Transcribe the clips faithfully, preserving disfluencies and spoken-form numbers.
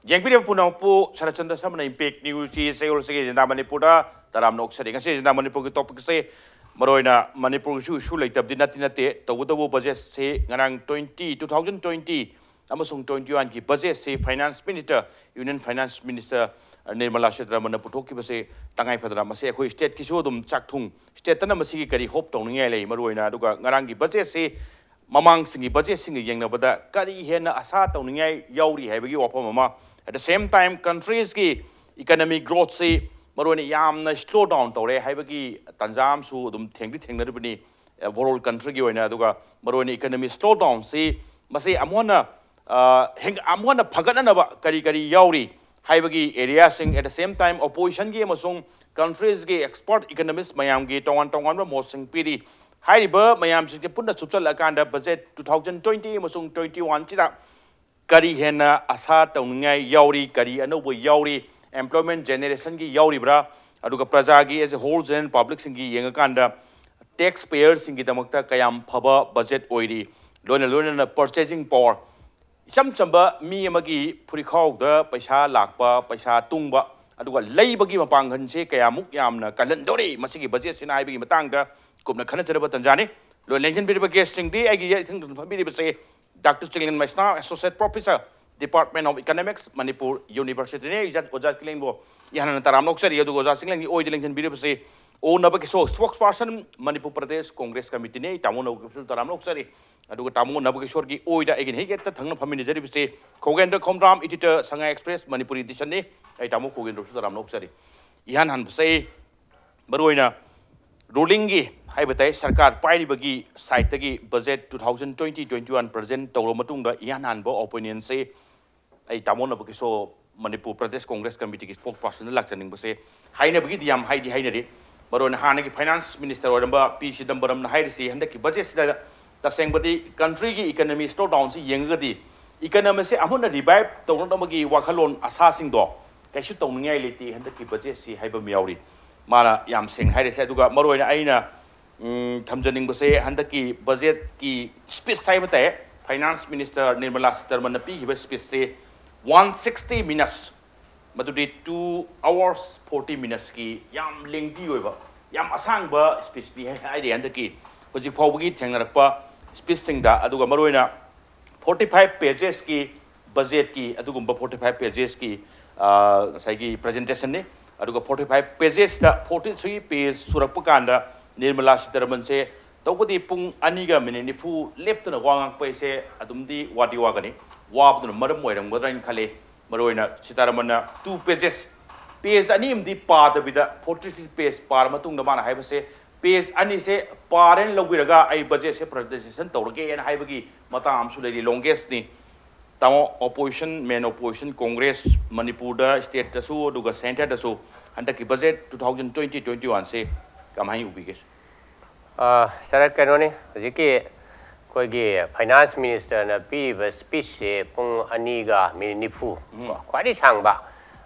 ꯌꯦꯡꯕꯤꯔꯤꯕ ꯄꯨꯝꯅꯃꯛꯄꯨ Saratchandra ꯁꯔꯃꯅ impact ꯅ꯭ꯌꯨꯁꯀꯤ ꯆꯌꯣꯜꯁꯤꯒꯤ agenda ꯃꯅꯤꯄꯨꯔꯗ ꯇꯔꯥꯝꯅ ꯑꯣꯛꯆꯔꯤ꯫ ꯉꯁꯤ ꯑꯦꯖꯦꯟꯗꯥ ꯃꯅꯤꯄꯨꯔꯒꯤ ꯇꯣꯄꯤꯛꯁꯦ ꯃꯔꯨꯑꯣꯏꯅ ꯃꯅꯤꯄꯨꯔꯒꯤꯁꯨ ꯏꯁꯨ ꯂꯩꯇꯕꯗꯤ ꯅꯠꯇꯤ ꯅꯠꯇꯦ, ꯇꯧꯕꯇꯕꯨ ꯕꯖꯦꯠꯁꯤ ꯉꯔꯥꯡ ꯇ꯭ꯋꯦꯟꯇꯤ ꯇꯨ ꯊꯥꯎꯖꯟ ꯇ꯭ꯋꯦꯟꯇꯤ ꯑꯃꯁꯨꯡ ꯇ꯭ꯋꯦꯟꯇꯤ ꯋꯥꯟꯒꯤ ꯕꯖꯦꯠꯁꯤ finance minister, union finance minister Nirmala ꯁꯤꯇꯥꯔꯥꯃꯟꯅ ꯄꯨꯊꯣꯛꯈꯤꯕꯁꯦ ꯇꯉꯥꯏ ꯐꯗꯅ ꯃꯁꯤ ꯑꯩꯈꯣꯏ ꯁ꯭ꯇꯦꯠꯀꯤꯁꯨ ꯑꯗꯨꯝ ꯆꯥꯛꯊꯨꯡ, ꯁ꯭ꯇꯦꯠꯇꯅ ꯃꯁꯤꯒꯤ ꯀꯔꯤ ꯍꯣꯞ ꯇꯧꯅꯤꯡꯉꯥꯏ ꯂꯩ? ꯃꯔꯨꯑꯣꯏꯅ ꯑꯗꯨꯒ ꯉꯔꯥꯡꯒꯤ ꯕꯖꯦꯠꯁꯤ ꯃꯃꯥꯡꯁꯤꯡꯒꯤ ꯕꯖꯦꯠꯁꯤꯡꯒ ꯌꯦꯡꯅꯕꯗ ꯀꯔꯤ ꯍꯦꯟꯅ ꯑꯁꯥ ꯇꯧꯅꯤꯡꯉꯥꯏ ꯌꯥꯎꯔꯤ ꯍꯥꯏꯕꯒꯤ ꯋꯥꯐꯝ ꯑꯃ, at the same time countryꯁꯀꯤ economic growthꯁꯤ ꯃꯔꯨꯑꯣꯏꯅ ꯌꯥꯝꯅ slow down ꯇꯧꯔꯦ ꯍꯥꯏꯕꯒꯤ ꯇꯥꯟꯖꯥ ꯑꯃꯁꯨ ꯑꯗꯨꯝ ꯊꯦꯡꯗꯤ ꯊꯦꯡꯅꯔꯤꯕꯅꯤ꯫ Overall countryꯒꯤ ꯑꯣꯏꯅ, ꯑꯗꯨꯒ ꯃꯔꯨꯑꯣꯏꯅ economy slow downꯁꯤ ꯃꯁꯤ ꯑꯃꯨꯛ ꯍꯟꯅ, ꯑ, ꯍꯦꯟ-, ꯑꯃꯨꯛ ꯍꯟꯅ ꯐꯒꯠꯅꯅꯕ ꯀꯔꯤ ꯀꯔꯤ ꯌꯥꯎꯔꯤ ꯍꯥꯏꯕꯒꯤ areaꯁꯤꯡ, at the same time oppositionꯒꯤ ꯑꯃꯁꯨꯡ countryꯁꯀꯤ expert economist ꯃꯌꯥꯝꯒꯤ ꯇꯣꯉꯥꯟ ꯇꯣꯉꯥꯟꯕ ꯃꯣꯠꯁꯤꯡ ꯄꯤꯔꯤ꯫ ꯍꯥꯏꯔꯤꯕ ꯃꯌꯥꯝꯁꯤꯡꯁꯦ ꯄꯨꯟꯅ ꯁꯨꯞꯆꯜꯂꯀꯥꯟꯗ ꯕꯖꯦꯠ ꯇꯨ ꯊꯥꯎꯖꯟ ꯇ꯭ꯋꯦꯟꯇꯤ ꯑꯃꯁꯨꯡ ꯇ꯭ꯋꯦꯟꯇꯤ ꯋꯥꯟꯁꯤꯗ ꯀꯔꯤ ꯍꯦꯟꯅ ꯑꯁꯥ ꯇꯧꯅꯤꯡꯉꯥꯏ ꯌꯥꯎꯔꯤ, ꯀꯔꯤ ꯑꯅꯧꯕ ꯌꯥꯎꯔꯤ, employment generationꯒꯤ ꯌꯥꯎꯔꯤꯕ꯭ꯔꯥ, ꯑꯗꯨꯒ ꯄ꯭ꯔꯖꯥꯒꯤ as a whole general publicꯁꯤꯡꯒꯤ ꯌꯦꯡꯉꯀꯥꯟꯗ tax payerꯁꯤꯡꯒꯤꯗꯃꯛꯇ ꯀꯌꯥꯝ ꯐꯕ ꯕꯖꯦꯠ ꯑꯣꯏꯔꯤ, ꯂꯣꯏꯅ ꯂꯣꯏꯅꯅ purchasing power, ꯏꯆꯝ ꯆꯝꯕ ꯃꯤ ꯑꯃꯒꯤ ꯐꯨꯔꯤꯈꯥꯎꯗ ꯄꯩꯁꯥ ꯂꯥꯛꯄ, ꯄꯩꯁꯥ ꯇꯨꯡꯕ, ꯑꯗꯨꯒ ꯂꯩꯕꯒꯤ ꯃꯄꯥꯡꯒꯜꯁꯦ ꯀꯌꯥꯃꯨꯛ ꯌꯥꯝꯅ ꯀꯜꯍꯟꯗꯧꯔꯤ ꯃꯁꯤꯒꯤ ꯕꯖꯦꯠꯁꯤꯅ ꯍꯥꯏꯕꯒꯤ ꯃꯇꯥꯡꯗ ꯀꯨꯞꯅ ꯈꯟꯅꯖꯔꯕ ꯇꯟꯖꯥꯅꯤ꯫ ꯂꯣꯏ ꯂꯦꯡꯁꯤꯟꯕꯤꯔꯤꯕ guestꯁꯤꯡꯗꯤ ꯑꯩꯒꯤ ꯏꯊꯪ ꯐꯝꯕꯤꯔꯤꯕꯁꯦ ꯗꯥꯛꯇꯔ ꯆꯤꯡꯂꯦꯟ ꯃꯩꯁꯅꯥ, Associate Professor, Department of Economics, Manipur Universityꯅꯤ꯫ ꯑꯣꯖꯥ, ꯑꯣꯖꯥ ꯆꯤꯡꯂꯦꯟꯕꯨ ꯏꯍꯥꯟ ꯍꯥꯟꯅ ꯇꯔꯥꯝꯅ ꯑꯣꯛꯆꯔꯤ꯫ ꯑꯗꯨꯒ ꯑꯣꯖꯥ ꯆꯤꯡꯂꯦꯟꯒꯤ ꯑꯣꯏꯗ ꯂꯦꯡꯁꯤꯟꯕꯤꯔꯤꯕꯁꯤ ꯑꯣ ꯅꯕꯀꯤꯁꯣꯔ, Spokesperson, Manipur Pradesh Congress Committeeꯅꯤ꯫ ꯇꯥꯃꯣ ꯅꯕꯀꯤꯁꯣꯔ ꯇꯔꯥꯝꯅ ꯑꯣꯛꯆꯔꯤ꯫ ꯑꯗꯨꯒ ꯇꯥꯃꯣ ꯅꯕꯀꯤꯁꯣꯔꯒꯤ ꯑꯣꯏꯗ ꯑꯩꯒꯤ ꯍꯦꯛ ꯍꯦꯛꯇ ꯊꯪꯅ ꯐꯝꯃꯤꯟꯅꯖꯔꯤꯕꯁꯤ ꯈꯣꯒꯦꯟꯗ꯭ꯔ ꯈꯣꯝꯗ꯭ꯔꯥꯝ, editor, ꯁꯉꯥꯏ Express, Manipuri editionꯅꯤ꯫ ꯑꯩ ꯇꯥꯃꯣ ꯈꯣꯒꯦꯟꯗ꯭ꯔꯁꯨ ꯇꯔꯥꯝꯅ ꯑꯣꯛꯆꯔꯤ꯫ ꯏꯍꯥꯟ ꯍꯥꯟꯕꯁꯦ ꯃꯔꯨꯑꯣꯏꯅ rulingꯒꯤ ꯍꯥꯏꯕ ꯇꯥꯏ, ꯁꯔꯀꯥꯔ ꯄꯥꯏꯔꯤꯕꯒꯤ sideꯇꯒꯤ budget two thousand twenty twenty one present ꯇꯧꯔꯕ ꯃꯇꯨꯡꯗ ꯏꯍꯥꯟ ꯍꯥꯟꯕ opinionꯁꯦ ꯑꯩ ꯇꯥꯃꯣ ꯅꯕꯀꯤꯁꯣꯔ, Manipur Pradesh Congress Committeeꯒꯤ spokespersonꯗ ꯂꯥꯛꯆꯅꯤꯡꯕꯁꯦ, ꯍꯥꯏꯅꯕꯒꯤꯗꯤ ꯌꯥꯝ ꯍꯥꯏꯗꯤ ꯍꯥꯏꯅꯔꯤ꯫ ꯃꯔꯨꯑꯣꯏꯅ ꯍꯥꯟꯅꯒꯤ finance minister ꯑꯣꯏꯔꯝꯕ ꯄꯤ ꯆꯤꯗꯝꯕꯔꯝꯅ ꯍꯥꯏꯔꯤꯁꯤ ꯍꯟꯗꯛꯀꯤ ꯕꯖꯦꯠꯁꯤꯗ ꯇꯁꯦꯡꯕꯗꯤ countryꯒꯤ economy slow downꯁꯤ ꯌꯦꯡꯉꯒꯗꯤ economyꯁꯦ ꯑꯃꯨꯛ ꯍꯟꯅ revive ꯇꯧꯅꯅꯕꯒꯤ ꯋꯥꯈꯜꯂꯣꯟ ꯑꯁꯥꯁꯤꯡꯗꯣ ꯀꯩꯁꯨ ꯇꯧꯅꯤꯡꯉꯥꯏ ꯂꯩꯇꯦ ꯍꯟꯗꯛꯀꯤ ꯕꯖꯦꯠꯁꯤ ꯍꯥꯏꯕ ꯑꯃ ꯌꯥꯎꯔꯤ꯫ ꯃꯥꯅ ꯌꯥꯝ ꯁꯦꯡꯅ ꯍꯥꯏꯔꯤꯁꯦ꯫ ꯑꯗꯨꯒ ꯃꯔꯨꯑꯣꯏꯅ ꯑꯩꯅ ꯎꯝ, ꯊꯝꯖꯅꯤꯡꯕꯁꯦ ꯍꯟꯗꯛꯀꯤ ꯕꯖꯦꯠꯀꯤ speech ꯍꯥꯏꯕ ꯇꯥꯏ, finance minister ꯅꯤꯔꯃꯂꯥ ꯁꯤꯇꯥꯔꯃꯟꯅ ꯄꯤꯈꯤꯕ speechꯁꯦ One sixty minutes, ꯃꯗꯨꯗꯤ two hours forty minutes ꯀꯤ ꯌꯥꯝ lengthy ꯑꯣꯏꯕ, ꯌꯥꯝ ꯑꯁꯥꯡꯕ speech ꯅꯤ ꯍꯥꯏꯔꯤ꯫ ꯍꯟꯗꯛꯀꯤ ꯍꯧꯖꯤꯛ ꯐꯥꯎꯕꯒꯤ ꯊꯦꯡꯅꯔꯛꯄ speech ꯁꯤꯡꯗ꯫ ꯑꯗꯨꯒ ꯃꯔꯨꯑꯣꯏꯅ forty five pages ꯀꯤ budget ꯀꯤ ꯑꯗꯨꯒꯨꯝꯕ forty five pages ꯀꯤ, ꯑ, ꯉꯁꯥꯏꯒꯤ presentation ꯅꯤ꯫ ꯑꯗꯨꯒ forty five pages ꯇ forty three page ꯁꯨꯔꯛꯄ ꯀꯥꯟꯗ ꯅꯤꯔꯃꯂꯥ ꯁꯤꯇꯥꯔꯥꯃꯟꯁꯦ ꯇꯧꯕꯗꯤ ꯄꯨꯡ ꯑꯅꯤꯒ minute ꯅꯤꯐꯨ ꯂꯦꯞꯇꯅ ꯋꯥ ꯉꯥꯡꯕ ꯍꯥꯏꯁꯦ ꯑꯗꯨꯝꯗꯤ ꯋꯥꯗꯤ ꯋꯥꯒꯅꯤ꯫ ꯋꯥꯕꯗꯨꯅ ꯃꯔꯝ ꯑꯣꯏꯔꯝꯒꯗ꯭ꯔꯥ ꯍꯥꯏꯅ ꯈꯜꯂꯤ꯫ ꯃꯔꯨꯑꯣꯏꯅ ꯁꯤꯇꯥꯔꯥꯃꯟꯅ two pages, page ꯑꯅꯤ ꯑꯃꯗꯤ ꯄꯥꯗꯕꯤꯗ forty three page ꯄꯥꯔ ꯃꯇꯨꯡꯗ ꯃꯥꯅ ꯍꯥꯏꯕꯁꯦ, page ꯑꯅꯤꯁꯦ ꯄꯥꯔꯦꯅ ꯂꯧꯕꯤꯔꯒ ꯑꯩ budget ꯁꯦ presentation ꯇꯧꯔꯒꯦꯅ ꯍꯥꯏꯕꯒꯤ ꯃꯇꯥꯡ ꯑꯃꯁꯨ ꯂꯩꯔꯤ꯫ Longest ꯅꯤ꯫ ꯇꯥꯃꯣ, opposition, main opposition Congress ꯃꯅꯤꯄꯨꯔꯗ, state ꯇꯁꯨ ꯑꯗꯨꯒ centre ꯗꯁꯨ ꯍꯟꯗꯛꯀꯤ budget two thousand twenty twenty one ꯁꯦ ꯀꯃꯥꯏꯅ ꯎꯕꯤꯒꯦ? ꯑ, ꯁꯥꯔ, ꯀꯩꯅꯣꯅꯤ, ꯍꯧꯖꯤꯛꯀꯤ ꯑꯩꯈꯣꯏꯒꯤ finance minister ꯅ ꯄꯤꯔꯤꯕ speech ꯁꯦ ꯄꯨꯡ ꯑꯅꯤꯒ minute ꯅꯤꯐꯨ, ꯀꯣ, ꯈ꯭ꯋꯥꯏꯗꯒꯤ ꯁꯥꯡꯕ꯫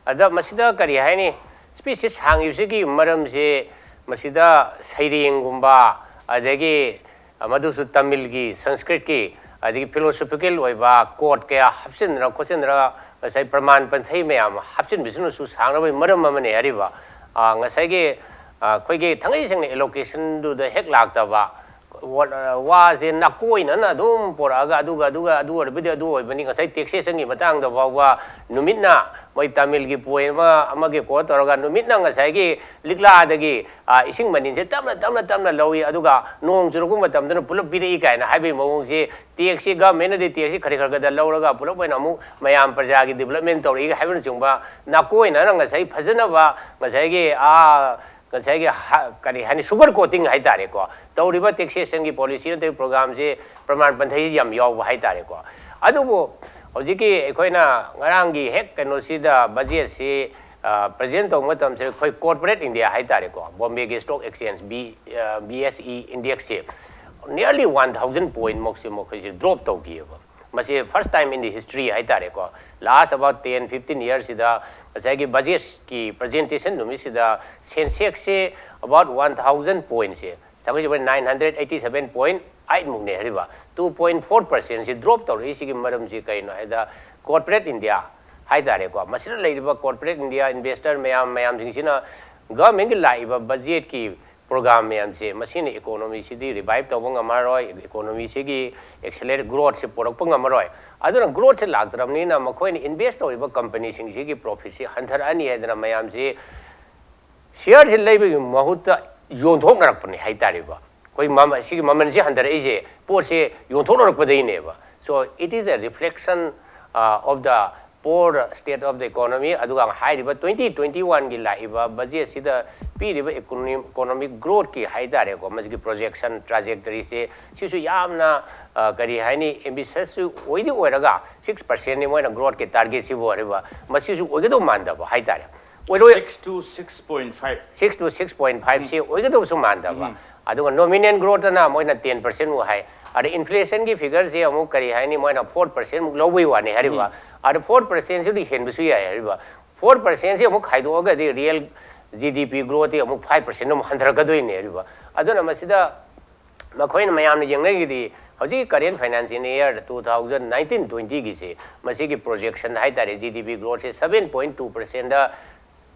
ꯑꯗ ꯃꯁꯤꯗ ꯀꯔꯤ ꯍꯥꯏꯅꯤ, speech ꯁꯦ ꯁꯥꯡꯉꯤꯕꯁꯤꯒꯤ ꯃꯔꯝꯁꯦ, ꯃꯁꯤꯗ ꯁꯩꯔꯦꯡꯒꯨꯝꯕ, ꯑꯗꯒꯤ ꯃꯗꯨꯁꯨ ꯇꯥꯃꯤꯜꯒꯤ, ꯁꯪꯁꯀ꯭ꯔꯤꯠꯀꯤ, ꯑꯗꯒꯤ philosophical ꯑꯣꯏꯕ quote ꯀꯌꯥ ꯍꯥꯞꯆꯤꯟꯗꯅ ꯈꯣꯠꯆꯤꯟꯗꯅ ꯉꯁꯥꯏ ꯄ꯭ꯔꯃꯥꯟ ꯄꯟꯊꯩ ꯃꯌꯥꯝ ꯍꯥꯞꯆꯤꯟꯕꯁꯤꯅꯁꯨ ꯁꯥꯡꯅꯕꯒꯤ ꯃꯔꯝ ꯑꯃꯅꯤ ꯍꯥꯏꯔꯤꯕ꯫ ꯑ, ꯉꯁꯥꯏꯒꯤ, ꯑ, ꯑꯩꯈꯣꯏꯒꯤ ꯊꯥꯡꯒꯩ ꯁꯦꯡꯅ allocation ꯗꯨꯗ ꯍꯦꯛ ꯂꯥꯛꯇꯕ, ꯋꯥ-, ꯋꯥꯁꯦ ꯅꯥꯀꯣꯏꯅꯅ ꯑꯗꯨꯝ ꯄꯣꯔꯛꯑꯒ, ꯑꯗꯨꯒ, ꯑꯗꯨꯒ, ꯑꯗꯨ ꯑꯣꯏꯔꯕꯗꯤ ꯑꯗꯨ ꯑꯣꯏꯕꯅꯤ, ꯉꯁꯥꯏ taxation ꯒꯤ ꯃꯇꯥꯡꯗ ꯐꯥꯎꯕ ꯅꯨꯃꯤꯠꯅ ꯃꯣꯏ ꯇꯥꯃꯤꯜꯒꯤ poem ꯑꯃ, ꯑꯃꯒꯤ quote ꯇꯧꯔꯒ ꯅꯨꯃꯤꯠꯅ ꯉꯁꯥꯏꯒꯤ ꯂꯤꯛꯂꯥꯗꯒꯤ, ꯑ, ꯏꯁꯤꯡ ꯃꯅꯤꯟꯁꯦ ꯇꯞꯅ, ꯇꯞꯅ, ꯇꯞꯅ ꯂꯧꯏ, ꯑꯗꯨꯒ ꯅꯣꯡ ꯆꯨꯔꯛꯄ ꯃꯇꯝꯗꯅ ꯄꯨꯂꯞ ꯄꯤꯔꯛꯏ ꯀꯥꯏꯅ ꯍꯥꯏꯕꯒꯤ ꯃꯑꯣꯡꯁꯦ, tax ꯁꯤ, government ꯅꯗꯤ tax ꯁꯤ ꯈꯔ ꯈꯔ ꯈꯔꯗ ꯂꯧꯔꯒ ꯄꯨꯂꯞ ꯑꯣꯏꯅ ꯑꯃꯨꯛ ꯃꯌꯥꯝ ꯄ꯭ꯔꯖꯥꯒꯤ development ꯇꯧꯔꯛꯏ ꯍꯥꯏꯕꯅꯆꯤꯡꯕ ꯅꯥꯀꯣꯏꯅꯅ ꯉꯁꯥꯏ ꯐꯖꯅꯕ ꯉꯁꯥꯏꯒꯤ, ꯑꯥ, ꯉꯁꯥꯏꯒꯤ ꯍ-, ꯀꯔꯤ ꯍꯥꯏꯅꯤ, sugar coating ꯍꯥꯏꯇꯥꯔꯦꯀꯣ, ꯇꯧꯔꯤꯕ taxation ꯒꯤ policy ꯅꯠꯇ꯭ꯔꯒ program ꯁꯤ ꯄ꯭ꯔꯃꯥꯟ ꯄꯟꯊꯩꯁꯤ ꯌꯥꯝ ꯌꯥꯎꯕ ꯍꯥꯏꯇꯥꯔꯦꯀꯣ꯫ ꯑꯗꯨꯕꯨ ꯍꯧꯖꯤꯛꯀꯤ ꯑꯩꯈꯣꯏꯅ ꯉꯔꯥꯡꯒꯤ ꯍꯦꯛ ꯀꯩꯅꯣꯁꯤꯗ budget ꯁꯤ, ꯑ, present ꯇꯧꯕ ꯃꯇꯝꯁꯤꯗ ꯑꯩꯈꯣꯏ corporate India ꯍꯥꯏꯇꯥꯔꯦꯀꯣ, Bombay ꯒꯤ stock exchange, B, ꯑ, B S E index ꯁꯦ nearly one thousand point ꯃꯨꯛꯁꯤ ꯃꯈꯣꯏꯁꯦ drop ꯇꯧꯈꯤꯑꯕ꯫ ꯃꯁꯤ first time in the history ꯍꯥꯏꯇꯥꯔꯦꯀꯣ, last about ten fifteen years ꯁꯤꯗ ꯉꯁꯥꯏꯒꯤ budget ꯀꯤ presentation ꯅꯨꯃꯤꯠꯁꯤꯗ Sensex ꯁꯦ about one thousand point ꯁꯦ, ꯊꯥꯡꯒꯩꯁꯦ nine hundred eighty seven point eight ꯃꯨꯛꯅꯦ ꯍꯥꯏꯔꯤꯕ꯫ Two point four percent ꯁꯤ drop ꯇꯧꯔꯛꯏꯁꯤꯒꯤ ꯃꯔꯝꯁꯤ ꯀꯩꯅꯣ ꯍꯥꯏꯗ, corporate India ꯍꯥꯏꯇꯥꯔꯦꯀꯣ, ꯃꯁꯤꯗ ꯂꯩꯔꯤꯕ corporate India investor ꯃꯌꯥꯝ ꯃꯌꯥꯝꯁꯤꯡꯁꯤꯅ government ꯀꯤ ꯂꯥꯛꯏꯕ budget ꯀꯤ program ꯃꯌꯥꯝꯁꯦ, ꯃꯁꯤꯅ economy ꯁꯤꯗꯤ revive ꯇꯧꯕ ꯉꯝꯃꯔꯣꯏ, economy ꯁꯤꯒꯤ accelerate growth ꯁꯦ ꯄꯨꯔꯛꯄ ꯉꯝꯃꯔꯣꯏ꯫ ꯑꯗꯨꯅ growth ꯁꯦ ꯂꯥꯛꯇ꯭ꯔꯕꯅꯤꯅ ꯃꯈꯣꯏꯅ invest ꯇꯧꯔꯤꯕ company ꯁꯤꯡꯁꯤꯒꯤ profit ꯁꯤ ꯍꯟꯊꯔꯛꯑꯅꯤ ꯍꯥꯏꯗꯅ ꯃꯌꯥꯝꯁꯤ share ꯁꯦ ꯂꯩꯕꯒꯤ ꯃꯍꯨꯠꯇ ꯌꯣꯟꯊꯣꯛꯅꯔꯛꯄꯅꯤ ꯍꯥꯏꯇꯥꯔꯦꯕ꯫ ꯑꯩꯈꯣꯏ ꯃꯃ-, ꯁꯤꯒꯤ ꯃꯃꯜꯁꯤ ꯍꯟꯊꯔꯛꯏꯁꯦ ꯄꯣꯠꯁꯦ ꯌꯣꯟꯊꯣꯛꯅꯔꯛꯄꯗꯒꯤꯅꯦꯕ꯫ So it is a reflection, uh, of the poor state of the economy꯫ ꯑꯗꯨꯒ ꯍꯥꯏꯔꯤꯕ twenty twenty-one ꯒꯤ ꯂꯥꯛꯏꯕ budget ꯁꯤꯗ ꯄꯤꯔꯤꯕ economy, economic growth ꯀꯤ ꯍꯥꯏꯇꯥꯔꯦꯀꯣ, ꯃꯁꯤꯒꯤ projection trajectory ꯁꯦ, ꯁꯤꯁꯨ ꯌꯥꯝꯅ, ꯑ, ꯀꯔꯤ ꯍꯥꯏꯅꯤ, ambitious ꯁꯨ ꯑꯣꯏꯗꯤ ꯑꯣꯏꯔꯒ, six percent ꯅꯤ ꯃꯣꯏꯅ growth ꯀꯤ target ꯁꯤꯕꯨ ꯍꯥꯏꯔꯤꯕ, ꯃꯁꯤꯁꯨ ꯑꯣꯏꯒꯗꯧ ꯃꯥꯟꯗꯕ ꯍꯥꯏꯇꯥꯔꯦ꯫ ꯑꯣꯏꯔꯣꯏ꯫ Six to six point five꯫ Six to six point five ꯁꯤ ꯑꯣꯏꯒꯗꯧꯁꯨ ꯃꯥꯟꯗꯕ꯫ ꯑꯗꯨꯒ nominal growth ꯇꯅ ꯃꯣꯏꯅ ten percent ꯃꯨꯛ ꯍꯥꯏ꯫ ꯑꯗ inflation ꯒꯤ figure ꯁꯦ ꯑꯃꯨꯛ ꯀꯔꯤ ꯍꯥꯏꯅꯤ, ꯃꯣꯏꯅ four percent ꯃꯨꯛ ꯂꯧꯕꯩ ꯋꯥꯅꯤ ꯍꯥꯏꯔꯤꯕ꯫ ꯑꯗ four percent ꯁꯤꯗꯤ ꯍꯦꯟꯕꯁꯨ ꯌꯥꯏ ꯍꯥꯏꯔꯤꯕ꯫ Four percent ꯁꯤ ꯑꯃꯨꯛ ꯈꯥꯏꯗꯣꯛꯑꯒꯗꯤ real G D P growth T ꯑꯃꯨꯛ five percent ꯑꯃꯨꯛ ꯍꯟꯊꯔꯛꯀꯗꯣꯏꯅꯦ ꯍꯥꯏꯔꯤꯕ꯫ ꯑꯗꯨꯅ ꯃꯁꯤꯗ ꯃꯈꯣꯏꯅ ꯃꯌꯥꯝꯅ ꯌꯦꯡꯅꯔꯤꯗꯤ ꯍꯧꯖꯤꯛꯀꯤ current financial year two thousand nineteen twenty ꯒꯤꯁꯤ ꯃꯁꯤꯒꯤ projection ꯍꯥꯏꯇꯥꯔꯦ, G D P growth ꯁꯦ seven point two percent ꯗ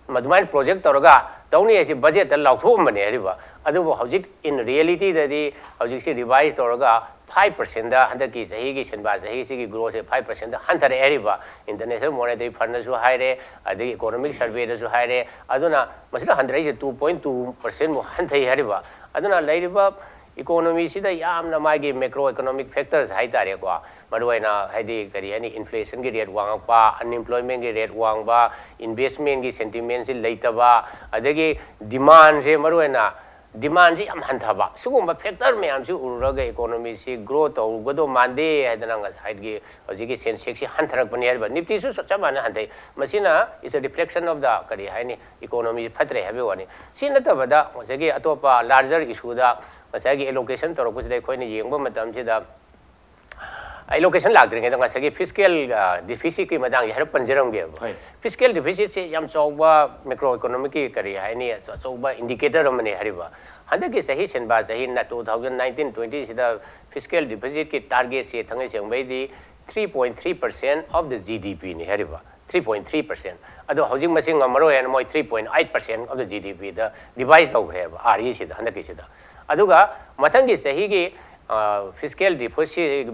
ꯑꯗꯨꯃꯥꯏꯅ project ꯇꯧꯔꯒ ꯇꯧꯅꯤ ꯍꯥꯏꯁꯤ budget ꯇ ꯂꯥꯎꯊꯣꯛꯑꯝꯕꯅꯦ ꯍꯥꯏꯔꯤꯕ꯫ ꯑꯗꯨꯕꯨ ꯍꯧꯖꯤꯛ in reality ꯗꯗꯤ ꯍꯧꯖꯤꯛꯁꯤ revise ꯇꯧꯔꯒ five percent ꯗ ꯍꯟꯗꯛꯀꯤ ꯆꯍꯤꯒꯤ ꯁꯦꯟꯕꯥ ꯆꯍꯤꯁꯤꯒꯤ growth ꯁꯦ five percent ꯗ ꯍꯟꯊꯔꯛꯑꯦ ꯍꯥꯏꯔꯤꯕ꯫ International Monetary Fund ꯅꯁꯨ ꯍꯥꯏꯔꯦ, ꯑꯗꯒꯤ economic survey ꯗꯁꯨ ꯍꯥꯏꯔꯦ꯫ ꯑꯗꯨꯅ ꯃꯁꯤꯗ ꯍꯟꯊꯔꯛꯏꯁꯦ two point two percent ꯃꯨꯛ ꯍꯟꯊꯩ ꯍꯥꯏꯔꯤꯕ꯫ ꯑꯗꯨꯅ ꯂꯩꯔꯤꯕ economy ꯁꯤꯗ ꯌꯥꯝꯅ ꯃꯥꯒꯤ macro economic factors ꯍꯥꯏꯇꯥꯔꯦꯀꯣ, ꯃꯔꯨꯑꯣꯏꯅ ꯍꯥꯏꯗꯤ ꯀꯔꯤ ꯍꯥꯏꯅꯤ, inflation ꯒꯤ rate ꯋꯥꯡꯉꯛꯄ, unemployment ꯒꯤ rate ꯋꯥꯡꯕ, investment ꯒꯤ sentiment ꯁꯤ ꯂꯩꯇꯕ, ꯑꯗꯒꯤ demand ꯁꯦ, ꯃꯔꯨꯑꯣꯏꯅ demand ꯁꯤ ꯌꯥꯝ ꯍꯟꯊꯕ, ꯁꯤꯒꯨꯝꯕ factor ꯃꯌꯥꯝꯁꯤ ꯎꯔꯨꯔꯒ economy ꯁꯤ grow ꯇꯧꯒꯗꯧ ꯃꯥꯟꯗꯦ ꯍꯥꯏꯗꯅ ꯉꯁꯥꯏꯒꯤ ꯍꯧꯖꯤꯛꯀꯤ Sensex ꯁꯤ ꯍꯟꯊꯔꯛꯄꯅꯤ ꯍꯥꯏꯔꯤꯕ꯫ Nifty ꯁꯨ ꯆꯞ ꯃꯥꯟꯅ ꯍꯟꯊꯩ꯫ ꯃꯁꯤꯅ is a reflection of the ꯀꯔꯤ ꯍꯥꯏꯅꯤ, economy ꯐꯠꯇ꯭ꯔꯦ ꯍꯥꯏꯕꯒꯤ ꯋꯥꯅꯤ꯫ ꯁꯤ ꯅꯠꯇꯕꯗ ꯉꯁꯥꯏꯒꯤ ꯑꯇꯣꯞꯄ larger issue ꯗ ꯉꯁꯥꯏꯒꯤ allocation ꯇꯧꯔꯛꯄꯁꯤꯗ ꯑꯩꯈꯣꯏꯅ ꯌꯦꯡꯕ ꯃꯇꯝꯁꯤꯗ ꯑꯩ ꯂꯣꯀꯦꯁꯟ ꯂꯥꯛꯇ꯭ꯔꯤꯉꯩꯗ ꯉꯁꯥꯏꯒꯤ ꯐꯤꯁꯀꯦꯜ ꯗꯤꯐꯤꯁꯤꯠꯀꯤ ꯃꯇꯥꯡꯁꯦ ꯍꯥꯏꯔꯞ ꯄꯟꯖꯔꯝꯒꯦꯕ꯫ ꯍꯣꯏ꯫ ꯐꯤꯁꯀꯦꯜ ꯗꯤꯐꯤꯁꯤꯠꯁꯦ ꯌꯥꯝ ꯆꯥꯎꯕ ꯃꯦꯀ꯭ꯔꯣ ꯏꯀꯣꯅꯣꯃꯤꯛꯀꯤ ꯀꯔꯤ ꯍꯥꯏꯅꯤ, ꯑꯆꯧꯕ ꯏꯟꯗꯤꯀꯦꯇꯔ ꯑꯃꯅꯤ ꯍꯥꯏꯔꯤꯕ꯫ ꯍꯟꯗꯛꯀꯤ ꯆꯍꯤ ꯁꯦꯟꯕꯥ ꯆꯍꯤ ꯇꯨ ꯊꯥꯎꯖꯟ ꯅꯥꯏꯟꯇꯤꯟ ꯇ꯭ꯋꯦꯟꯇꯤꯁꯤꯗ ꯐꯤꯁꯀꯦꯜ ꯗꯤꯐꯤꯁꯤꯠꯀꯤ ꯇꯥꯔꯒꯦꯠꯁꯤ ꯊꯥꯡꯃꯩ ꯁꯦꯡꯕꯩꯗꯤ three point three percent of the G D ꯄꯤꯅꯤ ꯍꯥꯏꯔꯤꯕ꯫ Three point three percent. ꯑꯗꯣ ꯍꯧꯖꯤꯛ ꯃꯁꯤ ꯉꯝꯃꯔꯣꯏ ꯍꯥꯏꯅ ꯃꯣꯏ three point eight percent of the G D ꯄꯤꯗ ꯔꯤꯚꯥꯏꯁ ꯇꯧꯈ꯭ꯔꯦꯕ, ꯑꯥꯔ ꯏꯁꯤꯗ, ꯍꯟꯗꯛꯀꯤꯁꯤꯗ꯫ ꯑꯗꯨꯒ ꯃꯊꯪꯒꯤ ꯆꯍꯤꯒꯤ ꯐꯤꯁꯀꯦꯜ ꯗꯤꯐꯤꯁꯤꯠ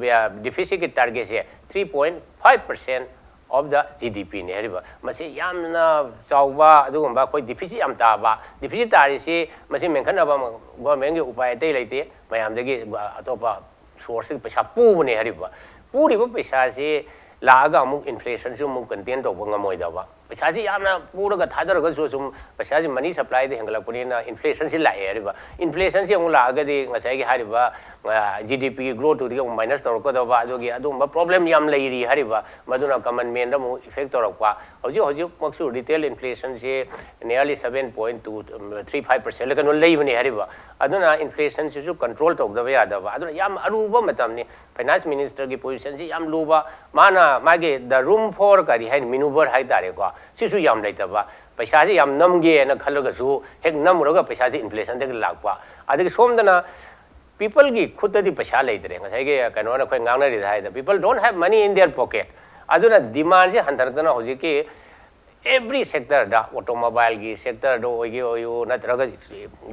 ꯗꯤꯐꯤꯁꯤꯠꯀꯤ ꯇꯥꯔꯒꯦꯠꯁꯦ three point five percent of the G D ꯄꯤꯅꯤ ꯍꯥꯏꯔꯤꯕ꯫ ꯃꯁꯤ ꯌꯥꯝꯅ ꯆꯥꯎꯕ ꯑꯗꯨꯒꯨꯝꯕ ꯑꯩꯈꯣꯏ ꯗꯤꯐꯤꯁꯤꯠ ꯌꯥꯝ ꯇꯥꯕ, ꯗꯤꯐꯤꯁꯤꯠ ꯇꯥꯔꯤꯁꯤ ꯃꯁꯤ ꯃꯦꯟꯈꯠꯅꯕ ꯒꯣꯔꯃꯦꯟꯒꯤ ꯎꯄꯥꯏ ꯑꯇꯩ ꯂꯩꯇꯦ, ꯃꯌꯥꯝꯗꯒꯤ ꯑꯇꯣꯞꯄ ꯁꯣꯔꯁꯁꯤꯡ ꯄꯩꯁꯥ ꯄꯨꯕꯅꯦ ꯍꯥꯏꯔꯤꯕ꯫ ꯄꯨꯔꯤꯕ ꯄꯩꯁꯥꯁꯤ ꯂꯥꯛꯑꯒ ꯑꯃꯨꯛ ꯏꯟꯐ꯭ꯂꯦꯁꯟꯁꯨ ꯑꯃꯨꯛ ꯀꯟꯇꯦꯟ ꯇꯧꯕ ꯉꯝꯃꯣꯏꯗꯕ꯫ ꯄꯩꯁꯥꯁꯤ ꯌꯥꯝꯅ ꯄꯨꯔꯒ ꯊꯥꯗꯔꯒꯁꯨ ꯁꯨꯝ ꯄꯩꯁꯥꯁꯤ ꯃꯅꯤ ꯁꯄ꯭ꯂꯥꯏꯗ ꯍꯦꯟꯒꯠꯂꯛꯄꯅꯤꯅ ꯏꯟꯐ꯭ꯂꯦꯁꯟꯁꯤ ꯂꯥꯛꯑꯦ ꯍꯥꯏꯔꯤꯕ꯫ ꯏꯟꯐ꯭ꯂꯦꯁꯟꯁꯤ ꯑꯃꯨꯛ ꯂꯥꯛꯑꯒꯗꯤ ꯉꯁꯥꯏꯒꯤ ꯍꯥꯏꯔꯤꯕ ꯖꯤ ꯗꯤ ꯄꯤꯒꯤ ꯒ꯭ꯔꯣꯠꯇꯨꯗꯒꯤ ꯑꯃꯨꯛ ꯃꯥꯏꯅꯁ ꯇꯧꯔꯛꯀꯗꯕ, ꯑꯗꯨꯒꯤ ꯑꯗꯨꯒꯨꯝꯕ ꯄ꯭ꯔꯣꯕ꯭ꯂꯦꯝ ꯌꯥꯝ ꯂꯩꯔꯤ ꯍꯥꯏꯔꯤꯕ꯫ ꯃꯗꯨꯅ ꯀꯃꯟ ꯃꯦꯟꯗ ꯑꯃꯨꯛ ꯏꯐꯦꯛ ꯇꯧꯔꯛꯄ꯫ ꯍꯧꯖꯤꯛ ꯍꯧꯖꯤꯛꯃꯛꯁꯨ retail ꯏꯟꯐ꯭ꯂꯦꯁꯟꯁꯤ nearly seven point two three five percent ꯀꯩꯅꯣ ꯂꯩꯕꯅꯦ ꯍꯥꯏꯔꯤꯕ꯫ ꯑꯗꯨꯅ ꯏꯟꯐ꯭ꯂꯦꯁꯟꯁꯤꯁꯨ ꯀꯟꯇ꯭ꯔꯣꯜ ꯇꯧꯗꯕ ꯌꯥꯗꯕ꯫ ꯑꯗꯨꯅ ꯌꯥꯝ ꯑꯔꯨꯕ ꯃꯇꯝꯅꯤ꯫ ꯐꯥꯏꯅꯥꯟꯁ ꯃꯤꯅꯤꯁꯇꯔꯒꯤ ꯄꯣꯖꯤꯁꯟꯁꯤ ꯌꯥꯝ ꯂꯨꯕ꯫ ꯃꯥꯅ ꯃꯥꯒꯤ the room for ꯀꯔꯤ ꯍꯥꯏꯅꯤ, ꯃꯦꯅꯨꯚꯔ ꯍꯥꯏꯇꯥꯔꯦꯀꯣ, ꯁꯤꯁꯨ ꯌꯥꯝ ꯂꯩꯇꯕ꯫ ꯄꯩꯁꯥꯁꯤ ꯌꯥꯝ ꯅꯝꯒꯦꯅ ꯈꯜꯂꯒꯁꯨ ꯍꯦꯛ ꯅꯝꯃꯨꯔꯒ ꯄꯩꯁꯥꯁꯤ ꯏꯟꯐ꯭ꯂꯦꯁꯟꯗꯒꯤ ꯂꯥꯛꯄ꯫ ꯑꯗꯒꯤ ꯁꯣꯝꯗꯅ ꯄꯤꯄꯜꯒꯤ ꯈꯨꯠꯇꯗꯤ ꯄꯩꯁꯥ ꯂꯩꯇ꯭ꯔꯦ꯫ ꯉꯁꯥꯏꯒꯤ ꯀꯩꯅꯣꯅ ꯑꯩꯈꯣꯏ ꯉꯥꯡꯅꯔꯤꯗ ꯍꯥꯏꯗ, people don't have money in their pocket꯫ ꯑꯗꯨꯅ ꯗꯤꯃꯥꯟꯁꯤ ꯍꯟꯊꯔꯛꯇꯅ ꯍꯧꯖꯤꯛꯀꯤ ꯑꯦꯚ꯭ꯔꯤ ꯁꯦꯛꯇꯔꯗ, ꯑꯣꯇꯣꯃꯣꯕꯥꯏꯜꯒꯤ ꯁꯦꯛꯇꯔꯗ ꯑꯣꯏꯒꯦ ꯑꯣꯏꯌꯨ, ꯅꯠꯇ꯭ꯔꯒ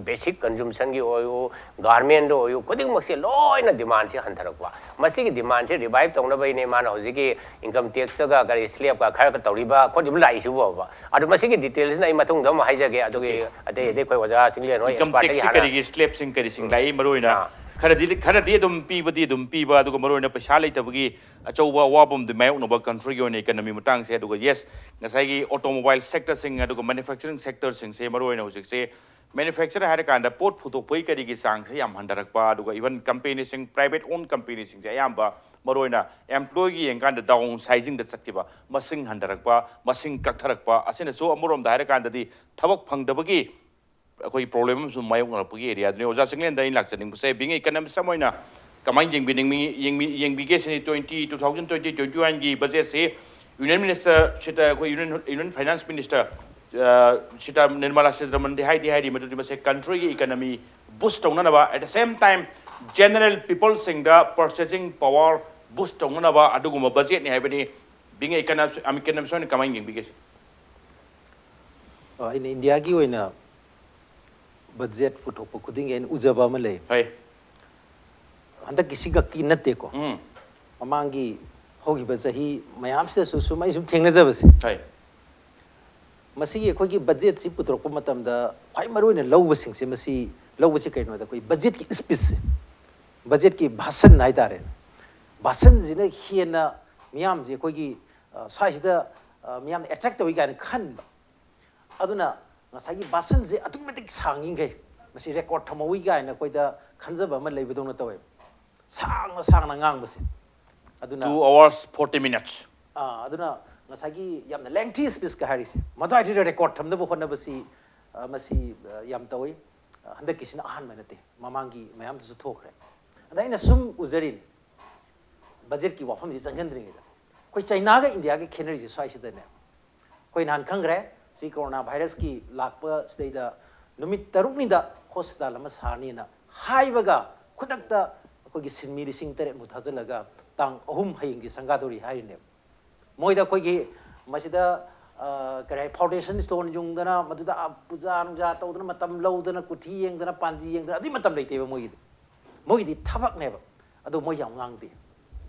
ꯕꯦꯁꯤꯛ ꯀꯟꯖꯨꯝꯁꯟꯒꯤ ꯑꯣꯏꯌꯨ, ꯒꯥꯔꯃꯦꯟꯗ ꯑꯣꯏꯌꯨ, ꯈꯨꯗꯤꯡꯃꯛꯁꯦ ꯂꯣꯏꯅ ꯗꯤꯃꯥꯟꯁꯦ ꯍꯟꯊꯔꯛꯄ꯫ ꯃꯁꯤꯒꯤ ꯗꯤꯃꯥꯟꯁꯦ ꯔꯤꯚꯥꯏꯚ ꯇꯧꯅꯕꯩꯅꯦ ꯃꯥꯅ ꯍꯧꯖꯤꯛꯀꯤ ꯏꯟꯀꯝ ꯇꯦꯛꯁꯇꯒ ꯀꯔꯤ ꯁ꯭ꯂꯦꯕꯀ ꯈꯔ ꯇꯧꯔꯤꯕ ꯈꯣꯠꯂꯤꯕ ꯂꯥꯛꯏꯁꯤꯕꯣꯕ꯫ ꯑꯗꯣ ꯃꯁꯤꯒꯤ ꯗꯤꯇꯦꯜꯁꯤꯅ ꯑꯩ ꯃꯊꯪꯗ ꯑꯃꯨꯛ ꯍꯥꯏꯖꯒꯦ꯫ ꯑꯗꯨꯒꯤ ꯑꯇꯩ ꯑꯇꯩ ꯑꯩꯈꯣꯏ ꯑꯣꯖꯥ ꯆꯤꯡꯂꯦꯟ ꯍꯣꯏ ꯏꯟꯀꯝ ꯑꯦꯛꯁꯄꯥꯔꯠꯇꯒꯤ ꯇꯦꯛꯁꯁꯤ ꯍꯥꯟꯅ꯫ ꯀꯔꯤꯒꯤ ꯁ꯭ꯂꯦꯕꯁꯤꯡ ꯀꯔꯤꯁꯤꯡ ꯂꯥꯛꯏ? ꯃꯔꯨꯑꯣꯏꯅ ꯑꯥ꯫ ꯈꯔꯗꯤ ꯈꯔꯗꯤ ꯑꯗꯨꯝ ꯄꯤꯕꯗꯤ ꯑꯗꯨꯝ ꯄꯤꯕ, ꯑꯗꯨꯒ ꯃꯔꯨꯑꯣꯏꯅ ꯄꯩꯁꯥ ꯂꯩꯇꯕꯒꯤ ꯑꯆꯧꯕ ꯑꯋꯥꯕ ꯑꯃꯗꯤ ꯃꯥꯌꯣꯛꯅꯕ ꯀꯟꯇ꯭ꯔꯤꯒꯤ ꯑꯣꯏꯅ ꯏꯀꯅꯃꯤ ꯃꯇꯥꯡꯁꯦ꯫ ꯑꯗꯨꯒ ꯌꯦꯁ, ꯉꯁꯥꯏꯒꯤ ꯑꯣꯇꯣꯃꯣꯕꯥꯏꯜ ꯁꯦꯛꯇꯔꯁꯤꯡ ꯑꯗꯨꯒ ꯃꯦꯅꯨꯐꯦꯛꯆꯔꯤꯡ ꯁꯦꯛꯇꯔꯁꯤꯡꯁꯦ ꯃꯔꯨꯑꯣꯏꯅ ꯍꯧꯖꯤꯛꯁꯦ ꯃꯦꯅꯨꯐꯦꯛꯆꯔ ꯍꯥꯏꯔꯀꯥꯟꯗ ꯄꯣꯠ ꯄꯨꯊꯣꯛꯄꯒꯤ ꯀꯔꯤꯒꯤ ꯆꯥꯡꯁꯦ ꯌꯥꯝ ꯍꯟꯊꯔꯛꯄ, ꯑꯗꯨꯒ ꯏꯚꯟ ꯀꯝꯄꯦꯅꯤꯁꯤꯡ, ꯄ꯭ꯔꯥꯏꯚꯦꯠ ꯑꯣꯟ ꯀꯝꯄꯦꯅꯤꯁꯤꯡꯁꯦ ꯑꯌꯥꯝꯕ ꯃꯔꯨꯑꯣꯏꯅ ꯑꯦꯝꯄ꯭ꯂꯣꯏꯒꯤ ꯌꯦꯡꯀꯥꯟꯗ ꯗꯥꯎꯟ ꯁꯥꯏꯖꯤꯡꯗ ꯆꯠꯈꯤꯕ, ꯃꯁꯤꯡ ꯍꯟꯊꯔꯛꯄ, ꯃꯁꯤꯡ ꯀꯛꯊꯔꯛꯄ ꯑꯁꯤꯅꯁꯨ ꯑꯃꯔꯣꯝꯗ ꯍꯥꯏꯔꯀꯥꯟꯗꯗꯤ ꯊꯕꯛ ꯐꯪꯗꯕꯒꯤ ꯑꯩꯈꯣꯏ ꯄ꯭ꯔꯣꯕ꯭ꯂꯦꯝ ꯑꯃꯁꯨ ꯃꯥꯌꯣꯛꯅꯔꯛꯄꯒꯤ ꯑꯦꯔꯤꯌꯥꯗꯨꯅꯤ꯫ ꯑꯣꯖꯥ ꯆꯤꯡꯂꯦꯟꯗ ꯑꯩꯅ ꯂꯥꯛꯆꯅꯤꯡꯕꯁꯦ, being a economist ꯑꯃ ꯑꯣꯏꯅ ꯀꯃꯥꯏꯅ ꯌꯦꯡꯕꯤꯅꯤꯡꯉꯤ, ꯌꯦꯡꯕꯤ-, ꯌꯦꯡꯕꯤꯒꯦ ꯁꯤꯅꯤ꯫ Twenty, two thousand twenty, twenty-one ꯒꯤ budget ꯁꯤ Union Minister ꯁꯤꯇ ꯑꯩꯈꯣꯏ Union, Union Finance Minister, ꯑ, ꯁꯤꯇ Nirmala Sitharamanꯗꯤ ꯍꯥꯏꯗꯤ ꯍꯥꯏꯔꯤ ꯃꯗꯨꯗꯤ ꯃꯁꯦ country ꯒꯤ economy boost ꯇꯧꯅꯅꯕ, at the same time general people ꯁꯤꯡꯗ purchasing power boost ꯇꯧꯅꯅꯕ ꯑꯗꯨꯒꯨꯝꯕ budget ꯅꯤ ꯍꯥꯏꯕꯅꯤ꯫ Being an economist, economist ꯑꯣꯏꯅ ꯀꯃꯥꯏꯅ ꯌꯦꯡꯕꯤꯒꯦ ꯁꯤ? ꯑ, ꯑꯩꯅ ꯏꯟꯗꯤꯌꯥꯒꯤ ꯑꯣꯏꯅ ꯕꯖꯦꯠ ꯄꯨꯊꯣꯛꯄ ꯈꯨꯗꯤꯡꯒꯤ ꯑꯩꯅ ꯎꯖꯕ ꯑꯃ ꯂꯩ꯫ ꯍꯣꯏ꯫ ꯍꯟꯗꯛꯀꯤꯁꯤꯈꯛꯀꯤ ꯅꯠꯇꯦꯀꯣ꯫ ꯎꯝ꯫ ꯃꯃꯥꯡꯒꯤ ꯍꯧꯈꯤꯕ ꯆꯍꯤ ꯃꯌꯥꯝꯁꯤꯗꯁꯨ ꯁꯨꯝ ꯑꯩ ꯁꯨꯝ ꯊꯦꯡꯅꯖꯕꯁꯦ꯫ ꯍꯣꯏ꯫ ꯃꯁꯤꯒꯤ ꯑꯩꯈꯣꯏꯒꯤ ꯕꯖꯦꯠꯁꯤ ꯄꯨꯊꯣꯔꯛꯄ ꯃꯇꯝꯗ ꯈ꯭ꯋꯥꯏ ꯃꯔꯨꯑꯣꯏꯅ ꯂꯧꯕꯁꯤꯡꯁꯦ, ꯃꯁꯤ ꯂꯧꯕꯁꯤ ꯀꯩꯅꯣꯗ ꯑꯩꯈꯣꯏ ꯕꯖꯦꯠꯀꯤ ꯁ꯭ꯄꯤꯆꯁꯦ, ꯕꯖꯦꯠꯀꯤ ꯚꯥꯁꯟ ꯍꯥꯏꯇꯥꯔꯦꯅꯦ꯫ ꯚꯥꯁꯟꯁꯤꯅ ꯍꯦꯟꯅ ꯃꯤꯌꯥꯝꯁꯦ ꯑꯩꯈꯣꯏꯒꯤ, ꯑ, ꯁ꯭ꯋꯥꯏꯁꯤꯗ, ꯑ, ꯃꯤꯌꯥꯝꯅ ꯑꯦꯇ꯭ꯔꯦꯛ ꯇꯧꯏ ꯀꯥꯏꯅ ꯈꯟꯕ꯫ ꯑꯗꯨꯅ ꯉꯁꯥꯏꯒꯤ ꯚꯥꯁꯟꯁꯦ ꯑꯗꯨꯛꯀꯤ ꯃꯇꯤꯛ ꯁꯥꯡꯉꯤꯈꯩ ꯃꯁꯤ ꯔꯦꯀꯣꯔꯠ ꯊꯝꯍꯧꯏ ꯀꯥꯏꯅ ꯑꯩꯈꯣꯏꯗ ꯈꯟꯖꯕ ꯑꯃ ꯂꯩꯕꯗꯧꯅ ꯇꯧꯋꯦꯕ꯫ ꯁꯥꯡꯅ ꯁꯥꯡꯅ ꯉꯥꯡꯕꯁꯦ꯫ ꯑꯗꯨꯅ Two hours, forty minutes꯫ ꯑꯥ, ꯑꯗꯨꯅ ꯉꯁꯥꯏꯒꯤ ꯌꯥꯝꯅ lengthy speechꯀ ꯍꯥꯏꯔꯤꯁꯦ, ꯃꯗꯨꯋꯥꯏꯗꯨꯗ ꯔꯦꯀꯣꯔꯠ ꯊꯝꯅꯕ ꯍꯣꯠꯅꯕꯁꯤ, ꯑ, ꯃꯁꯤ, ꯑ, ꯌꯥꯝ ꯇꯧꯏ꯫ ꯑ, ꯍꯟꯗꯛꯀꯤꯁꯤꯅ ꯑꯍꯥꯟꯕ ꯅꯠꯇꯦ, ꯃꯃꯥꯡꯒꯤ ꯃꯌꯥꯝꯗꯨꯁꯨ ꯊꯣꯛꯈ꯭ꯔꯦ꯫ ꯑꯗ ꯑꯩꯅ ꯁꯨꯝ ꯎꯖꯔꯤꯅꯤ, ꯕꯖꯦꯠꯀꯤ ꯋꯥꯐꯝꯁꯤ ꯆꯪꯁꯤꯟꯗ꯭ꯔꯤꯉꯩꯗ ꯑꯩꯈꯣꯏ ꯆꯩꯅꯥꯒ ꯏꯟꯗꯤꯌꯥꯒ ꯈꯦꯠꯅꯔꯤꯁꯦ ꯁ꯭ꯋꯥꯏꯁꯤꯗꯅꯦ꯫ ꯑꯩꯈꯣꯏ ꯅꯍꯥꯟ ꯈꯪꯈ꯭ꯔꯦ, ꯁꯤ ꯀꯣꯔꯣꯅꯥ ꯚꯥꯏꯔꯁꯀꯤ ꯂꯥꯛꯄ ꯁꯤꯗꯩꯗ ꯅꯨꯃꯤꯠ ꯇꯔꯨꯛꯅꯤꯗ ꯍꯣꯁꯄꯤꯇꯥꯜ ꯑꯃ ꯁꯥꯅꯤꯅ ꯍꯥꯏꯕꯒ ꯈꯨꯗꯛꯇ ꯑꯩꯈꯣꯏꯒꯤ ꯁꯤꯟꯃꯤ ꯂꯤꯁꯤꯡ ꯇꯔꯦꯠꯃꯨꯛ ꯊꯥꯖꯤꯜꯂꯒ ꯇꯥꯡ ꯑꯍꯨꯝ ꯍꯌꯦꯡꯁꯤ ꯁꯪꯒꯥꯗꯧꯔꯤ ꯍꯥꯏꯔꯤꯅꯦꯕ꯫ ꯃꯣꯏꯗ ꯑꯩꯈꯣꯏꯒꯤ ꯃꯁꯤꯗ, ꯑ, ꯀꯔꯤ ꯍꯥꯏ, foundation stone ꯌꯨꯡꯗꯅ ꯃꯗꯨꯗ, ꯑ, ꯄꯨꯖꯥ ꯅꯨꯡꯖꯥ ꯇꯧꯗꯅ ꯃꯇꯝ ꯂꯧꯗꯅ ꯀꯨꯊꯤ ꯌꯦꯡꯗꯅ ꯄꯥꯟꯖꯤ ꯌꯦꯡꯗꯅ ꯑꯗꯨꯒꯤ ꯃꯇꯝ ꯂꯩꯇꯦꯕ ꯃꯣꯏꯒꯤꯗꯤ꯫ ꯃꯣꯏꯒꯤꯗꯤ ꯊꯕꯛꯅꯦꯕ꯫ ꯑꯗꯣ ꯃꯣꯏ ꯌꯥꯝ ꯉꯥꯡꯗꯦ,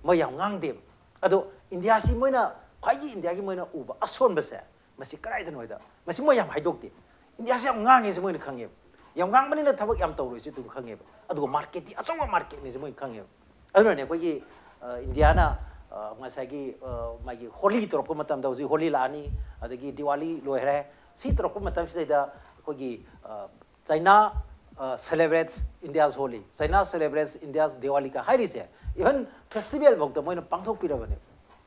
ꯃꯣꯏ ꯌꯥꯝ ꯉꯥꯡꯗꯦꯕ꯫ ꯑꯗꯣ ꯏꯟꯗꯤꯌꯥꯁꯤ ꯃꯣꯏꯅ, ꯈ꯭ꯋꯥꯏꯒꯤ ꯏꯟꯗꯤꯌꯥꯒꯤ ꯃꯣꯏꯅ ꯎꯕ ꯑꯁꯣꯟꯕꯁꯦ ꯃꯁꯤ ꯀꯗꯥꯏꯗꯅꯣ ꯍꯥꯏꯗ, ꯃꯁꯤ ꯃꯣꯏ ꯌꯥꯝ ꯍꯥꯏꯗꯣꯛꯇꯦ꯫ ꯏꯟꯗꯤꯌꯥꯁꯤ ꯌꯥꯝ ꯉꯥꯡꯉꯦꯁꯦ ꯃꯣꯏꯅ ꯈꯪꯉꯦꯕ꯫ ꯌꯥꯝ ꯉꯥꯡꯕꯅꯤꯅ ꯊꯕꯛ ꯌꯥꯝ ꯇꯧꯔꯣꯏꯁꯦ ꯑꯗꯨꯝ ꯈꯪꯉꯦꯕ꯫ ꯑꯗꯨꯒ ꯃꯥꯔꯀꯦꯠꯇꯤ ꯑꯆꯧꯕ ꯃꯥꯔꯀꯦꯠꯅꯦꯁꯦ ꯃꯣꯏꯅ ꯈꯪꯉꯦꯕ꯫ ꯑꯗꯨꯅꯅꯦ ꯑꯩꯈꯣꯏꯒꯤ, ꯑ, ꯏꯟꯗꯤꯌꯥꯅ, ꯑ, ꯉꯁꯥꯏꯒꯤ, ꯑ, ꯃꯥꯒꯤ ꯍꯣꯂꯤ ꯇꯧꯔꯛꯄ ꯃꯇꯝꯗ, ꯍꯧꯖꯤꯛ ꯍꯣꯂꯤ ꯂꯥꯛꯑꯅꯤ, ꯑꯗꯒꯤ ꯗꯤꯋꯥꯂꯤ ꯂꯣꯏꯈ꯭ꯔꯦ, ꯁꯤ ꯇꯧꯔꯛꯄ ꯃꯇꯝꯁꯤꯗꯩꯗ ꯑꯩꯈꯣꯏꯒꯤ, ꯑ, China, ꯑ, celebrates India's Holi, China celebrates India's Diwali ꯀ ꯍꯥꯏꯔꯤꯁꯦ, even festival ꯐꯥꯎꯗ ꯃꯣꯏꯅ ꯄꯥꯡꯊꯣꯛꯄꯤꯔꯕꯅꯦ꯫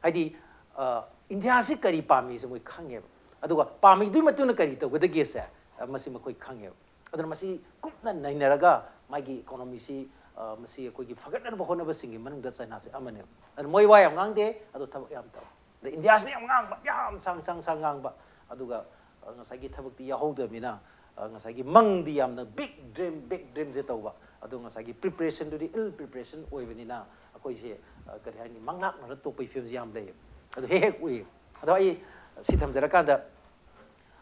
ꯍꯥꯏꯗꯤ, ꯑ, ꯏꯟꯗꯤꯌꯥꯁꯤ ꯀꯔꯤ ꯄꯥꯝꯃꯤꯁꯦ ꯃꯣꯏ ꯈꯪꯉꯦꯕ꯫ ꯑꯗꯨꯒ ꯄꯥꯝꯃꯤꯗꯨꯒꯤ ꯃꯇꯨꯡ ꯏꯟꯅ ꯀꯔꯤ ꯇꯧꯒꯗꯒꯦꯁꯦ, ꯑ, ꯃꯁꯤ ꯃꯈꯣꯏ ꯈꯪꯉꯦꯕ꯫ ꯑꯗꯨꯅ ꯃꯁꯤ ꯀꯨꯞꯅ ꯅꯩꯅꯔꯒ ꯃꯥꯒꯤ economy ꯁꯤ, ꯑ, ꯃꯁꯤ ꯑꯩꯈꯣꯏꯒꯤ ꯐꯒꯠꯅꯕ ꯍꯣꯠꯅꯕꯁꯤꯡꯒꯤ ꯃꯅꯨꯡꯗ ꯆꯥꯏꯅꯥꯁꯦ ꯑꯃꯅꯦꯕ꯫ ꯑꯗꯨꯅ ꯃꯣꯏ ꯋꯥ ꯌꯥꯝ ꯉꯥꯡꯗꯦ, ꯑꯗꯣ ꯊꯕꯛ ꯌꯥꯝ ꯇꯧꯋꯦ꯫ ꯑꯗ ꯏꯟꯗꯤꯌꯥꯁꯤꯅ ꯌꯥꯝ ꯉꯥꯡꯕ, ꯌꯥꯝ ꯁꯥꯡ ꯁꯥꯡ ꯁꯥꯡ ꯉꯥꯡꯕ, ꯑꯗꯨꯒ ꯑ, ꯉꯁꯥꯏꯒꯤ ꯊꯕꯛꯇꯤ ꯌꯥꯎꯍꯧꯗꯕꯅꯤꯅ, ꯑ, ꯉꯁꯥꯏꯒꯤ ꯃꯪꯗꯤ ꯌꯥꯝꯅ big dream, big dreamꯁꯦ ꯇꯧꯕ, ꯑꯗꯣ ꯉꯁꯥꯏꯒꯤ preparationꯗꯨꯗꯤ ill preparation ꯑꯣꯏꯕꯅꯤꯅ ꯑꯩꯈꯣꯏꯁꯦ, ꯑ, ꯀꯔꯤ ꯍꯥꯏꯅꯤ, ꯃꯪꯂꯥꯛꯅꯔ ꯇꯣꯛꯄꯒꯤ ꯐꯤꯕꯝꯁꯦ ꯌꯥꯝ ꯂꯩꯌꯦ꯫ ꯑꯗꯣ ꯍꯦꯛ ꯍꯦꯛ ꯎꯏ꯫ ꯑꯗꯣ ꯑꯩ ꯁꯤ ꯊꯝꯖꯔꯀꯥꯟꯗ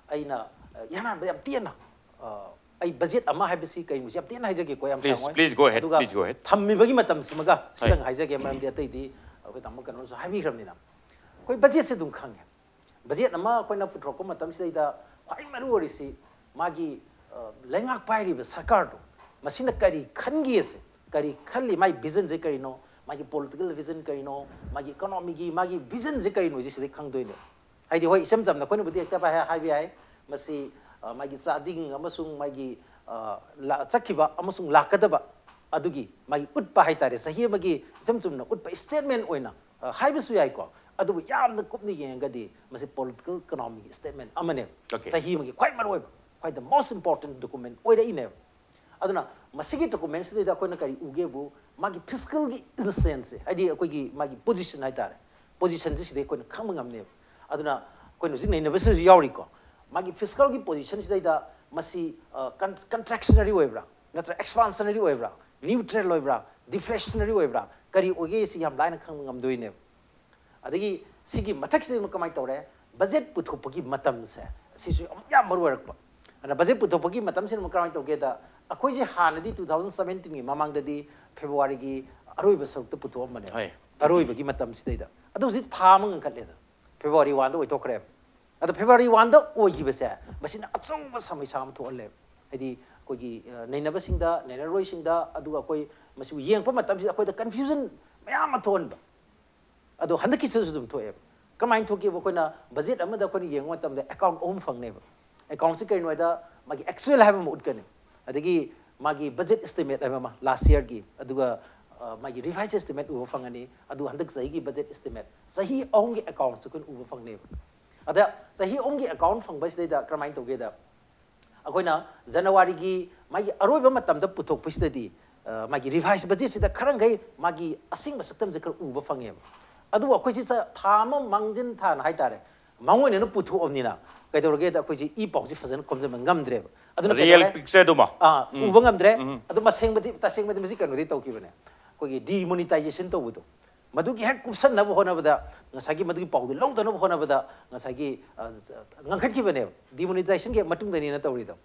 ꯑꯩꯅ, ꯑ, ꯏꯍꯥꯟ ꯍꯥꯟꯕ ꯌꯥꯝ ꯇꯦꯟꯅ, ꯑ, ꯑꯩ ꯕꯖꯦꯠ ꯑꯃ ꯍꯥꯏꯕꯁꯤ ꯀꯩꯅꯣꯁꯤ ꯌꯥꯝ ꯇꯦꯟꯅ ꯍꯥꯏꯖꯒꯦꯀꯣ, ꯌꯥꯝ Please, ꯁꯥꯡꯉꯣꯏ꯫ please go ahead, ꯑꯗꯨꯒ please go ahead. ꯊꯝꯃꯤꯕꯒꯤ ꯃꯇꯝꯁꯤꯃꯒ ꯍꯣꯏ꯫ ꯁꯤꯗꯪ ꯍꯥꯏꯖꯒꯦ, ꯃꯔꯝꯗꯤ ꯑꯇꯩꯗꯤ ꯑꯩꯈꯣꯏ ꯇꯥꯃꯣ ꯀꯩꯅꯣꯅꯁꯨ ꯍꯥꯏꯕꯤꯈ꯭ꯔꯕꯅꯤꯅ꯫ ꯑꯩꯈꯣꯏ ꯕꯖꯦꯠꯁꯦ ꯑꯗꯨꯝ ꯈꯪꯉꯦ꯫ ꯕꯖꯦꯠ ꯑꯃ ꯑꯩꯈꯣꯏꯅ ꯄꯨꯊꯣꯔꯛꯄ ꯃꯇꯝꯁꯤꯗꯩꯗ ꯈ꯭ꯋꯥꯏ ꯃꯔꯨ ꯑꯣꯏꯔꯤꯁꯤ ꯃꯥꯒꯤ, ꯑ, ꯂꯩꯉꯥꯛ ꯄꯥꯏꯔꯤꯕ ꯁꯔꯀꯥꯔꯗꯣ, ꯃꯁꯤꯅ ꯀꯔꯤ ꯈꯟꯒꯦꯁꯦ, ꯀꯔꯤ ꯈꯜꯂꯤ, ꯃꯥꯒꯤ visionꯁꯦ ꯀꯔꯤꯅꯣ, ꯃꯥꯒꯤ political vision ꯀꯔꯤꯅꯣ, ꯃꯥꯒꯤ economyꯒꯤ ꯃꯥꯒꯤ visionꯁꯦ ꯀꯔꯤꯅꯣꯁꯦ ꯁꯤꯗꯩ ꯈꯪꯗꯣꯏꯅꯦ꯫ ꯍꯥꯏꯗꯤ, ꯍꯣꯏ, ꯏꯆꯝ ꯆꯝꯅ ꯑꯩꯈꯣꯏꯅꯕꯨꯗꯤ ꯍꯦꯛꯇ ꯍꯥꯏ-, ꯍꯥꯏꯕ ꯌꯥꯏ, ꯃꯁꯤ, ꯑ, ꯃꯥꯒꯤ ꯆꯥꯗꯤꯡ ꯑꯃꯁꯨꯡ ꯃꯥꯒꯤ, ꯑ, ꯂꯥ-, ꯆꯠꯈꯤꯕ ꯑꯃꯁꯨꯡ ꯂꯥꯛꯀꯗꯕ ꯑꯗꯨꯒꯤ ꯃꯥꯒꯤ ꯎꯠꯄ ꯍꯥꯏꯇꯥꯔꯦ, ꯆꯍꯤ ꯑꯃꯒꯤ ꯏꯆꯝ ꯆꯨꯝꯅ ꯎꯠꯄ statement ꯑꯣꯏꯅ, ꯑ, ꯍꯥꯏꯕꯁꯨ ꯌꯥꯏꯀꯣ꯫ ꯑꯗꯨꯕꯨ ꯌꯥꯝꯅ ꯀꯨꯞꯅ ꯌꯦꯡꯉꯒꯗꯤ ꯃꯁꯤ political economyꯒꯤ statement ꯑꯃꯅꯦꯕ꯫ Okay. ꯆꯍꯤ ꯑꯃꯒꯤ ꯈ꯭ꯋꯥꯏ ꯃꯔꯨ ꯑꯣꯏꯕ, ꯈ꯭ꯋꯥꯏ the most important document ꯑꯣꯏꯔꯛꯏꯅꯦꯕ꯫ ꯑꯗꯨꯅ ꯃꯁꯤꯒꯤ documentꯁꯤꯗꯩꯗ ꯑꯩꯈꯣꯏꯅ ꯀꯔꯤ ꯎꯒꯦꯕꯨ, ꯃꯥꯒꯤ fiscalꯒꯤ stanceꯁꯦ, ꯍꯥꯏꯗꯤ ꯑꯩꯈꯣꯏꯒꯤ ꯃꯥꯒꯤ position ꯍꯥꯏꯇꯥꯔꯦ, positionꯁꯦ ꯁꯤꯗꯩ ꯑꯩꯈꯣꯏꯅ ꯈꯪꯕ ꯉꯝꯅꯦꯕ꯫ ꯑꯗꯨꯅ ꯑꯩꯈꯣꯏꯅ ꯍꯧꯖꯤꯛ ꯅꯩꯅꯕꯁꯤꯗꯁꯨ ꯌꯥꯎꯔꯤꯀꯣ, ꯃꯥꯒꯤ fiscalꯒꯤ positionꯁꯤꯗꯩꯗ ꯃꯁꯤ, ꯑ, con-, contractionary ꯑꯣꯏꯕ꯭ꯔꯥ, ꯅꯠꯇ꯭ꯔꯒ expansionary ꯑꯣꯏꯕ꯭ꯔꯥ, neutral ꯑꯣꯏꯕ꯭ꯔꯥ, deflationary ꯑꯣꯏꯕ꯭ꯔꯥ, ꯀꯔꯤ ꯑꯣꯏꯒꯦ ꯁꯤ ꯌꯥꯝ ꯂꯥꯏꯅ ꯈꯪꯕ ꯉꯝꯗꯣꯏꯅꯦꯕ꯫ ꯑꯗꯒꯤ ꯁꯤꯒꯤ ꯃꯊꯛꯁꯤꯗ ꯑꯃꯨꯛ ꯀꯃꯥꯏꯅ ꯇꯧꯔꯦ, ꯕꯖꯦꯠ ꯄꯨꯊꯣꯛꯄꯒꯤ ꯃꯇꯝꯁꯦ, ꯁꯤꯁꯨ ꯑꯃꯨꯛ ꯌꯥꯝ ꯃꯔꯨ ꯑꯣꯏꯔꯛꯄ꯫ ꯑꯗꯨꯅ ꯕꯖꯦꯠ ꯄꯨꯊꯣꯛꯄꯒꯤ ꯃꯇꯝꯁꯤꯅ ꯑꯃꯨꯛ ꯀꯃꯥꯏꯅ ꯇꯧꯒꯦꯗ, ꯑꯩꯈꯣꯏꯁꯦ ꯍꯥꯟꯅꯗꯤ two thousand seventeenꯒꯤ ꯃꯃꯥꯡꯗꯗꯤ ꯐꯦꯕ꯭ꯔꯨꯋꯥꯔꯤꯒꯤ ꯑꯔꯣꯏꯕ ꯁꯔꯨꯛꯇ ꯄꯨꯊꯣꯛꯑꯝꯕꯅꯦ꯫ ꯍꯣꯏ꯫ ꯑꯔꯣꯏꯕꯒꯤ ꯃꯇꯝꯁꯤꯗꯩꯗ꯫ ꯑꯗꯣ ꯍꯧꯖꯤꯛ ꯊꯥ ꯑꯃ ꯉꯟꯈꯠꯂꯦꯗ, ꯐꯦꯕ꯭ꯔꯨꯋꯥꯔꯤ oneꯗ ꯑꯣꯏꯊꯣꯛꯈ꯭ꯔꯦꯕ꯫ ꯑꯗꯣ ꯐꯦꯕ꯭ꯔꯨꯋꯥꯔꯤ oneꯗ ꯑꯣꯏꯈꯤꯕꯁꯦ, ꯃꯁꯤꯅ ꯑꯆꯧꯕ ꯁꯃꯁ꯭ꯌꯥ ꯑꯃ ꯊꯣꯛꯍꯜꯂꯦꯕ꯫ ꯍꯥꯏꯗꯤ ꯑꯩꯈꯣꯏꯒꯤ, ꯑ, ꯅꯩꯅꯕꯁꯤꯡꯗ, ꯅꯩꯅꯔꯣꯏꯁꯤꯡꯗ, ꯑꯗꯨꯒ ꯑꯩꯈꯣꯏ ꯃꯁꯤꯕꯨ ꯌꯦꯡꯉꯛꯄ ꯃꯇꯝꯁꯤꯗ ꯑꯩꯈꯣꯏꯗ confusion ꯃꯌꯥꯝ ꯑꯃ ꯊꯣꯛꯍꯟꯕ꯫ ꯑꯗꯣ ꯍꯟꯗꯛꯀꯤꯁꯤꯗꯁꯨ ꯑꯗꯨꯝ ꯊꯣꯛꯑꯦꯕ꯫ ꯀꯃꯥꯏꯅ ꯊꯣꯛꯀꯦꯕ? ꯑꯩꯈꯣꯏꯅ ꯕꯖꯦꯠ ꯑꯃꯗ ꯑꯩꯈꯣꯏꯅ ꯌꯦꯡꯕ ꯃꯇꯝꯗ account ꯑꯍꯨꯝ ꯐꯪꯅꯦꯕ꯫ Accountꯁꯤ ꯀꯩꯅꯣ ꯍꯥꯏꯗ, ꯃꯥꯒꯤ actual ꯍꯥꯏꯕ ꯑꯃ ꯎꯠꯀꯅꯤ, ꯑꯗꯒꯤ ꯃꯥꯒꯤ budget estimate ꯍꯥꯏꯕ ꯑꯃ last yearꯒꯤ, ꯑꯗꯨꯒ, ꯑ, ꯃꯥꯒꯤ revise estimate ꯎꯕ ꯐꯪꯒꯅꯤ, ꯑꯗꯨꯒ ꯍꯟꯗꯛ ꯆꯍꯤꯒꯤ budget estimate, ꯆꯍꯤ ꯑꯍꯨꯝꯒꯤ accountꯁꯨ ꯑꯩꯈꯣꯏꯅ ꯎꯕ ꯐꯪꯅꯦꯕ꯫ ꯑꯗ ꯆꯍꯤ ꯑꯍꯨꯝꯒꯤ account ꯐꯪꯕꯁꯤꯗꯩꯗ ꯀꯔꯝꯍꯥꯏꯅ ꯇꯧꯒꯦꯗ, ꯑꯩꯈꯣꯏꯅ ꯖꯅꯋꯥꯔꯤꯒꯤ ꯃꯥꯒꯤ ꯑꯔꯣꯏꯕ ꯃꯇꯝꯗ ꯄꯨꯊꯣꯛꯄꯁꯤꯗꯗꯤ ꯑ, ꯃꯥꯒꯤ ꯔꯤꯚꯥꯏꯁ ꯕꯖꯦꯠꯁꯤꯗ ꯈꯔ ꯃꯈꯩ ꯃꯥꯒꯤ ꯑꯁꯦꯡꯕ ꯁꯛꯇꯝꯁꯦ ꯈꯔ ꯎꯕ ꯐꯪꯉꯦꯕ꯫ ꯑꯗꯨꯕꯨ ꯑꯩꯈꯣꯏꯁꯤ ꯆ- ꯊꯥ ꯑꯃ ꯃꯥꯡꯖꯤꯟ ꯊꯥꯅ ꯍꯥꯏꯇꯥꯔꯦ, ꯃꯥꯡꯑꯣꯏꯅꯅ ꯄꯨꯊꯣꯛꯑꯕꯅꯤꯅ ꯀꯩꯗꯧꯔꯒꯦꯗ ꯑꯩꯈꯣꯏꯁꯤ ꯏ ꯄꯥꯎꯁꯤ ꯐꯖꯅ ꯈꯣꯝꯖꯤꯟꯕ ꯉꯝꯗ꯭ꯔꯦꯕ꯫ ꯑꯗꯨꯅ ꯔꯤꯌꯦꯜ ꯀꯩꯗꯧꯔꯦ? ꯄꯤꯛꯆꯔꯗꯨꯃ ꯑꯥ, ꯎꯕ ꯉꯝꯗ꯭ꯔꯦ꯫ ꯑꯗꯨ ꯃꯁꯦꯡꯕꯗꯤ, ꯇꯁꯦꯡꯕꯗꯤ ꯃꯁꯤ ꯀꯩꯅꯣꯗꯤ ꯇꯧꯈꯤꯕꯅꯦ, ꯑꯩꯈꯣꯏꯒꯤ ꯗꯤꯃꯣꯅꯤꯇꯥꯏꯖꯦꯁꯟ ꯇꯧꯕꯗꯣ, ꯃꯗꯨꯒꯤ ꯍꯦꯛ ꯀꯨꯞꯁꯟꯅꯕ ꯍꯣꯠꯅꯕꯗ, ꯉꯁꯥꯏꯒꯤ ꯃꯗꯨꯒꯤ ꯄꯥꯎꯗꯨ ꯂꯧꯗꯅꯕ ꯍꯣꯠꯅꯕꯗ ꯉꯁꯥꯏꯒꯤ ꯑ, ꯉꯪꯈꯠꯈꯤꯕꯅꯦꯕ, ꯗꯤꯃꯣꯅꯤꯇꯥꯏꯖꯦꯁꯟꯒꯤ ꯃꯇꯨꯡꯗꯅꯤꯅ ꯇꯧꯔꯤꯗꯣ꯫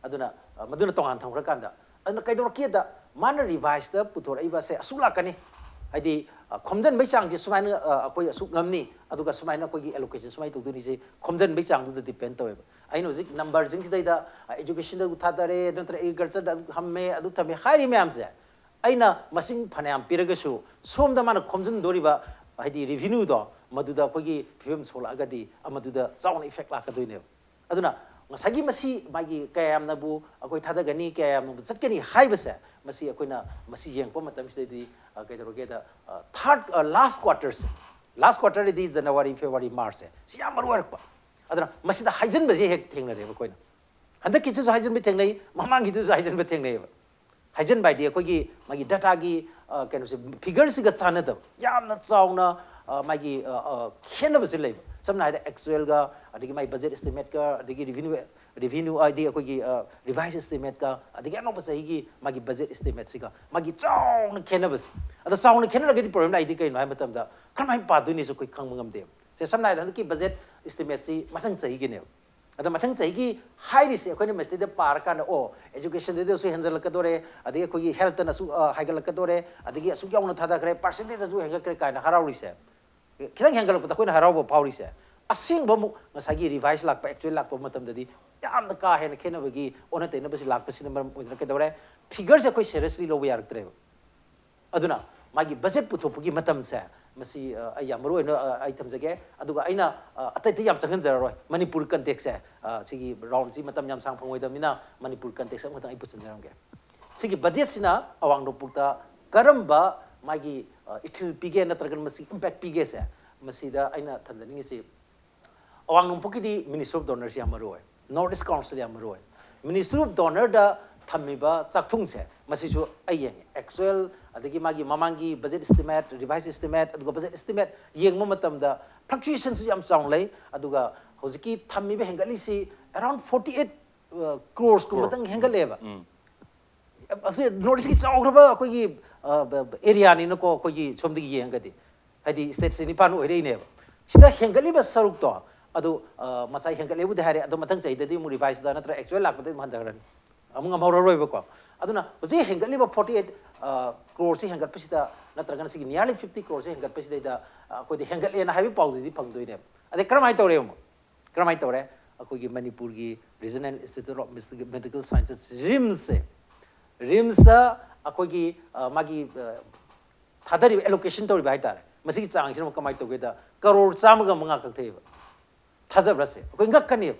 ꯑꯗꯨꯅ ꯑ, ꯃꯗꯨꯅ ꯇꯣꯉꯥꯟ ꯊꯝꯈ꯭ꯔꯀꯥꯟꯗ, ꯑꯗꯨꯅ ꯀꯩꯗꯧꯔꯛꯀꯦꯗ, ꯃꯥꯅ ꯔꯤꯚꯥꯏꯁꯇ ꯄꯨꯊꯣꯔꯛꯏꯕꯁꯦ ꯑꯁꯨꯛ ꯂꯥꯛꯀꯅꯤ, ꯍꯥꯏꯗꯤ ꯑ, ꯈꯣꯝꯖꯤꯟꯕꯩ ꯆꯥꯡꯁꯦ ꯁꯨꯃꯥꯏꯅ ꯑ, ꯑꯩꯈꯣꯏ ꯑꯁꯨꯛ ꯉꯝꯅꯤ, ꯑꯗꯨꯒ ꯁꯨꯃꯥꯏꯅ ꯑꯩꯈꯣꯏꯒꯤ ꯑꯦꯂꯣꯀꯦꯁꯟ ꯁꯨꯃꯥꯏꯅ ꯇꯧꯗꯣꯏꯅꯤꯁꯦ, ꯈꯣꯝꯖꯤꯟꯕꯩ ꯆꯥꯡꯗꯨꯗ ꯗꯤꯄꯦꯟ ꯇꯧꯋꯦꯕ꯫ ꯑꯩꯅ ꯍꯧꯖꯤꯛ ꯅꯝꯕꯔꯁꯤꯡꯁꯤꯗꯩꯗ ꯑꯦꯖꯨꯀꯦꯁꯟꯗ ꯑꯗꯨ ꯊꯥꯗꯔꯦ, ꯅꯠꯇ꯭ꯔꯒ ꯑꯦꯒ꯭ꯔꯤꯀꯜꯆꯔꯗ ꯑꯗꯨ ꯊꯝꯃꯦ, ꯑꯗꯨ ꯊꯝꯃꯦ ꯍꯥꯏꯔꯤ ꯃꯌꯥꯝꯁꯦ, ꯑꯩꯅ ꯃꯁꯤꯡ ꯐꯅꯌꯥꯝ ꯄꯤꯔꯒꯁꯨ ꯁꯣꯝꯗ ꯃꯥꯅ ꯈꯣꯝꯖꯤꯟꯗꯣꯔꯤꯕ ꯍꯥꯏꯗꯤ ꯔꯤꯚꯤꯅ꯭ꯌꯨꯗꯣ, ꯃꯗꯨꯗ ꯑꯩꯈꯣꯏꯒꯤ ꯐꯤꯕꯝ ꯁꯣꯛꯂꯛꯑꯒꯗꯤ ꯃꯗꯨꯗ ꯆꯥꯎꯅ ꯏꯐꯦꯛ ꯂꯥꯛꯀꯗꯣꯏꯅꯦꯕ꯫ ꯑꯗꯨꯅ ꯉꯁꯥꯏꯒꯤ ꯃꯁꯤ ꯃꯥꯒꯤ ꯀꯌꯥ ꯌꯥꯝꯅꯕꯨ ꯑꯩꯈꯣꯏ ꯊꯥꯗꯒꯅꯤ, ꯀꯌꯥ ꯌꯥꯝꯅꯕꯨ ꯆꯠꯀꯅꯤ ꯍꯥꯏꯕꯁꯦ, ꯃꯁꯤ ꯑꯩꯈꯣꯏꯅ ꯃꯁꯤ ꯌꯦꯡꯉꯛꯄ ꯃꯇꯝꯁꯤꯗꯗꯤ ꯑ, ꯀꯩꯗꯧꯔꯒꯦꯗ, ꯊꯥꯔꯠ, ꯂꯥꯁ ꯀ꯭ꯋꯥꯇꯔꯁꯦ, ꯂꯥꯁ ꯀ꯭ꯋꯥꯇꯔꯗꯤ ꯖꯅꯋꯥꯔꯤ, ꯐꯦꯕ꯭ꯔꯨꯋꯥꯔꯤ, ꯃꯥꯔꯆꯁꯦ, ꯁꯤ ꯌꯥꯝ ꯃꯔꯨ ꯑꯣꯏꯔꯛꯄ꯫ ꯑꯗꯨꯅ ꯃꯁꯤꯗ ꯍꯥꯏꯖꯤꯟꯕꯁꯦ ꯍꯦꯛ ꯊꯦꯡꯅꯔꯦꯕ ꯑꯩꯈꯣꯏꯅ꯫ ꯍꯟꯗꯛꯀꯤꯁꯤꯁꯨ ꯍꯥꯏꯖꯤꯟꯕ ꯊꯦꯡꯅꯩ, ꯃꯃꯥꯡꯒꯤꯗꯨꯁꯨ ꯍꯥꯏꯖꯤꯟꯕ ꯊꯦꯡꯅꯩꯌꯦꯕ꯫ ꯍꯥꯏꯖꯤꯟꯕ ꯍꯥꯏꯗꯤ ꯑꯩꯈꯣꯏꯒꯤ ꯃꯥꯒꯤ ꯗꯇꯥꯒꯤ ꯀꯩꯅꯣꯁꯦ, ꯐꯤꯒꯔꯁꯤꯒ ꯆꯥꯟꯅꯗꯕ, ꯌꯥꯝꯅ ꯆꯥꯎꯅ ꯑ, ꯃꯥꯒꯤ ꯑ, ꯑ, ꯈꯦꯠꯅꯕꯁꯦ ꯂꯩꯕ꯫ ꯁꯝꯅ ꯍꯥꯏꯔꯕꯗ ꯑꯦꯛꯆꯨꯋꯦꯜꯒ, ꯑꯗꯒꯤ ꯃꯥꯒꯤ ꯕꯖꯦꯠ ꯑꯦꯁꯇꯤꯃꯦꯠꯀ, ꯑꯗꯒꯤ ꯔꯤꯚꯤꯅ꯭ꯌꯨ, ꯔꯤꯚꯤꯅ꯭ꯌꯨ ꯍꯥꯏꯗꯤ ꯑꯩꯈꯣꯏꯒꯤ ꯔꯤꯚꯥꯏꯁ ꯑꯦꯁꯇꯤꯃꯦꯠꯀ, ꯑꯗꯒꯤ ꯑꯅꯧꯕ ꯆꯍꯤꯒꯤ ꯃꯥꯒꯤ ꯕꯖꯦꯠ ꯑꯦꯁꯇꯤꯃꯦꯠꯁꯤꯒ ꯃꯥꯒꯤ ꯆꯥꯎꯅ ꯈꯦꯠꯅꯕꯁꯦ꯫ ꯑꯗꯣ ꯆꯥꯎꯅ ꯈꯦꯠꯅꯔꯒꯗꯤ ꯄ꯭ꯔꯣꯕ꯭ꯂꯦꯝ ꯂꯥꯛꯏꯗꯤ ꯀꯩꯅꯣ ꯍꯥꯏꯕ ꯃꯇꯝꯗ, ꯀꯔꯝꯍꯥꯏꯅ ꯄꯥꯗꯣꯏꯅꯤꯁꯨ ꯑꯩꯈꯣꯏ ꯈꯪꯕ ꯉꯝꯗꯦꯕ꯫ ꯁꯦ, ꯁꯝꯅ ꯍꯥꯏꯔꯕꯗ ꯍꯟꯗꯛꯀꯤ ꯕꯖꯦꯠ ꯑꯦꯁꯇꯤꯃꯦꯠꯁꯤ ꯃꯊꯪ ꯆꯍꯤꯒꯤꯅꯦꯕ꯫ ꯑꯗꯣ ꯃꯊꯪ ꯆꯍꯤꯒꯤ ꯍꯥꯏꯔꯤꯁꯦ ꯑꯩꯈꯣꯏꯅ ꯃꯁꯤꯗꯩꯗ ꯄꯥꯔꯀꯥꯟꯗ, ꯑꯣ, ꯑꯦꯖꯨꯀꯦꯁꯟꯗꯗꯤ ꯑꯁꯨꯛ ꯍꯦꯟꯖꯜꯂꯛꯀꯗꯣꯔꯦ, ꯑꯗꯒꯤ ꯑꯩꯈꯣꯏꯒꯤ ꯍꯦꯜꯠꯇꯅ ꯑꯁꯨꯛ, ꯑ, ꯍꯥꯏꯒꯠꯂꯛꯀꯗꯣꯔꯦ, ꯑꯗꯒꯤ ꯑꯁꯨꯛ ꯌꯥꯎꯅ ꯊꯥꯗꯈ꯭ꯔꯦ, ꯄꯥꯔꯁꯦꯟꯇꯦꯖ ꯑꯁꯨꯛ ꯍꯦꯟꯒꯠꯈ꯭ꯔꯦ ꯀꯥꯏꯅ ꯍꯔꯥꯎꯔꯤꯁꯦ, ꯈꯤꯇꯪ ꯍꯦꯟꯒꯠꯂꯛꯄꯗ ꯑꯩꯈꯣꯏꯅ ꯍꯔꯥꯎꯕ ꯐꯥꯎꯔꯤꯁꯦ, ꯑꯁꯦꯡꯕ ꯑꯃꯨꯛ ꯉꯁꯥꯏꯒꯤ ꯔꯤꯚꯥꯏꯁ ꯂꯥꯛꯄ, ꯑꯦꯛꯆꯨꯋꯦꯜ ꯂꯥꯛꯄ ꯃꯇꯝꯗꯗꯤ ꯌꯥꯝꯅ ꯀꯥ ꯍꯦꯟꯅ ꯈꯦꯠꯅꯕꯒꯤ, ꯑꯣꯟꯅ ꯇꯩꯅꯕꯁꯤ ꯂꯥꯛꯄꯁꯤꯅ ꯃꯔꯝ ꯑꯣꯏꯗꯅ ꯀꯩꯗꯧꯔꯦ? ꯐꯤꯒꯔꯁꯦ ꯑꯩꯈꯣꯏ ꯁꯦꯔꯤꯌꯁꯂꯤ ꯂꯧꯕ ꯌꯥꯔꯛꯇ꯭ꯔꯦꯕ꯫ ꯑꯗꯨꯅ ꯃꯥꯒꯤ ꯕꯖꯦꯠ ꯄꯨꯊꯣꯛꯄꯒꯤ ꯃꯇꯝꯁꯦ, ꯃꯁꯤ, ꯑ, ꯑꯩ ꯌꯥꯝ ꯃꯔꯨ ꯑꯣꯏꯅ, ꯑ, ꯑꯩ ꯊꯝꯖꯒꯦ꯫ ꯑꯗꯨꯒ ꯑꯩꯅ, ꯑ, ꯑꯇꯩ ꯑꯇꯩ ꯌꯥꯝ ꯆꯪꯍꯟꯖꯔꯔꯣꯏ, ꯃꯅꯤꯄꯨꯔ ꯀꯟꯇꯦꯛꯁꯁꯦ, ꯑ, ꯁꯤꯒꯤ ꯔꯥꯎꯟꯁꯤ ꯃꯇꯝ ꯌꯥꯝ ꯁꯥꯡ ꯐꯪꯉꯣꯏꯗꯕꯅꯤꯅ ꯃꯅꯤꯄꯨꯔ ꯀꯟꯇꯦꯛꯁ ꯑꯃꯈꯛꯇꯪ ꯑꯩ ꯄꯨꯁꯤꯟꯖꯔꯝꯒꯦ꯫ ꯁꯤꯒꯤ ꯕꯖꯦꯠꯁꯤꯅ ꯑꯋꯥꯡ ꯅꯣꯡꯄꯣꯛꯇ ꯀꯔꯝꯕ ꯃꯥꯒꯤ, ꯑ, ꯏꯊꯤꯜ ꯄꯤꯒꯦ ꯅꯠꯇ꯭ꯔꯒꯅ ꯃꯁꯤ ꯏꯝꯄꯦꯛ ꯄꯤꯒꯦꯁꯦ, ꯃꯁꯤꯗ ꯑꯩꯅ ꯊꯝꯖꯅꯤꯡꯉꯤꯁꯤ, ꯑꯋꯥꯡ ꯅꯣꯡꯄꯣꯛꯀꯤꯗꯤ ꯃꯤꯅꯤꯁꯇ꯭ꯔꯤ ꯑꯣꯐ ꯗꯣꯅꯔꯁꯤ ꯌꯥꯝ ꯃꯔꯨ ꯑꯣꯏ, ꯅꯣꯔꯠ ꯏꯁ ꯀꯥꯎꯟꯁꯤꯜ ꯌꯥꯝ ꯃꯔꯨ ꯑꯣꯏ꯫ ꯃꯤꯅꯤꯁꯇ꯭ꯔꯤ ꯑꯣꯐ ꯗꯣꯅꯔꯗ ꯊꯝꯃꯤꯕ ꯆꯥꯛꯊꯨꯡꯁꯦ, ꯃꯁꯤꯁꯨ ꯑꯩ ꯌꯦꯡꯉꯦ꯫ ꯑꯦꯛꯆꯨꯋꯦꯜ, ꯑꯗꯒꯤ ꯃꯥꯒꯤ ꯃꯃꯥꯡꯒꯤ ꯕꯖꯦꯠ ꯏꯁꯇꯤꯃꯦꯠ, ꯔꯤꯚꯥꯏꯁ ꯏꯁꯇꯤꯃꯦꯠ, ꯑꯗꯨꯒ ꯕꯖꯦꯠ ꯏꯁꯇꯤꯃꯦꯠ ꯌꯦꯡꯕ ꯃꯇꯝꯗ ꯐ꯭ꯂꯛꯆꯨꯌꯦꯁꯟꯁꯨ ꯌꯥꯝ ꯆꯥꯎꯅ ꯂꯩ꯫ ꯑꯗꯨꯒ ꯍꯧꯖꯤꯛꯀꯤ ꯊꯝꯃꯤꯕ ꯍꯦꯟꯒꯠꯂꯤꯁꯤ around forty eight crores ꯀꯨꯝꯕꯇꯪ ꯍꯦꯟꯒꯠꯂꯦꯕ꯫ ꯎꯝ꯫ ꯍꯧꯖꯤꯛ ꯅꯣꯔꯠ ꯏꯁꯀꯤ ꯆꯥꯎꯈ꯭ꯔꯕ ꯑꯩꯈꯣꯏꯒꯤ ꯑꯦꯔꯤꯌꯥꯅꯤꯅꯀꯣ, ꯑꯩꯈꯣꯏꯒꯤ ꯁꯣꯝꯗꯒꯤ ꯌꯦꯡꯉꯒꯗꯤ, ꯍꯥꯏꯗꯤ ꯁ꯭ꯇꯦꯠꯁꯦ ꯅꯤꯄꯥꯟ ꯑꯣꯏꯔꯛꯏꯅꯦꯕ꯫ ꯁꯤꯗ ꯍꯦꯟꯒꯠꯂꯤꯕ ꯁꯔꯨꯛꯇꯣ ꯑꯗꯨ, ꯑ, ꯉꯁꯥꯏ ꯍꯦꯟꯒꯠꯂꯦꯕꯨꯗꯤ ꯍꯥꯏꯔꯦ, ꯑꯗꯣ ꯃꯊꯪ ꯆꯍꯤꯗꯗꯤ ꯑꯃꯨꯛ ꯔꯤꯚꯥꯏꯁꯇ ꯅꯠꯇ꯭ꯔꯒ ꯑꯦꯛꯆꯨꯋꯦꯜ ꯂꯥꯛꯄꯗ ꯑꯗꯨꯝ ꯍꯟꯊꯈ꯭ꯔꯅꯤ, ꯑꯃꯨꯛ ꯉꯝꯍꯧꯔꯔꯣꯏꯕꯀꯣ꯫ ꯑꯗꯨꯅ ꯍꯧꯖꯤꯛ ꯍꯦꯟꯒꯠꯂꯤꯕ forty eight crores ꯁꯤ ꯍꯦꯟꯒꯠꯄꯁꯤꯗ, ꯅꯠꯇ꯭ꯔꯒꯅ ꯁꯤꯒꯤ nearly fifty crores ꯁꯤ ꯍꯦꯟꯒꯠꯄꯁꯤꯗꯩꯗ, ꯑ, ꯑꯩꯈꯣꯏꯗ ꯍꯦꯟꯒꯠꯂꯦꯅ ꯍꯥꯏꯕꯒꯤ ꯄꯥꯎꯗꯨꯗꯤ ꯐꯪꯗꯣꯏꯅꯦꯕ꯫ ꯑꯗꯩ ꯀꯔꯝꯍꯥꯏꯅ ꯇꯧꯔꯦ ꯑꯃꯨꯛ? ꯀꯔꯝꯍꯥꯏꯅ ꯇꯧꯔꯦ? ꯑꯩꯈꯣꯏꯒꯤ ꯃꯅꯤꯄꯨꯔꯒꯤ Regional Institute of Medical Sciences, ꯔꯤꯝꯁꯁꯦ, ꯔꯤꯝꯁꯇ ꯑꯩꯈꯣꯏꯒꯤ, ꯑ, ꯃꯥꯒꯤ, ꯑ, ꯊꯥꯗꯔꯤꯕ, ꯑꯦꯂꯣꯀꯦꯁꯟ ꯇꯧꯔꯤꯕ ꯍꯥꯏꯇꯥꯔꯦ, ꯃꯁꯤꯒꯤ ꯆꯥꯡꯁꯤꯅ ꯑꯃꯨꯛ ꯀꯃꯥꯏꯅ ꯇꯧꯒꯦꯗ, ꯀꯔꯣꯔ ꯆꯥꯝꯃꯒ ꯃꯉꯥ ꯀꯛꯊꯩꯑꯕ꯫ ꯊꯥꯖꯕ꯭ꯔꯥ ꯁꯦ? ꯑꯩꯈꯣꯏ ꯉꯛꯀꯅꯦꯕ꯫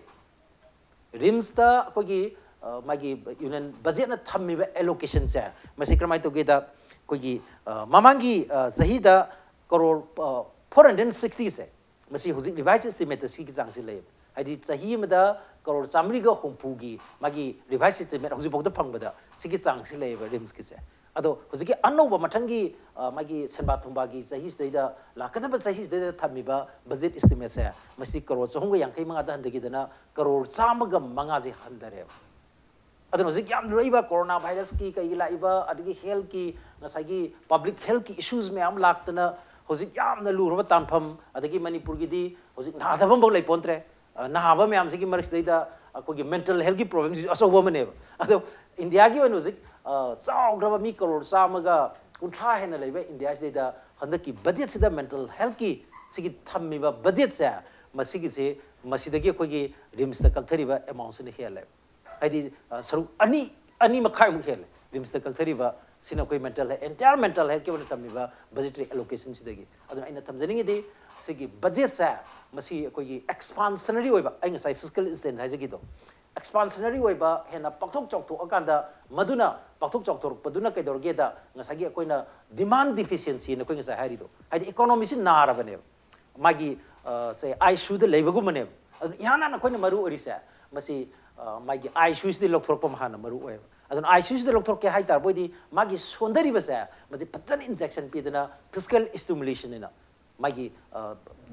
ꯔꯤꯝꯁꯇ ꯑꯩꯈꯣꯏꯒꯤ, ꯑ, ꯃꯥꯒꯤ ꯌꯨꯅꯤꯌꯟ ꯕꯖꯦꯠꯅ ꯊꯝꯃꯤꯕ ꯑꯦꯂꯣꯀꯦꯁꯟꯁꯦ, ꯃꯁꯤ ꯀꯔꯝꯍꯥꯏꯅ ꯇꯧꯒꯦꯗ, ꯑꯩꯈꯣꯏꯒꯤ, ꯑ, ꯃꯃꯥꯡꯒꯤ, ꯑ, ꯆꯍꯤꯗ ꯀꯔꯣꯔ, ꯑ, four hundred sixty ꯁꯦ, ꯃꯁꯤ ꯍꯧꯖꯤꯛ ꯔꯤꯚꯥꯏꯁ ꯏꯁꯇꯤꯃꯦꯠꯇ ꯁꯤꯒꯤ ꯆꯥꯡꯁꯤ ꯂꯩꯌꯦꯕ꯫ ꯍꯥꯏꯗꯤ ꯆꯍꯤ ꯑꯃꯗ ꯀꯔꯣꯔ ꯆꯥꯃꯔꯤꯒ ꯍꯨꯝꯐꯨꯒꯤ ꯃꯥꯒꯤ ꯔꯤꯚꯥꯏꯁ ꯏꯁꯇꯤꯃꯦꯠ ꯍꯧꯖꯤꯛꯐꯥꯎꯗ ꯐꯪꯕꯗ ꯁꯤꯒꯤ ꯆꯥꯡꯁꯤ ꯂꯩꯌꯦꯕ ꯔꯤꯝꯁꯀꯤꯁꯦ꯫ ꯑꯗꯣ ꯍꯧꯖꯤꯛꯀꯤ ꯑꯅꯧꯕ ꯃꯊꯪꯒꯤ, ꯑ, ꯃꯥꯒꯤ ꯁꯦꯟꯕꯥ ꯊꯨꯝꯕꯥꯒꯤ ꯆꯍꯤꯁꯤꯗꯩꯗ, ꯂꯥꯛꯀꯗꯕ ꯆꯍꯤꯁꯤꯗꯩꯗ ꯊꯝꯃꯤꯕ ꯕꯖꯦꯠ ꯏꯁꯇꯤꯃꯦꯠꯁꯦ, ꯃꯁꯤ ꯀꯔꯣꯔ ꯆꯍꯨꯝꯒ ꯌꯥꯡꯈꯩ ꯃꯉꯥꯗ ꯍꯟꯊꯈꯤꯗꯅ ꯀꯔꯣꯔ ꯆꯥꯝꯃꯒ ꯃꯉꯥꯁꯦ ꯍꯟꯊꯔꯦꯕ꯫ ꯑꯗꯨꯅ ꯍꯧꯖꯤꯛ ꯌꯥꯝ ꯂꯨꯔꯛꯏꯕ ꯀꯣꯔꯣꯅꯥ ꯚꯥꯏꯔꯁꯀꯤ ꯀꯩꯒꯤ ꯂꯥꯛꯏꯕ, ꯑꯗꯒꯤ ꯍꯦꯜꯊꯀꯤ, ꯉꯁꯥꯏꯒꯤ ꯄꯕ꯭ꯂꯤꯛ ꯍꯦꯜꯊꯀꯤ ꯏꯁꯨꯁ ꯃꯌꯥꯝ ꯂꯥꯛꯇꯅ ꯍꯧꯖꯤꯛ ꯌꯥꯝꯅ ꯂꯨꯔꯕ ꯇꯥꯟꯐꯝ, ꯑꯗꯒꯤ ꯃꯅꯤꯄꯨꯔꯒꯤꯗꯤ ꯍꯧꯖꯤꯛ ꯅꯥꯗꯕ ꯑꯃꯐꯥꯎ ꯂꯩꯄꯣꯟꯇ꯭ꯔꯦ꯫ ꯑ, ꯅꯥꯕ ꯃꯌꯥꯝꯁꯤꯒꯤ ꯃꯔꯛꯁꯤꯗꯩꯗ ꯑꯩꯈꯣꯏꯒꯤ ꯃꯦꯟꯇꯦꯜ ꯍꯦꯜꯊꯀꯤ ꯄ꯭ꯔꯣꯕ꯭ꯂꯦꯝꯁꯤꯁꯨ ꯑꯆꯧꯕ ꯑꯃꯅꯦꯕ꯫ ꯑꯗꯣ ꯏꯟꯗꯤꯌꯥꯒꯤ ꯑꯣꯏꯅ ꯍꯧꯖꯤꯛ, ꯑ, ꯆꯥꯎꯈ꯭ꯔꯕ ꯃꯤ ꯀꯔꯣꯔ ꯆꯥꯝꯃꯒ ꯀꯨꯟꯊ꯭ꯔꯥ ꯍꯦꯟꯅ ꯂꯩꯕ ꯏꯟꯗꯤꯌꯥꯁꯤꯗꯩꯗ ꯍꯟꯗꯛꯀꯤ ꯕꯖꯦꯠꯁꯤꯗ ꯃꯦꯟꯇꯦꯜ ꯍꯦꯜꯊꯀꯤ ꯁꯤꯒꯤ ꯊꯝꯃꯤꯕ ꯕꯖꯦꯠꯁꯦ, ꯃꯁꯤꯒꯤꯁꯤ, ꯃꯁꯤꯗꯒꯤ ꯑꯩꯈꯣꯏꯒꯤ ꯔꯤꯝꯁꯇ ꯀꯛꯊꯔꯤꯕ ꯑꯦꯃꯥꯎꯟꯁꯤꯅ ꯍꯦꯜꯂꯦ꯫ ꯍꯥꯏꯗꯤ, ꯑ, ꯁꯔꯨꯛ ꯑꯅꯤ, ꯑꯅꯤ ꯃꯈꯥꯏꯃꯨꯛ ꯍꯦꯜꯂꯦ ꯔꯤꯝꯁꯇ ꯀꯛꯊꯔꯤꯕ꯫ ꯁꯤꯅ ꯑꯩꯈꯣꯏ ꯃꯦꯟꯇꯦꯜ ꯍꯦꯜꯊ, ꯑꯦꯟꯇꯥꯌꯔ ꯃꯦꯟꯇꯦꯜ ꯍꯦꯜꯊꯀꯤ ꯑꯣꯏꯅ ꯊꯝꯃꯤꯕ ꯕꯖꯦꯇꯔꯤ ꯑꯦꯂꯣꯀꯦꯁꯟꯁꯤꯗꯒꯤ꯫ ꯑꯗꯨꯅ ꯑꯩꯅ ꯊꯝꯖꯅꯤꯡꯉꯤꯗꯤ, ꯁꯤꯒꯤ ꯕꯖꯦꯠꯁꯦ, ꯃꯁꯤ ꯑꯩꯈꯣꯏꯒꯤ ꯑꯦꯛꯁꯄꯥꯟꯁꯅꯔꯤ ꯑꯣꯏꯕ, ꯑꯩ ꯉꯁꯥꯏ ꯐꯤꯁꯀꯦꯜ ꯏꯁꯇꯦꯟꯁ ꯍꯥꯏꯖꯈꯤꯗꯣ, ꯑꯦꯛꯁꯄꯥꯟꯁꯅꯔꯤ ꯑꯣꯏꯕ, ꯍꯦꯟꯅ ꯄꯥꯛꯊꯣꯛ ꯆꯥꯎꯊꯣꯛꯑꯀꯥꯟꯗ, ꯃꯗꯨꯅ ꯄꯥꯛꯊꯣꯛ ꯆꯥꯎꯊꯣꯔꯛꯄꯗꯨꯅ ꯀꯩꯗꯧꯔꯒꯦꯗ, ꯉꯁꯥꯏꯒꯤ ꯑꯩꯈꯣꯏꯅ ꯗꯤꯃꯥꯟ ꯗꯤꯐꯤꯁꯤꯌꯦꯟꯁꯤꯅ ꯑꯩꯈꯣꯏ ꯉꯁꯥꯏ ꯍꯥꯏꯔꯤꯗꯣ, ꯍꯥꯏꯗꯤ ꯏꯀꯣꯅꯣꯃꯤꯁꯤ ꯅꯥꯔꯕꯅꯦꯕ꯫ ꯃꯥꯒꯤ, ꯑ, ꯁꯦ, ꯑꯥꯏ ꯁꯤꯌꯨꯗ ꯂꯩꯕꯒꯨꯝꯕꯅꯦꯕ꯫ ꯑꯗꯨꯅ ꯏꯍꯥꯟ ꯍꯥꯟꯅ ꯑꯩꯈꯣꯏꯅ ꯃꯔꯨ ꯑꯣꯏꯔꯤꯁꯦ, ꯃꯁꯤ, ꯑ, ꯃꯥꯒꯤ ꯑꯥꯏ ꯁꯤꯌꯨꯁꯤꯗꯤ ꯂꯧꯊꯣꯔꯛꯄ ꯑꯃ ꯍꯥꯟꯅ ꯃꯔꯨ ꯑꯣꯏꯌꯦꯕ꯫ ꯑꯗꯨꯅ ꯑꯥꯏ ꯁꯤ ꯌꯨꯁꯤꯗ ꯂꯧꯊꯣꯛꯀꯦ ꯍꯥꯏ ꯇꯥꯔꯕꯣꯏꯗꯤ ꯃꯥꯒꯤ ꯁꯣꯟꯊꯔꯤꯕꯁꯦ ꯃꯁꯤ ꯐꯖꯅ ꯏꯟꯖꯦꯛꯁꯟ ꯄꯤꯗꯅ ꯐꯤꯁꯀꯦꯜ ꯏꯁꯇꯤꯃꯨꯂꯦꯁꯟ ꯑꯅ ꯃꯥꯒꯤ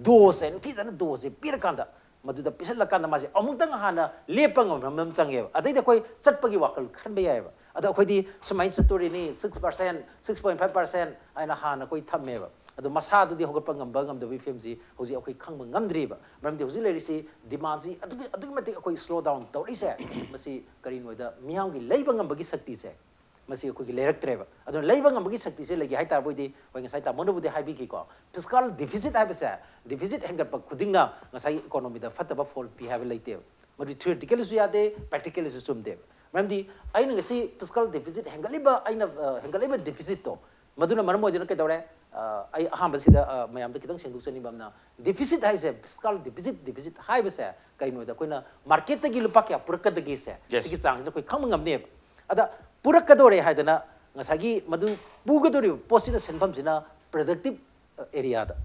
ꯗꯣꯁꯁꯦ ꯅꯤꯡꯊꯤꯖꯅ ꯗꯣꯁꯁꯦ ꯄꯤꯔꯀꯥꯟꯗ ꯃꯗꯨꯗ ꯄꯤꯁꯜꯂꯀꯥꯟꯗ ꯃꯥꯁꯦ ꯑꯃꯨꯛꯇꯪ ꯍꯥꯟꯅ ꯂꯦꯞꯄ ꯉꯝꯕ ꯑꯃ ꯆꯪꯉꯦꯕ꯫ ꯑꯗꯩꯗꯤ ꯑꯩꯈꯣꯏ ꯆꯠꯄꯒꯤ ꯋꯥꯈꯜ ꯈꯟꯕ ꯌꯥꯏꯑꯕ꯫ ꯑꯗꯣ ꯑꯩꯈꯣꯏꯗꯤ ꯁꯨꯃꯥꯏꯅ ꯆꯠꯇꯣꯔꯤꯅꯤ, six percent, six point five percent ꯍꯥꯏꯅ ꯍꯥꯟꯅ ꯑꯩꯈꯣꯏ ꯊꯝꯃꯦꯕ꯫ ꯑꯗꯣ ꯃꯁꯥꯗꯨꯗꯤ ꯍꯧꯒꯠꯄ ꯉꯝꯕ ꯉꯝꯗꯕꯒꯤ ꯐꯤꯕꯝꯁꯤ ꯍꯧꯖꯤꯛ ꯑꯩꯈꯣꯏ ꯈꯪꯕ ꯉꯝꯗ꯭ꯔꯤꯕ꯫ ꯃꯔꯝꯗꯤ ꯍꯧꯖꯤꯛ ꯂꯩꯔꯤꯁꯤ ꯗꯤꯃꯥꯟꯁꯤ ꯑꯗꯨꯛꯀꯤ ꯑꯗꯨꯛꯀꯤ ꯃꯇꯤꯛ ꯑꯩꯈꯣꯏ ꯁ꯭ꯂꯣ ꯗꯥꯎꯟ ꯇꯧꯔꯛꯏꯁꯦ ꯃꯁꯤ ꯀꯔꯤꯅꯣꯗ ꯃꯤꯌꯥꯝꯒꯤ ꯂꯩꯕ ꯉꯝꯕꯒꯤ ꯁꯛꯇꯤꯁꯦ ꯃꯁꯤ ꯑꯩꯈꯣꯏꯒꯤ ꯂꯩꯔꯛꯇ꯭ꯔꯦꯕ꯫ ꯑꯗꯨꯅ ꯂꯩꯕ ꯉꯝꯕꯒꯤ ꯁꯛꯇꯤꯁꯦ ꯂꯩꯒꯦ ꯍꯥꯏ ꯇꯥꯔꯕꯣꯏꯗꯤ ꯑꯩꯈꯣꯏ ꯉꯁꯥꯏ ꯇꯥꯃꯣꯅꯕꯨꯗꯤ ꯍꯥꯏꯕꯤꯈꯤꯀꯣ, ꯐꯤꯁꯀꯥꯜ ꯗꯤꯐꯤꯁꯤꯠ ꯍꯥꯏꯕꯁꯦ, ꯗꯤꯐꯤꯁꯤꯠ ꯍꯦꯟꯒꯠꯄ ꯈꯨꯗꯤꯡꯅ ꯉꯁꯥꯏꯒꯤ ꯏꯀꯣꯅꯣꯃꯤꯗ ꯐꯠꯇꯕ ꯐꯣꯜ ꯄꯤ ꯍꯥꯏꯕ ꯂꯩꯇꯦꯕ꯫ ꯃꯗꯨ ꯊꯤꯑꯣꯔꯤꯇꯤꯀꯦꯜꯁꯨ ꯌꯥꯗꯦ, ꯄ꯭ꯔꯦꯛꯇꯤꯀꯦꯜꯁꯨ ꯆꯨꯝꯗꯦꯕ꯫ ꯃꯔꯝꯗꯤ ꯑꯩꯅ ꯉꯁꯤ ꯐꯤꯁꯀꯥꯜ ꯗꯤꯐꯤꯁꯤꯠ ꯍꯦꯟꯒꯠꯂꯤꯕ, ꯑꯩꯅ ꯑ, ꯍꯦꯟꯒꯠꯂꯤꯕ ꯗꯤꯐꯤꯁꯤꯠꯇꯣ ꯃꯗꯨꯅ ꯃꯔꯝ ꯑꯣꯏꯗꯨꯅ ꯀꯩꯗꯧꯔꯦ? ꯑ, ꯑꯩ ꯑꯍꯥꯟꯕꯁꯤꯗ ꯑ, ꯃꯌꯥꯝꯗ ꯈꯤꯇꯪ ꯁꯦꯡꯗꯣꯛꯆꯅꯤꯡꯕ ꯑꯃꯅ, ꯗꯤꯐꯤꯁꯤꯠ ꯍꯥꯏꯁꯦ, ꯐꯤꯁꯀꯥꯜ ꯗꯤꯐꯤꯁꯤꯠ, ꯗꯤꯐꯤꯁꯤꯠ ꯍꯥꯏꯕꯁꯦ ꯀꯩꯅꯣꯗ ꯑꯩꯈꯣꯏꯅ ꯃꯥꯔꯀꯦꯠꯇꯒꯤ ꯂꯨꯄꯥ ꯀꯌꯥ ꯄꯨꯔꯛꯀꯗꯒꯦꯁꯦ, Yes. ꯁꯤꯒꯤ ꯆꯥꯡꯁꯤꯗ ꯑꯩꯈꯣꯏ ꯈꯪꯕ ꯉꯝꯅꯦꯕ꯫ ꯑꯗ ꯄꯨꯔꯛꯀꯗꯧꯔꯦ ꯍꯥꯏꯗꯅ ꯉꯁꯥꯏꯒꯤ ꯃꯗꯨ ꯄꯨꯒꯗꯧꯔꯤꯕ ꯄꯣꯠꯁꯤꯅ ꯁꯦꯟꯐꯝꯁꯤꯅ ꯄ꯭ꯔꯗꯛꯇꯤꯞ ꯑꯦꯔꯤꯌꯥꯗ,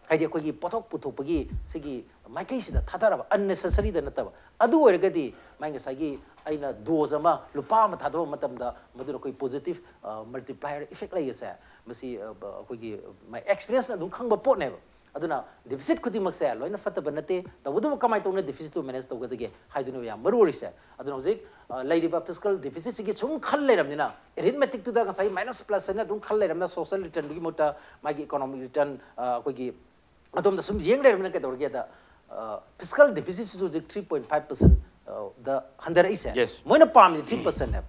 ꯍꯥꯏꯗꯤ ꯑꯩꯈꯣꯏꯒꯤ ꯄꯣꯠꯊꯣꯛ ꯄꯨꯊꯣꯛꯄꯒꯤ ꯁꯤꯒꯤ ꯃꯥꯏꯀꯩꯁꯤꯗ ꯊꯥꯗꯔꯕ, ꯑꯟꯅꯦꯁꯦꯁꯔꯤꯗ ꯅꯠꯇꯕ, ꯑꯗꯨ ꯑꯣꯏꯔꯒꯗꯤ ꯃꯥꯏ ꯉꯁꯥꯏꯒꯤ ꯑꯩꯅ ꯗꯣꯁ ꯑꯃ ꯂꯨꯄꯥ ꯑꯃ ꯊꯥꯗꯕ ꯃꯇꯝꯗ ꯃꯗꯨꯅ ꯑꯩꯈꯣꯏ ꯄꯣꯖꯤꯇꯤꯞ ꯃꯜꯇꯤꯄ꯭ꯂꯥꯏꯌꯔ ꯏꯐꯦꯛ ꯂꯩꯌꯦꯁꯦ꯫ ꯃꯁꯤ ꯑ, ꯕ- ꯑꯩꯈꯣꯏꯒꯤ ꯃꯥꯏ ꯑꯦꯛꯁꯄꯤꯔꯤꯌꯦꯟꯁꯅ ꯑꯗꯨꯝ ꯈꯪꯕ ꯄꯣꯠꯅꯦꯕ꯫ ꯑꯗꯨꯅ ꯗꯤꯐꯤꯁꯤꯠ ꯈꯨꯗꯤꯡꯃꯛꯁꯦ ꯂꯣꯏꯅ ꯐꯠꯇꯕ ꯅꯠꯇꯦ꯫ ꯇꯧꯕꯇꯕꯨ ꯀꯃꯥꯏꯅ ꯇꯧꯅ ꯗꯤꯐꯤꯁꯤꯠꯇꯨ ꯃꯦꯅꯦꯖ ꯇꯧꯒꯗꯒꯦ ꯍꯥꯏꯗꯨꯅ ꯌꯥꯝ ꯃꯔꯨ ꯑꯣꯏꯔꯤꯁꯦ꯫ ꯑꯗꯨꯅ ꯍꯧꯖꯤꯛ ꯑ, ꯂꯩꯔꯤꯕ ꯐꯤꯁꯀꯜ ꯗꯤꯐꯤꯁꯤꯠꯁꯤꯒꯤ ꯁꯨꯝ ꯈꯜ ꯂꯩꯔꯕꯅꯤꯅ, ꯑꯦꯔꯤꯊꯃꯦꯇꯤꯛꯇꯨꯗ ꯉꯁꯥꯏ ꯃꯥꯏꯅꯁ ꯄ꯭ꯂꯁ ꯍꯥꯏꯅ ꯑꯗꯨꯝ ꯈꯜ ꯂꯩꯔꯕꯅꯤꯅ, ꯁꯣꯁꯤꯌꯦꯜ ꯔꯤꯇꯔꯟꯗꯨꯒꯤ ꯃꯍꯨꯠꯇ ꯃꯥꯒꯤ ꯏꯀꯣꯅꯣꯃꯤꯛ ꯔꯤꯇꯔꯟ ꯑꯩꯈꯣꯏꯒꯤ ꯑꯗꯣꯝꯗ ꯁꯨꯝ ꯌꯦꯡ ꯂꯩꯔꯕꯅꯤꯅ ꯀꯩꯗꯧꯔꯒꯦꯗ, ꯐꯤꯁꯀꯜ ꯗꯤꯐꯤꯁꯤꯠꯁꯤꯁꯨ ꯍꯧꯖꯤꯛ ꯊ꯭ꯔꯤ ꯄꯣꯏꯟ ꯐꯥꯏꯚ ꯄꯥꯔꯁꯦꯟ ꯗ ꯍꯟꯊꯔꯛꯏꯁꯦ꯫ Yes. ꯃꯣꯏꯅ ꯄꯥꯝꯃꯤꯁꯦ ꯊ꯭ꯔꯤ ꯄꯥꯔꯁꯦꯟꯅꯦꯕ꯫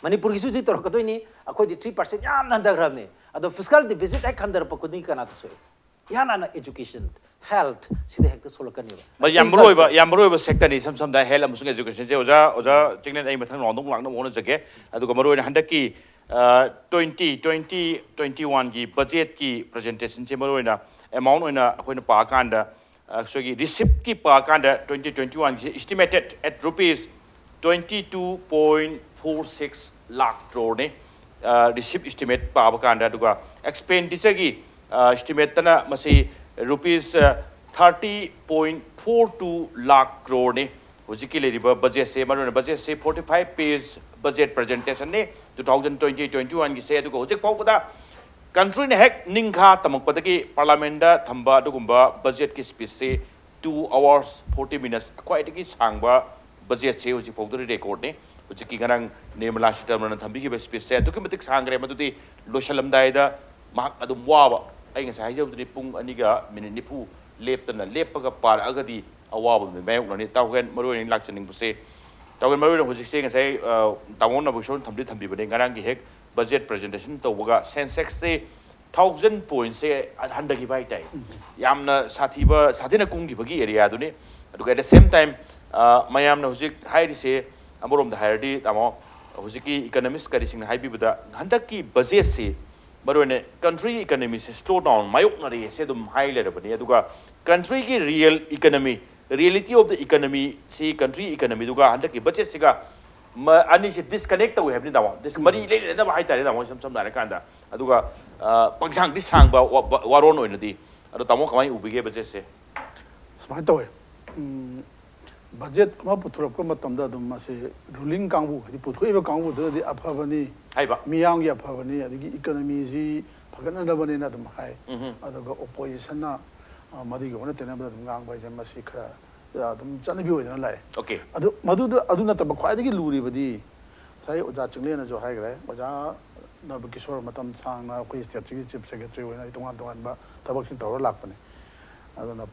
ꯃꯅꯤꯄꯨꯔꯒꯤꯁꯨ ꯍꯧꯖꯤꯛ ꯇꯧꯔꯛꯀꯗꯣꯏꯅꯤ, ꯑꯩꯈꯣꯏꯗꯤ ꯊ꯭ꯔꯤ ꯄꯥꯔꯁꯦꯟ ꯌꯥꯝꯅ ꯍꯟꯊꯈ꯭ꯔꯕꯅꯤ꯫ ꯑꯗꯣ ꯐꯤꯁꯀꯜ ꯗꯤꯐꯤꯁꯤꯠ ꯍꯦꯛ ꯍꯟꯊꯔꯛꯄ ꯈꯨꯗꯤꯡꯒꯤ ꯀꯅꯥꯗ ꯁꯣꯛꯏ? ꯏꯍꯥꯟ ꯍꯥꯟꯅ ꯑꯦꯖꯨꯀꯦꯁꯟ, ꯍꯦꯜꯊ ꯁꯤꯗ ꯍꯦꯛꯇ ꯁꯣꯛꯂꯛꯀꯅꯦꯕ꯫ ꯃꯁꯤ ꯌꯥꯝ ꯑꯩ ꯃꯔꯨ ꯑꯣꯏꯕ ꯈꯜꯂꯤꯁꯦ ꯌꯥꯝ ꯃꯔꯨ ꯑꯣꯏꯕ ꯁꯦꯛꯇꯔꯅꯤ꯫ ꯏꯁꯝ ꯁꯝꯗ ꯍꯦꯜꯊ ꯑꯃꯁꯨꯡ ꯑꯦꯖꯨꯀꯦꯁꯟꯁꯦ ꯑꯣꯖꯥ ꯑꯣꯖꯥ ꯆꯤꯡꯂꯦꯟ ꯑꯩ ꯃꯊꯪ ꯔꯥꯎꯟꯗ ꯑꯃꯨꯛ ꯂꯥꯛꯅꯕ ꯍꯣꯠꯅꯖꯒꯦ꯫ ꯑꯗꯨꯒ ꯃꯔꯨꯑꯣꯏꯅ ꯍꯟꯗꯛꯀꯤ ꯇ꯭ꯋꯦꯟꯇꯤ ꯇ꯭ꯋꯦꯟꯇꯤ ꯇ꯭ꯋꯦꯟꯇꯤ ꯋꯥꯟꯒꯤ ꯕꯖꯦꯠꯀꯤ ꯄ꯭ꯔꯖꯦꯟꯇꯦꯁꯟꯁꯦ ꯃꯔꯨꯑꯣꯏꯅ ꯑꯦꯃꯥꯎꯟ ꯑꯣꯏꯅ ꯑꯩꯈꯣꯏꯅ ꯄꯥꯀꯥꯟꯗ, ꯑ, ꯑꯩꯈꯣꯏꯒꯤ ꯔꯤꯁꯤꯞꯀꯤ ꯄꯥꯀꯥꯟꯗ ꯇ꯭ꯋꯦꯟꯇꯤ ꯇ꯭ꯋꯦꯟꯇꯤ ꯋꯥꯟꯒꯤꯁꯦ estimated at rupees twenty two point four six lakh crore ꯅꯤ꯫ ꯔꯤꯁꯤꯞ ꯏꯁꯇꯤꯃꯦꯠ ꯄꯥꯕ ꯀꯥꯟꯗ, ꯑꯗꯨꯒ ꯑꯦꯛꯁꯄꯦꯟꯗꯤꯆꯔꯒꯤ ꯏꯁꯇꯤꯃꯦꯠꯇꯅ ꯃꯁꯤ rupees thirty point four two lakh ꯀ꯭ꯔꯣꯔꯅꯤ꯫ ꯍꯧꯖꯤꯛꯀꯤ ꯂꯩꯔꯤꯕ ꯕꯖꯦꯠꯁꯦ, ꯃꯔꯨꯑꯣꯏꯅ ꯕꯖꯦꯠꯁꯦ forty five page budget presentationꯅꯤ two thousand twenty twenty oneꯒꯤꯁꯦ꯫ ꯑꯗꯨꯒ ꯍꯧꯖꯤꯛ ꯐꯥꯎꯕꯗ countryꯅ ꯍꯦꯛ ꯅꯤꯡꯈꯥ ꯇꯝꯃꯛꯄꯗꯒꯤ parliamentꯇ ꯊꯝꯕ ꯑꯗꯨꯒꯨꯝꯕ budgetꯀꯤ speechꯁꯦ two hours forty minutes, ꯈ꯭ꯋꯥꯏꯗꯒꯤ ꯁꯥꯡꯕ budgetꯁꯦ ꯍꯧꯖꯤꯛ ꯐꯥꯎꯗꯗꯤ recordꯅꯤ꯫ ꯍꯧꯖꯤꯛꯀꯤ ꯉꯔꯥꯡ ꯅꯤꯔꯃꯂꯥ ꯁꯤꯇꯥꯔꯃꯟꯅ ꯊꯝꯕꯤꯈꯤꯕ speechꯁꯦ ꯑꯗꯨꯛꯀꯤ ꯃꯇꯤꯛ ꯁꯥꯡꯈ꯭ꯔꯦ꯫ ꯃꯗꯨꯗꯤ ꯂꯣꯏꯁꯤꯜꯂꯝꯗꯥꯏꯗ ꯃꯍꯥꯛ ꯑꯗꯨꯝ ꯋꯥꯕ, ꯑꯩ ꯉꯁꯥꯏ ꯍꯥꯏꯖꯕꯗꯨꯅꯤ, ꯄꯨꯡ ꯑꯅꯤꯒ ꯃꯤꯅꯤꯠ ꯅꯤꯐꯨ ꯂꯦꯞꯇꯅ ꯂꯦꯞꯄꯒ ꯄꯥꯔꯛꯑꯒꯗꯤ ꯑꯋꯥꯕ ꯑꯃ ꯃꯥꯌꯣꯛꯅꯅꯤ꯫ ꯇꯥꯎꯍꯦꯟ ꯃꯔꯨ ꯑꯣꯏꯅ ꯂꯥꯛꯆꯅꯤꯡꯕꯁꯦ, ꯇꯥꯎꯍꯦꯟ ꯃꯔꯨ ꯑꯣꯏꯅ ꯍꯧꯖꯤꯛꯁꯦ ꯉꯁꯥꯏ, ꯑ, ꯇꯥꯃꯣ ꯅꯕꯤꯁꯣꯔꯅ ꯊꯝꯗꯤ ꯊꯝꯕꯤꯕꯅꯦ, ꯉꯔꯥꯡꯒꯤ ꯍꯦꯛ budget presentation ꯇꯧꯕꯒ Sensexꯁꯦ thousand pointsꯁꯦ ꯍꯟꯊꯈꯤꯕ ꯍꯥꯏꯇꯥꯔꯦ꯫ ꯌꯥꯝꯅ ꯁꯥꯊꯤꯕ, ꯁꯥꯊꯤꯅ ꯀꯨꯝꯈꯤꯕꯒꯤ areaꯗꯨꯅꯤ꯫ ꯑꯗꯨꯒ at the same time, ꯑ, ꯃꯌꯥꯝꯅ ꯍꯧꯖꯤꯛ ꯍꯥꯏꯔꯤꯁꯦ, ꯑꯃꯔꯣꯝꯗ ꯍꯥꯏꯔꯗꯤ, ꯇꯥꯃꯣ, ꯍꯧꯖꯤꯛꯀꯤ economist ꯀꯔꯤꯁꯤꯡꯅ ꯍꯥꯏꯕꯤꯕꯗ, ꯍꯟꯗꯛꯀꯤ budgetꯁꯤ ꯃꯔꯨꯑꯣꯏꯅ countryꯒꯤ economyꯁꯦ slow down ꯃꯥꯌꯣꯛꯅꯔꯦ ꯁꯦ ꯑꯗꯨꯝ ꯍꯥꯏ ꯂꯩꯔꯕꯅꯤ꯫ ꯑꯗꯨꯒ countryꯒꯤ real economy, reality of the economyꯁꯤ, country economyꯗꯨꯒ ꯍꯟꯗꯛꯀꯤ budgetꯁꯤꯒ ꯃ-, ꯑꯅꯤꯁꯦ disconnect ꯇꯧꯏ ꯍꯥꯏꯕꯅꯤ, ꯇꯥꯃꯣ꯫ Dis-, ꯃꯔꯤ ꯏꯂꯩ ꯂꯩꯅꯗꯕ ꯍꯥꯏꯇꯥꯔꯦ, ꯇꯥꯃꯣ, ꯏꯁꯝ ꯁꯝꯅ ꯍꯥꯏꯔꯀꯥꯟꯗ꯫ ꯑꯗꯨꯒ, ꯑ, ꯄꯪꯁꯥꯡꯗꯤ ꯁꯥꯡꯕ ꯋꯥ-, ꯋꯥ-, ꯋꯥꯔꯣꯜ ꯑꯣꯏꯅꯗꯤ꯫ ꯑꯗꯣ ꯇꯥꯃꯣ ꯀꯃꯥꯏꯅ ꯎꯕꯤꯒꯦ budgetꯁꯦ? ꯁꯨꯃꯥꯏꯅ ꯇꯧꯋꯦ꯫ ꯎꯝ, budget ꯑꯃ ꯄꯨꯊꯣꯔꯛꯄ ꯃꯇꯝꯗ ꯑꯗꯨꯝ ꯃꯁꯤ ruling ꯀꯥꯡꯕꯨ, ꯍꯥꯏꯗꯤ ꯄꯨꯊꯣꯛꯏꯕ ꯀꯥꯡꯕꯨꯗꯨꯅꯗꯤ ꯑꯐꯕꯅꯤ, ꯍꯥꯏꯕ꯫ ꯃꯤꯌꯥꯝꯒꯤ ꯑꯐꯕꯅꯤ, ꯑꯗꯒꯤ economyꯁꯤ ꯐꯒꯠꯅꯅꯕꯅꯦꯅ ꯑꯗꯨꯝ ꯍꯥꯏ꯫ ꯎꯝꯍꯨꯝ꯫ ꯑꯗꯨꯒ oppositionꯅ, ꯑ, ꯃꯗꯨꯒꯤ ꯑꯣꯟꯅ ꯇꯩꯅꯕꯗ ꯑꯗꯨꯝ ꯉꯥꯡꯕ ꯍꯥꯏꯁꯦ ꯃꯁꯤ ꯈꯔ, ꯑ, ꯑꯗꯨꯝ ꯆꯠꯅꯕꯤ ꯑꯣꯏꯗꯅ ꯂꯥꯛꯑꯦ꯫ Okay꯫ ꯑꯗꯨ, ꯃꯗꯨꯗ, ꯑꯗꯨ ꯅꯠꯇꯕ ꯈ꯭ꯋꯥꯏꯗꯒꯤ ꯂꯨꯔꯤꯕꯗꯤ ꯉꯁꯥꯏ ꯑꯣꯖꯥ ꯆꯤꯡꯂꯦꯟꯅꯁꯨ ꯍꯥꯏꯈ꯭ꯔꯦ, ꯑꯣꯖꯥ ꯅꯕꯀꯤꯁꯣꯔ ꯃꯇꯝ ꯁꯥꯡꯅ ꯑꯩꯈꯣꯏ stateꯁꯤꯒꯤ chief secretary ꯑꯣꯏꯅ ꯑꯩ ꯇꯣꯉꯥꯟ ꯇꯣꯉꯥꯟꯕ ꯊꯕꯛꯁꯤꯡ ꯇꯧꯔ ꯂꯥꯛꯄꯅꯤ꯫ ꯑꯗꯨꯅ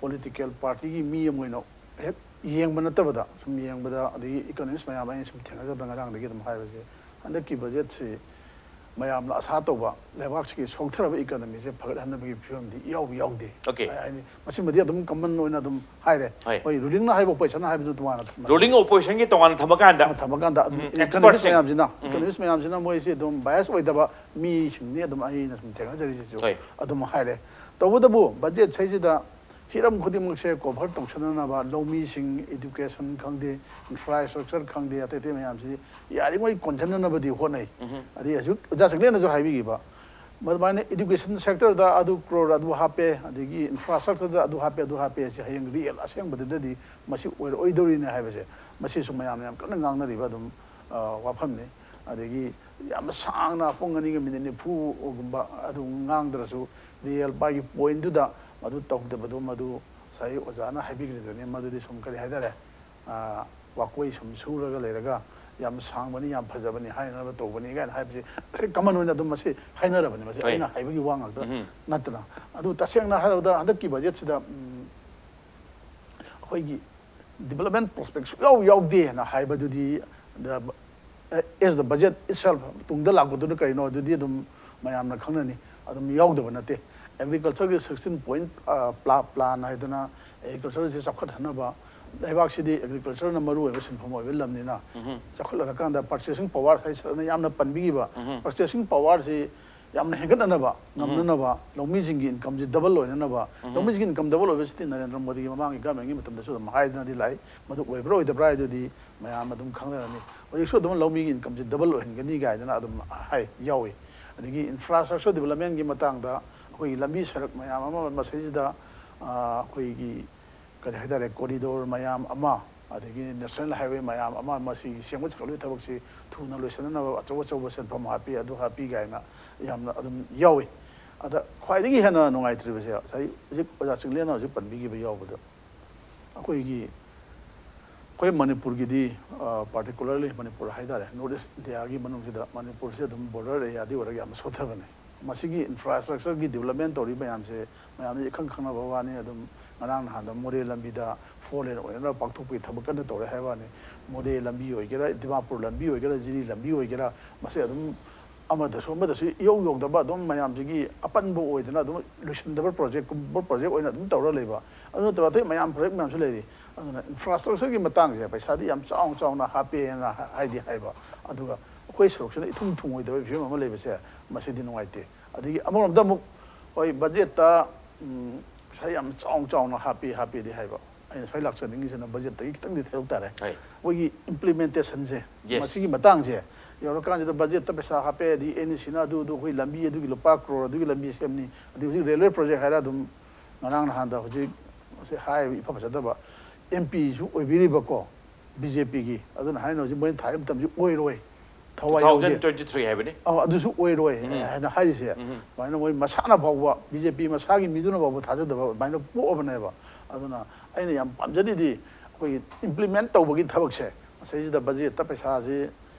political partyꯒꯤ ꯃꯤ ꯑꯃ ꯑꯣꯏꯅ ꯍꯦꯛ ꯌꯦꯡꯕ ꯅꯠꯇꯕꯗ, ꯁꯨꯝ ꯌꯦꯡꯕꯗ, ꯑꯗꯒꯤ economist ꯃꯌꯥꯝ ꯑꯩꯅ ꯁꯨꯝ ꯊꯦꯡꯅꯖꯕꯗ ꯉꯔꯥꯡꯗꯒꯤ ꯑꯗꯨꯝ ꯍꯥꯏꯕꯁꯦ, ꯍꯟꯗꯛꯀꯤ budgetꯁꯤ ꯃꯌꯥꯝꯅ ꯑꯁꯥ ꯇꯧꯕ ꯂꯩꯕꯥꯛꯁꯤꯒꯤ ꯁꯣꯛꯊꯔꯕ economyꯁꯦ ꯐꯒꯠꯍꯟꯅꯕꯒꯤ ꯐꯤꯕꯝꯗꯤ ꯏꯌꯥꯎ ꯌꯥꯎꯗꯦ꯫ Okay꯫ ꯑꯩ ꯍꯥꯏꯅꯤ, ꯃꯁꯤꯃꯗꯤ ꯑꯗꯨꯝ common ꯑꯣꯏꯅ ꯑꯗꯨꯝ ꯍꯥꯏꯔꯦ꯫ ꯍꯣꯏ꯫ ꯍꯣꯏ, rulingꯅ ꯍꯥꯏꯕ, oppositionꯅ ꯍꯥꯏꯕꯗꯨ ꯇꯣꯉꯥꯟꯅ ꯊꯝꯃꯒ, ruling oppositionꯒꯤ ꯇꯣꯉꯥꯟꯅ ꯊꯝꯃꯀꯥꯟꯗ, ꯊꯝꯃꯀꯥꯟꯗ ꯑꯗꯨꯝ ꯎꯝ, economist expertꯁꯤꯡ꯫ ꯃꯌꯥꯝꯁꯤꯅ, ꯎꯝ꯫ Economist ꯃꯌꯥꯝꯁꯤꯅ ꯃꯣꯏꯁꯤ ꯑꯗꯨꯝ bias ꯑꯣꯏꯗꯕ ꯃꯤꯁꯤꯡꯅꯤ ꯑꯗꯨꯝ ꯑꯩꯅ ꯁꯨꯝ ꯊꯦꯡꯅꯖꯔꯤꯁꯤꯁꯨ꯫ ꯍꯣꯏ꯫ ꯑꯗꯨꯝ ꯍꯥꯏꯔꯦ꯫ ꯇꯧꯕꯇꯕꯨ budget ꯁꯤꯗꯩꯁꯤꯗ ꯍꯤꯔꯝ ꯈꯨꯗꯤꯡꯃꯛꯁꯦ cover ꯇꯧꯁꯟꯅꯅꯕ ꯂꯧꯃꯤꯁꯤꯡ, education ꯈꯪꯗꯦ, infrastructure ꯈꯪꯗꯦ, ꯑꯇꯩ ꯑꯇꯩ ꯃꯌꯥꯝꯁꯤ ꯌꯥꯔꯤꯉꯩ ꯀꯣꯟꯁꯤꯟꯅꯅꯕꯗꯤ ꯍꯣꯠꯅꯩ꯫ ꯎꯝꯍꯨꯝ꯫ ꯑꯗꯩ ꯍꯧꯖꯤꯛ ꯑꯣꯖꯥ ꯆꯤꯡꯂꯦꯟꯅꯁꯨ ꯍꯥꯏꯕꯤꯈꯤꯕ, ꯃꯗꯨꯃꯥꯏꯅ education sector ꯗ ꯑꯗꯨ ꯀ꯭ꯔꯣꯔ ꯑꯗꯨ ꯍꯥꯞꯄꯦ, ꯑꯗꯒꯤ infrastructure ꯗ ꯑꯗꯨ ꯍꯥꯞꯄꯦ, ꯑꯗꯨ ꯍꯥꯞꯄꯦ ꯁꯤ ꯍꯌꯦꯡ ꯔꯤꯌꯦꯜ ꯑꯁꯦꯡꯕꯗꯗꯤ ꯃꯁꯤ ꯑꯣꯏꯔꯛꯑꯣꯏꯗꯧꯔꯤꯅꯦ ꯍꯥꯏꯕꯁꯦ, ꯃꯁꯤꯁꯨ ꯃꯌꯥꯝꯅ ꯌꯥꯝ ꯀꯟꯅ ꯉꯥꯡꯅꯔꯤꯕ ꯑꯗꯨꯝ, ꯑ, ꯋꯥꯐꯝꯅꯤ꯫ ꯑꯗꯒꯤ ꯌꯥꯝꯅ ꯁꯥꯡꯅ ꯄꯨꯡ ꯑꯅꯤꯒ ꯃꯤꯅꯤꯠ ꯅꯤꯐꯨꯒꯨꯝꯕ ꯑꯗꯨ ꯉꯥꯡꯗ꯭ꯔꯁꯨ, ꯔꯤꯌꯦꯜ ꯃꯥꯒꯤ ꯄꯣꯏꯟꯗꯨꯗ ꯃꯗꯨ ꯇꯧꯗꯕꯗꯣ, ꯃꯗꯨ ꯉꯁꯥꯏ ꯑꯣꯖꯥꯅ ꯍꯥꯏꯕꯤꯈ꯭ꯔꯤꯗꯨꯅꯤ꯫ ꯃꯗꯨꯗꯤ ꯁꯨꯝ ꯀꯔꯤ ꯍꯥꯏꯇꯥꯔꯦ, ꯑ, ꯋꯥꯀꯣꯏ ꯁꯨꯝ ꯁꯨꯔꯒ ꯂꯩꯔꯒ ꯌꯥꯝ ꯁꯥꯡꯕꯅꯤ, ꯌꯥꯝ ꯐꯖꯕꯅꯤ ꯍꯥꯏꯅꯅꯕ ꯇꯧꯕꯅꯤ ꯀꯥꯏꯅ ꯍꯥꯏꯕꯁꯤ ꯃꯁꯤ ꯀꯃꯟ ꯑꯣꯏꯅ ꯑꯗꯨꯝ ꯃꯁꯤ ꯍꯥꯏꯅꯔꯕꯅꯤ꯫ ꯃꯁꯤ ꯍꯣꯏ꯫ ꯑꯩꯅ ꯍꯥꯏꯕꯒꯤ ꯋꯥ ꯉꯥꯛꯇ ꯎꯝ꯫ ꯅꯠꯇꯅ, ꯑꯗꯨ ꯇꯁꯦꯡꯅ ꯍꯥꯏꯔꯕꯗ ꯍꯟꯗꯛꯀꯤ ꯕꯖꯦꯠꯁꯤꯗ, ꯎꯝ, ꯑꯩꯈꯣꯏꯒꯤ development prospect ꯁꯨꯡꯌꯥꯎ ꯌꯥꯎꯗꯦꯅ ꯍꯥꯏꯕꯗꯨꯗꯤ, the, as the budget itself, ꯇꯨꯡꯗ ꯂꯥꯛꯄꯗꯨꯅ ꯀꯔꯤꯅꯣ ꯑꯗꯨꯗꯤ ꯑꯗꯨꯝ ꯃꯌꯥꯝꯅ ꯈꯪꯅꯅꯤ꯫ ꯑꯗꯨꯝ ꯌꯥꯎꯗꯕ ꯅꯠꯇꯦ꯫ Agriculture ꯒꯤ sixteen point plan ꯍꯥꯏꯗꯅ, agriculture ꯁꯤ ꯆꯥꯎꯈꯠꯍꯟꯅꯕ, ꯂꯩꯕꯥꯛꯁꯤꯗꯤ agriculture ꯅ ꯃꯔꯨ ꯑꯣꯏꯕ ꯁꯤꯟꯐꯝ ꯑꯣꯏꯕ ꯂꯝꯅꯤꯅ, ꯎꯝ꯫ ꯆꯥꯎꯈꯠꯂꯔꯀꯥꯟꯗ purchasing power ꯍꯥꯏ ꯁꯥꯔꯅ ꯌꯥꯝꯅ ꯄꯟꯕꯤꯈꯤꯕ, ꯎꯝ꯫ purchasing power ꯁꯤ ꯌꯥꯝꯅ ꯍꯦꯟꯒꯠꯅꯅꯕ ꯉꯝꯅꯅꯕ, ꯂꯧꯃꯤꯁꯤꯡꯒꯤ income ꯁꯤ double ꯑꯣꯏꯅꯅꯕ, ꯎꯝ꯫ ꯂꯧꯃꯤꯁꯤꯡꯒꯤ income double ꯑꯣꯏꯕꯁꯤꯗꯤ ꯅꯔꯦꯟꯗ꯭ꯔ ꯃꯣꯗꯤꯒꯤ ꯃꯃꯥꯡꯒꯤ government ꯀꯤ ꯃꯇꯝꯗꯁꯨ ꯑꯗꯨꯝ ꯍꯥꯏꯗꯨꯅꯗꯤ ꯂꯥꯛꯏ꯫ ꯃꯗꯨ ꯑꯣꯏꯕ꯭ꯔꯥ ꯑꯣꯏꯗꯕ꯭ꯔꯥ ꯍꯥꯏꯗꯨꯗꯤ ꯃꯌꯥꯝ ꯑꯗꯨꯝ ꯈꯪꯅꯔꯅꯤ꯫ ꯍꯧꯖꯤꯛꯁꯨ ꯑꯗꯨꯝ ꯂꯧꯃꯤꯒꯤ income ꯁꯤ double ꯑꯣꯏꯍꯟꯒꯅꯤ ꯀꯥꯏꯗꯅ ꯑꯗꯨꯝ ꯍꯥꯏ, ꯌꯥꯎꯏ꯫ ꯑꯗꯒꯤ infrastructure development ꯀꯤ ꯃꯇꯥꯡꯗ ꯑꯩꯈꯣꯏꯒꯤ ꯂꯝꯕꯤ ꯁꯔꯛ ꯃꯌꯥꯝ ꯑꯃ ꯃꯁꯤꯗꯩꯁꯤꯗ, ꯑ, ꯑꯩꯈꯣꯏꯒꯤ ꯀꯔꯤ ꯍꯥꯏꯇꯥꯔꯦ, corridor ꯃꯌꯥꯝ ꯑꯃ, ꯑꯗꯒꯤ national highway ꯃꯌꯥꯝ ꯑꯃ, ꯃꯁꯤ ꯁꯦꯝꯒꯠ ꯁꯥꯒꯠꯄꯒꯤ ꯊꯕꯛꯁꯤ ꯊꯨꯅ ꯂꯣꯏꯁꯤꯟꯅꯅꯕ ꯑꯆꯧ ꯑꯆꯧꯕ ꯁꯦꯟꯐꯝ ꯍꯥꯞꯄꯤ, ꯑꯗꯨ ꯍꯥꯞꯄꯤ ꯀꯥꯏꯅ ꯌꯥꯝꯅ ꯑꯗꯨꯝ ꯌꯥꯎꯏ꯫ ꯑꯗ ꯈ꯭ꯋꯥꯏꯗꯒꯤ ꯍꯦꯟꯅ ꯅꯨꯡꯉꯥꯏꯇ꯭ꯔꯤꯕꯁꯦ ꯉꯁꯥꯏ ꯍꯧꯖꯤꯛ ꯑꯣꯖꯥ ꯆꯤꯡꯂꯦꯟꯅ ꯍꯧꯖꯤꯛ ꯄꯟꯕꯤꯈꯤꯕ ꯌꯥꯎꯕꯗ, ꯑꯩꯈꯣꯏꯒꯤ, ꯑꯩꯈꯣꯏ ꯃꯅꯤꯄꯨꯔꯒꯤꯗꯤ, ꯑ, particularly ꯃꯅꯤꯄꯨꯔ ꯍꯥꯏꯇꯥꯔꯦ, North East India ꯒꯤ ꯃꯅꯨꯡꯁꯤꯗ ꯃꯅꯤꯄꯨꯔꯁꯦ ꯑꯗꯨꯝ border area ꯗꯤ ꯑꯣꯏꯔꯒ ꯌꯥꯝꯅ ꯁꯣꯠꯊꯕꯅꯦ꯫ ꯃꯁꯤꯒꯤ infrastructure ꯒꯤ development ꯇꯧꯔꯤ ꯃꯌꯥꯝꯁꯦ ꯃꯌꯥꯝꯅ ꯏꯈꯪ ꯈꯪꯅꯕ ꯋꯥꯅꯤ꯫ ꯑꯗꯨꯝ ꯉꯔꯥꯡ ꯅꯍꯥꯟꯗ ꯃꯣꯔꯦ ꯂꯝꯕꯤꯗ four lane ꯑꯣꯏꯅꯅꯕ ꯄꯥꯛꯊꯣꯛꯄꯒꯤ ꯊꯕꯛ ꯀꯟꯅ ꯇꯧꯔꯦ ꯍꯥꯏꯕ ꯋꯥꯅꯤ꯫ ꯃꯣꯔꯦ ꯂꯝꯕꯤ ꯑꯣꯏꯒꯦꯔꯥ, ꯗꯤꯃꯥꯄꯨꯔ ꯂꯝꯕꯤ ꯑꯣꯏꯒꯦꯔꯥ, ꯖꯤꯔꯤ ꯂꯝꯕꯤ ꯑꯣꯏꯒꯦꯔꯥ, ꯃꯁꯤ ꯑꯗꯨꯝ ꯑꯃꯗꯁꯨ ꯑꯃꯗꯁꯨ ꯏꯌꯧ ꯌꯧꯗꯕ, ꯑꯗꯨꯝ ꯃꯌꯥꯝꯁꯤꯒꯤ ꯑꯄꯟꯕ ꯑꯣꯏꯗꯅ ꯑꯗꯨꯝ ꯂꯣꯏꯁꯤꯟꯗꯕ project ꯀꯨꯝꯕ project ꯑꯣꯏꯅ ꯑꯗꯨꯝ ꯇꯧꯔ ꯂꯩꯕ꯫ ꯑꯗꯨ ꯅꯠꯇꯕ ꯑꯇꯩ ꯃꯌꯥꯝ project ꯃꯌꯥꯝꯁꯨ ꯂꯩꯔꯤ꯫ ꯑꯗꯨꯅ infrastructure ꯒꯤ ꯃꯇꯥꯡꯁꯦ ꯄꯩꯁꯥꯗꯤ ꯌꯥꯝ ꯆꯥꯎꯅ ꯆꯥꯎꯅ ꯍꯥꯞꯄꯦꯅ ꯍꯥꯏꯗꯤ ꯍꯥꯏꯕ, ꯑꯗꯨꯒ ꯑꯩꯈꯣꯏ ꯁꯔꯨꯛꯁꯤꯅ ꯏꯊꯨꯡ ꯊꯨꯡꯉꯣꯏꯗꯕꯒꯤ ꯐꯤꯕꯝ ꯑꯃ ꯂꯩꯕꯁꯦ, ꯃꯁꯤꯗꯤ ꯅꯨꯡꯉꯥꯏꯇꯦ꯫ ꯑꯗꯒꯤ ꯑꯃꯔꯣꯝꯗ ꯑꯃꯨꯛ, ꯍꯣꯏ, budget ꯇ, ꯎꯝ, ꯄꯩꯁꯥ ꯌꯥꯝ ꯆꯥꯎꯅ ꯆꯥꯎꯅ ꯍꯥꯞꯄꯤ ꯍꯥꯞꯄꯤꯗꯤ ꯍꯥꯏꯕ, ꯑꯩꯅ ꯁ꯭ꯋꯥꯏ ꯂꯥꯛꯆꯅꯤꯡꯉꯤꯁꯤꯅ budget ꯇꯒꯤ ꯈꯤꯇꯪꯗꯤ ꯊꯩꯗꯣꯛ ꯇꯥꯔꯦ꯫ ꯍꯣꯏ꯫ ꯑꯩꯈꯣꯏꯒꯤ implementation ꯁꯦ, Yes꯫ ꯃꯁꯤꯒꯤ ꯃꯇꯥꯡꯁꯦ ꯌꯧꯔꯀꯥꯟꯁꯤꯗ ꯕꯖꯦꯠꯇ ꯄꯩꯁꯥ ꯍꯥꯞꯄꯦ, ꯑꯗꯤ ꯑꯦꯟ ꯏ ꯁꯤꯅ ꯑꯗꯨ ꯑꯗꯨ ꯑꯩꯈꯣꯏ ꯂꯝꯕꯤ ꯑꯗꯨꯒꯤ ꯂꯨꯄꯥ ꯀ꯭ꯔꯣꯔ ꯑꯗꯨꯒꯤ ꯂꯝꯕꯤ ꯁꯦꯝꯅꯤ, ꯑꯗꯩ ꯍꯧꯖꯤꯛ ꯔꯦꯜꯋꯦ ꯄ꯭ꯔꯣꯖꯦꯛ ꯍꯥꯏꯔ ꯑꯗꯨꯝ ꯉꯔꯥꯡ ꯅꯍꯥꯟꯗ ꯍꯧꯖꯤꯛ ꯍꯧꯖꯤꯛ ꯍꯥꯏꯔꯤꯕ ꯏꯐ ꯐꯖꯗꯕ ꯑꯦꯝ ꯄꯤꯁꯨ ꯑꯣꯏꯕꯤꯔꯤꯕꯀꯣ ꯕꯤ ꯖꯦ ꯄꯤꯒꯤ, ꯑꯗꯨꯅ ꯍꯥꯏꯅ ꯍꯧꯖꯤꯛ ꯃꯣꯏꯅ ꯊꯥꯔꯤꯕ ꯃꯇꯝꯁꯤ ꯑꯣꯏꯔꯣꯏ, ꯊꯋꯥꯏ ꯌꯥꯎꯗꯦ꯫ ꯇ꯭ꯋꯦꯟꯇꯤ ꯊ꯭ꯔꯤ ꯍꯥꯏꯕꯅꯤ꯫ ꯑꯧ, ꯑꯗꯨꯁꯨ ꯑꯣꯏꯔꯣꯏ ꯎꯝ꯫ ꯍꯥꯏꯅ ꯍꯥꯏꯔꯤꯁꯦ꯫ ꯎꯝ꯫ ꯑꯗꯨꯃꯥꯏꯅ ꯃꯣꯏ ꯃꯁꯥꯅ ꯐꯥꯎꯕ, ꯕꯤ ꯖꯦ ꯄꯤ ꯃꯁꯥꯒꯤ ꯃꯤꯗꯨꯅ ꯐꯥꯎꯕ ꯊꯥꯖꯗꯕ ꯑꯗꯨꯃꯥꯏꯅ ꯄꯣꯛꯑꯕꯅꯦꯕ꯫ ꯑꯗꯨꯅ ꯑꯩꯅ ꯌꯥꯝ ꯄꯥꯝꯖꯔꯤꯗꯤ ꯑꯩꯈꯣꯏꯒꯤ ꯏꯝꯄ꯭ꯂꯤꯃꯦꯟ ꯇꯧꯕꯒꯤ ꯊꯕꯛꯁꯦ, ꯃꯁꯤꯗꯩꯁꯤꯗ ꯕꯖꯦꯠꯇ ꯄꯩꯁꯥꯁꯤ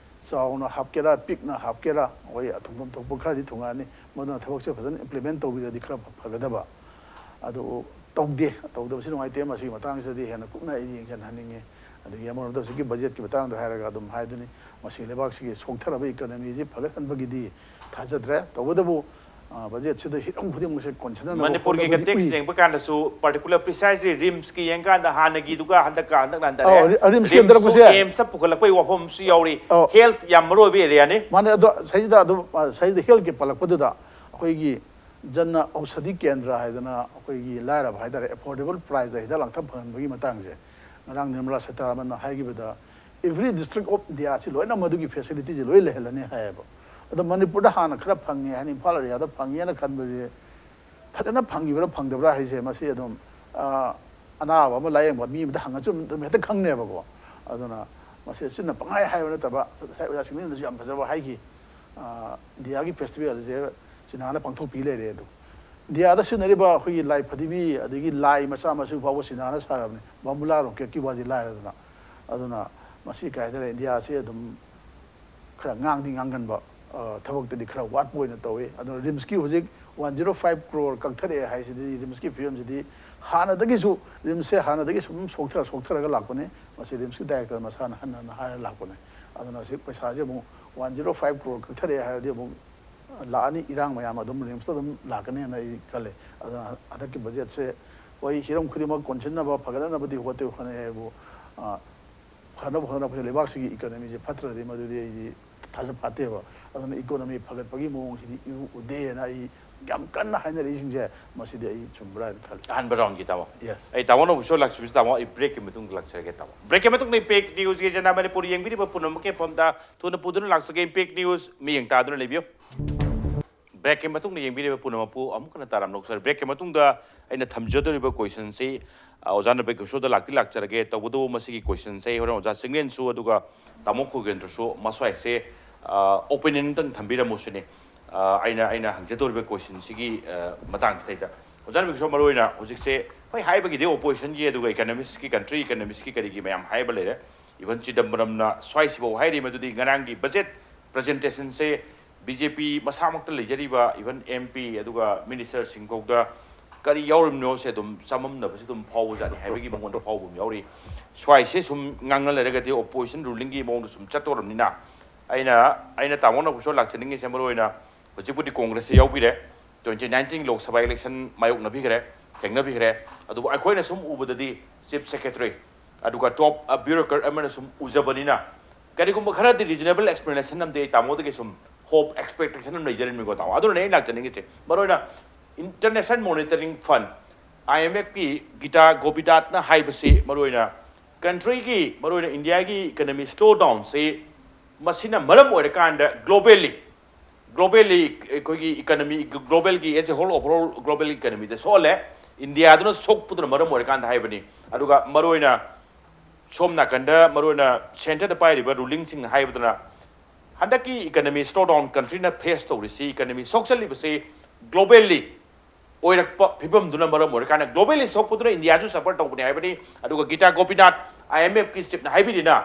ꯆꯥꯎꯅ ꯍꯥꯞꯀꯦꯔꯥ ꯄꯤꯛꯅ ꯍꯥꯞꯀꯦꯔꯥ, ꯑꯩꯈꯣꯏ ꯊꯨꯡꯐꯝ ꯊꯣꯛꯄ ꯈꯔꯗꯤ ꯊꯨꯡꯉꯛꯑꯅꯤ꯫ ꯃꯗꯨꯅ ꯊꯕꯛꯁꯦ ꯐꯖꯅ ꯏꯝꯄ꯭ꯂꯤꯃꯦꯟ ꯇꯧꯕꯤꯔꯗꯤ ꯈꯔ ꯐꯒꯗꯕ꯫ ꯑꯗꯨ ꯇꯧꯗꯦ, ꯇꯧꯗꯕꯁꯤ ꯅꯨꯡꯉꯥꯏꯇꯦ꯫ ꯃꯁꯤꯒꯤ ꯃꯇꯥꯡꯁꯤꯗꯗꯤ ꯍꯦꯟꯅ ꯀꯨꯞꯅ ꯑꯩ ꯌꯦꯡꯁꯤꯟꯍꯟꯅꯤꯡꯉꯤ꯫ ꯑꯗꯒꯤ ꯑꯃꯔꯣꯝꯗ ꯍꯧꯖꯤꯛꯀꯤ ꯕꯖꯦꯠꯀꯤ ꯃꯇꯥꯡꯗ ꯍꯥꯏꯔꯒ ꯑꯗꯨꯝ ꯍꯥꯏꯗꯨꯅꯤ, ꯃꯁꯤ ꯂꯩꯕꯥꯛꯁꯤꯒꯤ ꯁꯣꯛꯊꯔꯕ ꯏꯀꯣꯅꯣꯃꯤꯁꯤ ꯐꯒꯠꯍꯟꯕꯒꯤꯗꯤ ꯊꯥꯖꯗ꯭ꯔꯦ꯫ ꯇꯧꯕꯇꯕꯨ, ꯑ, ꯕꯖꯦꯠꯁꯤꯗ ꯍꯤꯔꯝ ꯈꯨꯗꯤꯡꯃꯛꯁꯦ ꯀꯣꯟꯁꯤꯟꯅꯅꯕ ꯃꯅꯤꯄꯨꯔꯒꯤ ꯍꯣꯠꯅꯕꯗꯤ ꯀꯟꯇꯦꯛꯁ ꯎꯏ꯫ ꯌꯦꯡꯕ ꯀꯥꯟꯗꯁꯨ ꯄꯥꯔꯇꯤꯀꯨꯂꯔ ꯄ꯭ꯔꯤꯁꯥꯏꯁꯂꯤ ꯔꯤꯝꯁꯀꯤ ꯌꯦꯡꯀꯥꯟꯗ ꯍꯥꯟꯅꯒꯤꯗꯨꯒ ꯍꯟꯗꯛꯀ ꯍꯟꯗꯛꯅ ꯍꯟꯊꯔꯦ꯫ ꯑꯧ, ꯔꯤ-, ꯔꯤꯝꯁꯀꯤ ꯍꯟꯊꯔꯛꯄꯁꯦ꯫ ꯑꯦꯝꯁꯇ ꯄꯨꯈꯠꯂꯛꯄꯒꯤ ꯋꯥꯐꯝ ꯑꯃꯁꯨ ꯌꯥꯎꯔꯤ꯫ ꯑꯧ꯫ ꯍꯦꯜꯊ ꯌꯥꯝ ꯃꯔꯨ ꯑꯣꯏꯕ ꯑꯦꯔꯤꯌꯥꯅꯤ꯫ ꯃꯥꯅꯦ, ꯑꯗꯣ ꯁꯤꯗꯩꯗ ꯑꯗꯨꯝ, ꯑ, ꯁꯤꯗꯩꯗ ꯍꯦꯜꯊꯀꯤ ꯄꯜꯂꯛꯄꯗꯨꯗ ꯑꯩꯈꯣꯏꯒꯤ ꯖꯟ ꯑꯧꯁꯥꯙꯤ ꯀꯦꯟꯗ꯭ꯔ ꯍꯥꯏꯗꯅ ꯑꯩꯈꯣꯏꯒꯤ ꯂꯥꯏꯔꯕ ꯍꯥꯏꯇꯥꯔꯦ, ꯑꯦꯐꯣꯔꯗꯦꯕꯜ ꯄ꯭ꯔꯥꯏꯁꯇ ꯍꯤꯗꯥꯛ ꯂꯥꯡꯊꯛ ꯐꯪꯍꯟꯕꯒꯤ ꯃꯇꯥꯡꯁꯦ ꯉꯔꯥꯡ Nirmala ꯁꯤꯇꯥꯔꯥꯃꯟꯅ ꯍꯥꯏꯈꯤꯕꯗ, every district of India ꯁꯤ ꯂꯣꯏꯅ ꯃꯗꯨꯒꯤ ꯐꯦꯁꯤꯂꯤꯇꯤꯁꯦ ꯂꯣꯏ ꯂꯩꯍꯜꯂꯅꯤ ꯍꯥꯏꯌꯦꯕ꯫ ꯑꯗꯣ ꯃꯅꯤꯄꯨꯔꯗ ꯍꯥꯟꯅ ꯈꯔ ꯐꯪꯉꯦ ꯍꯥꯏꯅ, ꯏꯝꯐꯥꯜ ꯑꯦꯔꯤꯌꯥꯗ ꯐꯪꯉꯦꯅ ꯈꯟꯕꯁꯦ ꯐꯖꯅ ꯐꯪꯉꯤꯕ꯭ꯔꯥ ꯐꯪꯗꯕ꯭ꯔꯥ ꯍꯥꯏꯁꯦ ꯃꯁꯤ ꯑꯗꯨꯝ, ꯑ, ꯑꯅꯥꯕ ꯑꯃ ꯂꯥꯌꯦꯡꯕ ꯃꯤ ꯑꯃꯗ ꯍꯪꯉꯁꯨ ꯑꯗꯨꯝ ꯍꯦꯛꯇ ꯈꯪꯅꯦꯕꯀꯣ꯫ ꯑꯗꯨꯅ ꯃꯁꯤ ꯑꯆꯤꯟꯅ ꯄꯪꯍꯥꯏ ꯍꯥꯏꯕ ꯅꯠꯇꯕ, ꯉꯁꯥꯏ ꯑꯣꯖꯥꯁꯤꯡꯅꯁꯨ ꯌꯥꯝ ꯐꯖꯕ ꯍꯥꯏꯈꯤ꯫ ꯑ, ꯏꯟꯗꯤꯌꯥꯒꯤ ꯐꯦꯁꯇꯤꯚꯦꯜꯁꯦ ꯆꯤꯅꯥꯅ ꯄꯥꯡꯊꯣꯛꯄꯤ ꯂꯩꯔꯦ ꯑꯗꯣ꯫ ꯏꯟꯗꯤꯌꯥꯗ ꯁꯤꯖꯤꯟꯅꯔꯤꯕ ꯑꯩꯈꯣꯏꯒꯤ ꯂꯥꯏ ꯐꯗꯤꯕꯤ ꯑꯗꯒꯤ ꯂꯥꯏ ꯃꯆꯥ ꯃꯁꯨ ꯐꯥꯎꯕ ꯆꯤꯅꯥꯅ ꯁꯥꯔꯕꯅꯤ꯫ ꯕꯥꯃꯨꯂꯥ ꯔꯣꯀꯦꯠꯀꯤ ꯋꯥꯗꯤ ꯂꯥꯏꯔꯗꯅ꯫ ꯑꯗꯨꯅ ꯃꯁꯤ ꯀꯩ ꯍꯥꯏꯇꯥꯔꯦ, ꯏꯟꯗꯤꯌꯥꯁꯤ ꯑꯗꯨꯝ ꯈꯔ ꯉꯥꯡꯗꯤ ꯉꯥꯡꯒꯟꯕ, ꯑ, ꯊꯕꯛꯇꯗꯤ ꯈꯔ ꯋꯥꯠꯄ ꯑꯣꯏꯅ ꯇꯧꯏ꯫ ꯑꯗꯨꯅ ꯔꯤꯝꯁꯀꯤ ꯍꯧꯖꯤꯛ ꯋꯥꯟ ꯖꯤꯔꯣ ꯐꯥꯏꯚ ꯀ꯭ꯔꯣꯔ ꯀꯛꯊꯔꯛꯑꯦ ꯍꯥꯏꯁꯤꯗꯤ ꯔꯤꯝꯁꯀꯤ ꯐꯤꯕꯝꯁꯤꯗꯤ ꯍꯥꯟꯅꯗꯒꯤꯁꯨ, ꯔꯤꯝꯁꯁꯦ ꯍꯥꯟꯅꯗꯒꯤ ꯁꯨꯝ ꯁꯣꯛꯊꯔ ꯁꯣꯛꯊꯔꯒ ꯂꯥꯛꯄꯅꯤ꯫ ꯃꯁꯤ ꯔꯤꯝꯁꯀꯤ ꯗꯥꯏꯔꯦꯛꯇꯔ ꯃꯁꯥꯅ ꯍꯟꯅ ꯍꯟꯅ ꯍꯥꯏꯔ ꯂꯥꯛꯄꯅꯤ꯫ ꯑꯗꯨꯅ ꯍꯧꯖꯤꯛ ꯄꯩꯁꯥꯁꯦ ꯑꯃꯨꯛ ꯋꯥꯟ ꯖꯤꯔꯣ ꯐꯥꯏꯚ ꯀ꯭ꯔꯣꯔ ꯀꯛꯊꯔꯛꯑꯦ ꯍꯥꯏꯔꯗꯤ ꯑꯃꯨꯛ ꯂꯥꯛꯑꯅꯤ, ꯏꯔꯥꯡ ꯃꯌꯥꯝ ꯑꯗꯨꯝ ꯔꯤꯝꯁꯇ ꯑꯗꯨꯝ ꯂꯥꯛꯀꯅꯦꯅ ꯑꯩ ꯈꯜꯂꯦ꯫ ꯑꯗꯨꯅ ꯍꯟꯗꯛꯀꯤ ꯕꯖꯦꯠꯁꯦ ꯍꯣꯏ, ꯍꯤꯔꯝ ꯈꯨꯗꯤꯡꯃꯛ ꯀꯣꯟꯁꯤꯟꯅꯕ ꯐꯒꯠꯅꯅꯕꯗꯤ ꯍꯣꯠꯇꯤ ꯍꯣꯠꯅꯩ ꯍꯥꯏꯕꯨ, ꯑ, ꯐꯅꯕ ꯍꯣꯠꯅꯔꯛꯄꯁꯦ ꯂꯩꯕꯥꯛꯁꯤꯒꯤ ꯏꯀꯣꯅꯣꯃꯤꯁꯦ ꯐꯠꯇ꯭ꯔꯗꯤ ꯃꯗꯨꯗꯤ ꯑꯩꯗꯤ ꯊꯥꯖ ꯐꯠꯇꯦꯕ꯫ ꯑꯗꯨꯅ ꯏꯀꯣꯅꯣꯃꯤ ꯐꯒꯠꯄꯒꯤ ꯃꯑꯣꯡꯁꯤꯗꯤ ꯏꯎ ꯎꯗꯦꯅ ꯑꯩ ꯌꯥꯝ ꯀꯟꯅ ꯍꯥꯏꯅꯔꯛꯏꯁꯤꯡꯁꯦ ꯃꯁꯤꯗꯤ ꯑꯩ ꯆꯨꯝꯕ꯭ꯔꯥ ꯍꯥꯏꯅ ꯈꯜꯂꯤ꯫ ꯑꯍꯥꯟꯕ roundꯒꯤ ꯇꯥꯃꯣ꯫ Yes. ꯑꯩ ꯇꯥꯃꯣꯅ ꯑꯃꯨꯛꯁꯨ ꯂꯥꯛꯆꯕꯁꯤ ꯇꯥꯃꯣ, ꯑꯩ breakꯀꯤ ꯃꯇꯨꯡꯗ ꯂꯥꯛꯆꯔꯒꯦ ꯇꯥꯃꯣ꯫ Breakꯀꯤ ꯃꯇꯨꯡꯗ Impact Newsꯒꯤ ꯖꯅꯥ ꯃꯅꯤꯄꯨꯔ ꯌꯦꯡꯕꯤꯔꯤꯕ ꯄꯨꯝꯅꯃꯛꯀꯤ ꯃꯐꯝꯗ ꯊꯨꯅ ꯄꯨꯗꯨꯅ ꯂꯥꯛꯆꯒꯦ꯫ Impact News ꯃꯤꯠꯌꯦꯡ ꯇꯥꯗꯨꯅ ꯂꯩꯕꯤꯌꯨ꯫ Breakꯀꯤ ꯃꯇꯨꯡꯗ ꯌꯦꯡꯕꯤꯔꯤꯕ ꯄꯨꯝꯅꯃꯛꯄꯨ ꯑꯃꯨꯛ ꯍꯟꯅ ꯇꯔꯥꯝꯅ ꯑꯣꯛꯆꯔꯤ꯫ Breakꯀꯤ ꯃꯇꯨꯡꯗ ꯑꯩꯅ ꯊꯝꯖꯗꯧꯔꯤꯕ questionꯁꯤ, ꯑ, ꯑꯣꯖꯥ ꯅꯕꯦꯀ꯭ꯌꯣꯁꯣꯔꯗ ꯂꯥꯛꯇꯤ ꯂꯥꯛꯆꯔꯒꯦ꯫ ꯇꯧꯕꯇꯕꯨ ꯃꯁꯤꯒꯤ questionꯁꯦ ꯑꯩ ꯍꯣꯔꯦꯟ ꯑꯣꯖꯥ ꯆꯤꯡꯂꯦꯟꯁꯨ ꯑꯗꯨꯒ ꯇꯥꯃꯣ ꯈꯨꯔꯒꯦꯟꯗ꯭ꯔꯁꯨ ꯃꯁ꯭ꯋꯥꯏꯁꯦ, ꯑ, open endingꯇꯪ ꯊꯝꯕꯤꯔꯝꯃꯨ ꯁꯤꯅꯤ꯫ ꯑ, ꯑꯩꯅ, ꯑꯩꯅ ꯍꯪꯖꯗꯧꯔꯤꯕ questionꯁꯤꯒꯤ, ꯑ, ꯃꯇꯥꯡꯁꯤꯗꯩꯗ꯫ ꯑꯣꯖꯥ ꯅꯕꯦꯀ꯭ꯌꯣꯁꯣꯔ, ꯃꯔꯨꯑꯣꯏꯅ ꯍꯧꯖꯤꯛꯁꯦ ꯍꯣꯏ ꯍꯥꯏꯕꯒꯤꯗꯤ oppositionꯒꯤ ꯑꯗꯨꯒ economistꯀꯤ, country economistꯀꯤ ꯀꯔꯤꯒꯤ ꯃꯌꯥꯝ ꯍꯥꯏꯕ ꯂꯩꯔꯦ꯫ Even ꯆꯤꯗꯝꯕꯔꯝꯅ ꯁ꯭ꯋꯥꯏꯁꯤꯐꯥꯎ ꯍꯥꯏꯔꯤ ꯃꯗꯨꯗꯤ ꯉꯔꯥꯡꯒꯤ budget presentationꯁꯦ BJP ꯃꯁꯥꯃꯛꯇ ꯂꯩꯖꯔꯤꯕ even MP ꯑꯗꯨꯒ ministerꯁꯤꯡ ꯐꯥꯎꯗ ꯀꯔꯤ ꯌꯥꯎꯔꯤꯕꯅꯣꯁꯦ ꯑꯗꯨꯝ ꯆꯃꯝꯅꯕꯁꯦ ꯑꯗꯨꯝ ꯐꯥꯎꯕꯖꯥꯠꯅꯤ ꯍꯥꯏꯕꯒꯤ ꯃꯉꯣꯟꯗ ꯐꯥꯎꯕ ꯑꯃ ꯌꯥꯎꯔꯤ꯫ ꯁ꯭ꯋꯥꯏꯁꯦ ꯁꯨꯝ ꯉꯥꯡꯅ ꯂꯩꯔꯒꯗꯤ opposition rulingꯒꯤ ꯃꯑꯣꯡꯗ ꯁꯨꯝ ꯆꯠꯇꯧꯔꯕꯅꯤꯅ ꯑꯩꯅ, ꯑꯩꯅ ꯇꯥꯃꯣꯅ ꯀꯣꯏꯁꯣꯟ ꯂꯥꯛꯆꯅꯤꯡꯉꯤꯁꯦ ꯃꯔꯨꯑꯣꯏꯅ ꯍꯧꯖꯤꯛꯄꯨꯗꯤ Congressꯁꯦ ꯌꯥꯎꯕꯤꯔꯦ, twenty nineteen Lok Sabha election ꯃꯥꯌꯣꯛꯅꯕꯤꯈ꯭ꯔꯦ, ꯊꯦꯡꯅꯕꯤꯈ꯭ꯔꯦ꯫ ꯑꯗꯨꯕꯨ ꯑꯩꯈꯣꯏꯅ ꯁꯨꯝ ꯎꯕꯗꯗꯤ chief secretary ꯑꯗꯨꯒ top bureaucrat ꯑꯃꯅ ꯁꯨꯝ ꯎꯖꯕꯅꯤꯅ ꯀꯔꯤꯒꯨꯝꯕ ꯈꯔꯗꯤ reasonable explanation ꯑꯃꯗꯤ ꯑꯩ ꯇꯥꯃꯣꯗꯒꯤ ꯁꯨꯝ hope, expectation ꯑꯃ ꯂꯩꯖꯔꯤꯕꯅꯤꯀꯣ ꯇꯥꯃꯣ꯫ ꯑꯗꯨꯅꯅꯦ ꯑꯩꯅ ꯂꯥꯛꯆꯅꯤꯡꯉꯤꯁꯦ꯫ ꯃꯔꯨꯑꯣꯏꯅ International Monitoring Fund, IMFꯀꯤ Geeta Gopinathꯅ ꯍꯥꯏꯕꯁꯤ ꯃꯔꯨꯑꯣꯏꯅ countryꯒꯤ, ꯃꯔꯨꯑꯣꯏꯅ Indiaꯒꯤ economy slow downꯁꯤ ꯃꯁꯤꯅ ꯃꯔꯝ ꯑꯣꯏꯔꯀꯥꯟꯗ globally, globally ꯑꯩꯈꯣꯏꯒꯤ economy, globalꯒꯤ as a whole, overall global economyꯗ ꯁꯣꯛꯍꯜꯂꯦ꯫ Indiaꯗꯨꯅ ꯁꯣꯛꯄꯗꯨꯅ ꯃꯔꯝ ꯑꯣꯏꯔꯀꯥꯟꯗ ꯍꯥꯏꯕꯅꯤ꯫ ꯑꯗꯨꯒ ꯃꯔꯨꯑꯣꯏꯅ ꯁꯣꯝ ꯅꯥꯀꯟꯗ ꯃꯔꯨꯑꯣꯏꯅ centreꯗ ꯄꯥꯏꯔꯤꯕ rulingꯁꯤꯡꯅ ꯍꯥꯏꯕꯗꯨꯅ ꯍꯟꯗꯛꯀꯤ economy slow down countryꯅ face ꯇꯧꯔꯤꯁꯤ, economy ꯁꯣꯛꯆꯜꯂꯤꯕꯁꯤ globally ꯑꯣꯏꯔꯛꯄ ꯐꯤꯕꯝꯗꯨꯅ ꯃꯔꯝ ꯑꯣꯏꯔꯀꯥꯟꯗ globally ꯁꯣꯛꯄꯗꯨꯅ Indiaꯁꯨ suffer ꯇꯧꯕꯅꯤ ꯍꯥꯏꯕꯅꯤ꯫ ꯑꯗꯨꯒ Geeta Gopinath, IMFꯀꯤ chiefꯅ ꯍꯥꯏꯕꯤꯔꯤꯅ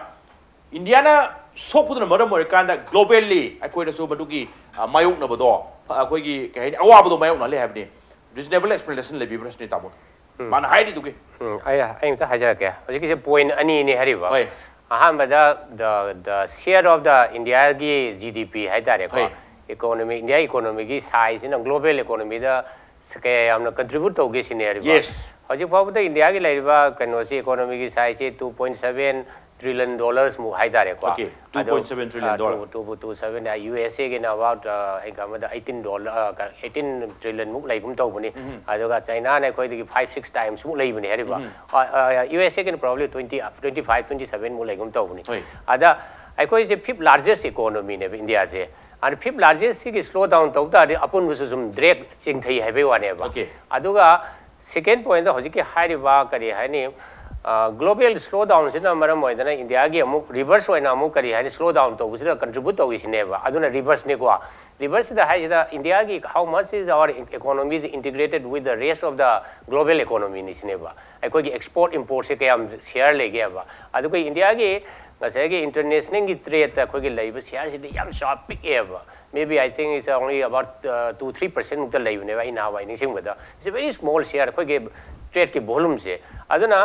Indiaꯅ ꯁꯣꯛꯄꯗꯨꯅ ꯃꯔꯝ ꯑꯣꯏꯔꯀꯥꯟꯗ globally ꯑꯩꯈꯣꯏꯅꯁꯨ ꯃꯗꯨꯒꯤ, ꯑ, ꯃꯥꯌꯣꯛꯅꯕꯗꯣ, ꯑ, ꯑꯩꯈꯣꯏꯒꯤ ꯀꯩ ꯍꯥꯏꯅꯤ, ꯑꯋꯥꯕꯗꯣ ꯃꯥꯌꯣꯛꯅꯍꯜꯂꯦ ꯍꯥꯏꯕꯅꯤ꯫ Reasonable explanation ꯂꯩꯕꯤꯕ꯭ꯔꯥ ꯁꯤꯅꯤ ꯇꯥꯃꯣ꯫ ꯃꯥꯅ ꯍꯥꯏꯔꯤꯗꯨꯒꯤ꯫ ꯎꯝ, ꯑꯩ ꯑꯩ ꯑꯝꯇ ꯍꯥꯏꯖꯔꯛꯀꯦ꯫ ꯍꯧꯖꯤꯛꯀꯤꯁꯦ point ꯑꯅꯤꯅꯦ ꯍꯥꯏꯔꯤꯕ꯫ ꯍꯣꯏ꯫ ꯑꯍꯥꯟꯕꯗ the the share of the Indiaꯒꯤ GDP ꯍꯥꯏꯇꯥꯔꯦꯀꯣ꯫ ꯍꯣꯏ꯫ Economy, India economyꯒꯤ sizeꯁꯤꯅ global economyꯗ ꯀꯌꯥ ꯌꯥꯝꯅ contribute ꯇꯧꯒꯦ ꯁꯤꯅꯦ ꯍꯥꯏꯔꯤꯕ꯫ Yes. ꯍꯧꯖꯤꯛ ꯐꯥꯎꯕꯗ Indiaꯒꯤ ꯂꯩꯔꯤꯕ ꯀꯩꯅꯣꯁꯤ, economyꯒꯤ sizeꯁꯤ two point seven, trillion dollars ꯃꯨꯛ ꯍꯥꯏꯇꯥꯔꯦꯀꯣ꯫ Okay, two point seven trillion dollar. Two two seven, U S again about ꯑꯩ ꯈꯪꯕꯗ eighteen dollar, eighteen trillion ꯃꯨꯛ ꯂꯩꯒꯨꯝ ꯇꯧꯕꯅꯤ꯫ ꯑꯗꯨꯒ ꯆꯥꯏꯅꯥꯅ ꯑꯩꯈꯣꯏꯗꯒꯤ five six times ꯃꯨꯛ ꯂꯩꯕꯅꯦ ꯍꯥꯏꯔꯤꯕ꯫ U S again probably twenty, twenty five, twenty seven ꯃꯨꯛ ꯂꯩꯒꯨꯝ ꯇꯧꯕꯅꯤ꯫ ꯍꯣꯏ. ꯑꯗ ꯑꯩꯈꯣꯏꯁꯦ fifth largest economyꯅꯦꯕ ꯏꯟꯗꯤꯌꯥꯁꯦ꯫ ꯑꯗ fifth largest ꯁꯤꯒꯤ slow down ꯇꯧ ꯇꯥꯔꯗꯤ ꯑꯄꯨꯟꯕꯁꯨ ꯁꯨꯝ drag ꯆꯤꯡꯊꯩ ꯍꯥꯏꯕꯩ ꯋꯥꯅꯦꯕ꯫ Okay. ꯑꯗꯨꯒ second pointꯇ ꯍꯧꯖꯤꯛꯀꯤ ꯍꯥꯏꯔꯤꯕ ꯀꯔꯤ ꯍꯥꯏꯅꯤ, global slowdownꯁꯤꯅ ꯃꯔꯝ ꯑꯣꯏꯗꯅ ꯏꯟꯗꯤꯌꯥꯒꯤ ꯑꯃꯨꯛ reverse ꯑꯣꯏꯅ ꯑꯃꯨꯛ ꯀꯔꯤ ꯍꯥꯏꯅꯤ, slow down ꯇꯧꯕꯁꯤꯗ contribute ꯇꯧꯔꯤꯁꯤꯅꯦꯕ꯫ ꯑꯗꯨꯅ reverseꯅꯤꯀꯣ꯫ Reverseꯁꯤꯗ ꯍꯥꯏꯁꯤꯗ ꯏꯟꯗꯤꯌꯥꯒꯤ how much is our economy is integrated with the rest of the global economyꯅꯤ ꯁꯤꯅꯦꯕ꯫ ꯑꯩꯈꯣꯏꯒꯤ export importꯁꯦ ꯀꯌꯥꯝ share ꯂꯩꯒꯦꯕ꯫ ꯑꯗꯨꯒ ꯏꯟꯗꯤꯌꯥꯒꯤ ꯉꯁꯥꯏꯒꯤ internationalꯒꯤ tradeꯇ ꯑꯩꯈꯣꯏꯒꯤ ꯂꯩꯕ shareꯁꯤꯗꯤ ꯌꯥꯝ ꯆꯥꯎ ꯄꯤꯛꯑꯦꯕ꯫ Maybe I think it's only about two three percent ꯃꯨꯛꯇ ꯂꯩꯕꯅꯦꯕ ꯑꯩ ꯅꯍꯥꯟꯋꯥꯏ ꯅꯤꯡꯁꯤꯡꯕꯗ꯫ It's a very small share ꯑꯩꯈꯣꯏꯒꯤ tradeꯀꯤ volumeꯁꯦ꯫ ꯑꯗꯨꯅ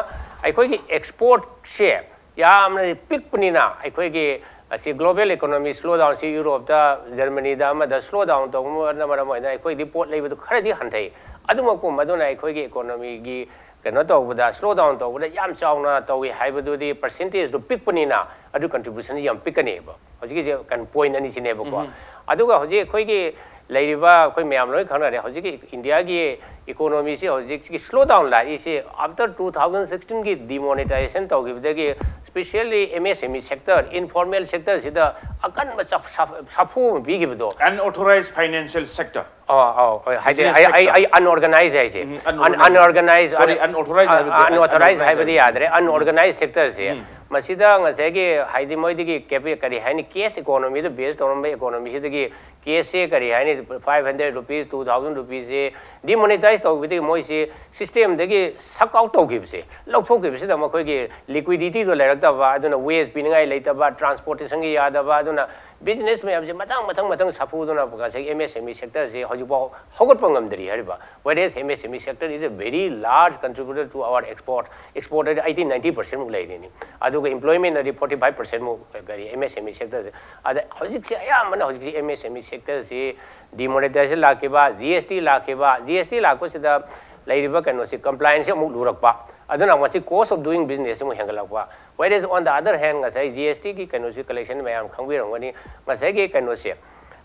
ꯑꯩꯈꯣꯏꯒꯤ exportꯁꯦ ꯌꯥꯝꯅ ꯄꯤꯛꯄꯅꯤꯅ ꯑꯩꯈꯣꯏꯒꯤ ꯑꯁꯤ global economy slowdownꯁꯤ Europeꯇ, Germanyꯗ ꯑꯃꯗ slow down ꯇꯧꯕꯅ ꯃꯔꯝ ꯑꯣꯏꯗꯅ ꯑꯩꯈꯣꯏꯗꯤ ꯄꯣꯠ ꯂꯩꯕꯗꯨ ꯈꯔꯗꯤ ꯍꯟꯊꯩ꯫ ꯑꯗꯨꯃꯛꯄꯨ ꯃꯗꯨꯅ ꯑꯩꯈꯣꯏꯒꯤ economyꯒꯤ ꯀꯩꯅꯣ ꯇꯧꯕꯗ, slow down ꯇꯧꯕꯗ ꯌꯥꯝ ꯆꯥꯎꯅ ꯇꯧꯏ ꯍꯥꯏꯕꯗꯨꯗꯤ percentageꯗꯨ ꯄꯤꯛꯄꯅꯤꯅ ꯑꯗꯨ contribution ꯌꯥꯝ ꯄꯤꯛꯀꯅꯦꯕ꯫ ꯍꯧꯖꯤꯛꯀꯤꯁꯦ ꯀꯩꯅꯣ point ꯑꯅꯤꯁꯤꯅꯦꯕꯀꯣ꯫ ꯑꯗꯨꯒ ꯍꯧꯖꯤꯛ ꯑꯩꯈꯣꯏꯒꯤ ꯂꯩꯔꯤꯕ ꯑꯩꯈꯣꯏ ꯃꯌꯥꯝ ꯂꯣꯏ ꯈꯪꯅꯔꯦ, ꯍꯧꯖꯤꯛꯀꯤ ꯏꯟꯗꯤꯌꯥꯒꯤ economyꯁꯤ ꯍꯧꯖꯤꯛꯀꯤ slow down ꯂꯥꯛꯏꯁꯤ after two thousand sixteenꯒꯤ demonetization ꯇꯧꯈꯤꯕꯗꯒꯤ, specially MSME sector, informal sectorꯁꯤꯗ ꯑꯀꯟꯕ ꯆꯞ-, ꯁꯥꯐꯨ ꯑꯃ ꯄꯤꯈꯤꯕꯗꯣ꯫ Unauthorized financial sector. ꯑꯣ, ꯑꯧ, ꯍꯣꯏ, ꯍꯥꯏꯗꯤ Business ꯑꯩ, ꯑꯩ, sector. ꯑꯩ unorganized ꯍꯥꯏꯁꯦ꯫ ꯎꯝ, Un-, unorganized. unorganized, Sorry, un-, unauthorized un-, ꯍꯥꯏꯕꯗꯤ, unauthorized ꯍꯥꯏꯕꯗꯤ unorganized. ꯌꯥꯗ꯭ꯔꯦ, unorganized sectorꯁꯦ꯫ ꯎꯝ. ꯃꯁꯤꯗ ꯉꯁꯥꯏꯒꯤ ꯍꯥꯏꯗꯤ ꯃꯣꯏꯗꯒꯤ capi-, ꯀꯔꯤ ꯍꯥꯏꯅꯤ, cash economyꯗ base ꯇꯧꯔꯝꯕ economyꯁꯤꯗꯒꯤ cashꯁꯦ ꯀꯔꯤ ꯍꯥꯏꯅꯤ, five hundred rupees, two thousand rupeesꯁꯦ demonetize ꯇꯧꯕꯗꯒꯤ ꯃꯣꯏꯁꯤ systemꯗꯒꯤ suck out ꯇꯧꯈꯤꯕꯁꯦ, ꯂꯧꯊꯣꯛꯈꯤꯕꯁꯤꯗ ꯃꯈꯣꯏꯒꯤ liquidityꯗꯣ ꯂꯩꯔꯛꯇꯕ, ꯑꯗꯨꯅ wage ꯄꯤꯅꯤꯡꯉꯥꯏ ꯂꯩꯇꯕ, transportationꯒꯤ ꯌꯥꯗꯕ, ꯑꯗꯨꯅ business ꯃꯌꯥꯝꯁꯦ ꯃꯊꯪ ꯃꯊꯪ ꯃꯊꯪ ꯁꯥꯐꯨꯗꯨꯅ ꯉꯁꯥꯏꯒꯤ MSME sectorꯁꯦ ꯍꯧꯖꯤꯛꯐꯥꯎ ꯍꯧꯒꯠꯄ ꯉꯝꯗ꯭ꯔꯤ ꯍꯥꯏꯔꯤꯕ꯫ Whereas MSME sector is a very large contributor to our export. Export ꯍꯥꯏꯗꯤ eighty ninety percent ꯃꯨꯛ ꯂꯩꯔꯤꯅꯤ꯫ ꯑꯗꯨꯒ employment ꯗꯤ forty five percent ꯃꯨꯛ ꯀꯔꯤ MSME sectorꯁꯦ꯫ ꯑꯗ ꯍꯧꯖꯤꯛꯁꯦ ꯑꯌꯥꯝꯕꯅ ꯍꯧꯖꯤꯛꯁꯦ MSME sectorꯁꯤ demonetization ꯂꯥꯛꯈꯤꯕ, GST ꯂꯥꯛꯈꯤꯕ, GST ꯂꯥꯛꯄꯁꯤꯗ ꯂꯩꯔꯤꯕ ꯀꯩꯅꯣꯁꯤ compliance ꯑꯃꯨꯛ ꯂꯨꯔꯛꯄ꯫ ꯑꯗꯨꯅ ꯃꯁꯤ cost of doing business ꯑꯃꯨꯛ ꯍꯦꯟꯒꯠꯂꯛꯄ꯫ Whereas on the other hand, ꯉꯁꯥꯏ G S T ꯒꯤ ꯀꯩꯅꯣꯁꯤ collection ꯃꯌꯥꯝ ꯈꯪꯕꯤꯔꯝꯒꯅꯤ꯫ ꯉꯁꯥꯏꯒꯤ ꯀꯩꯅꯣꯁꯦ,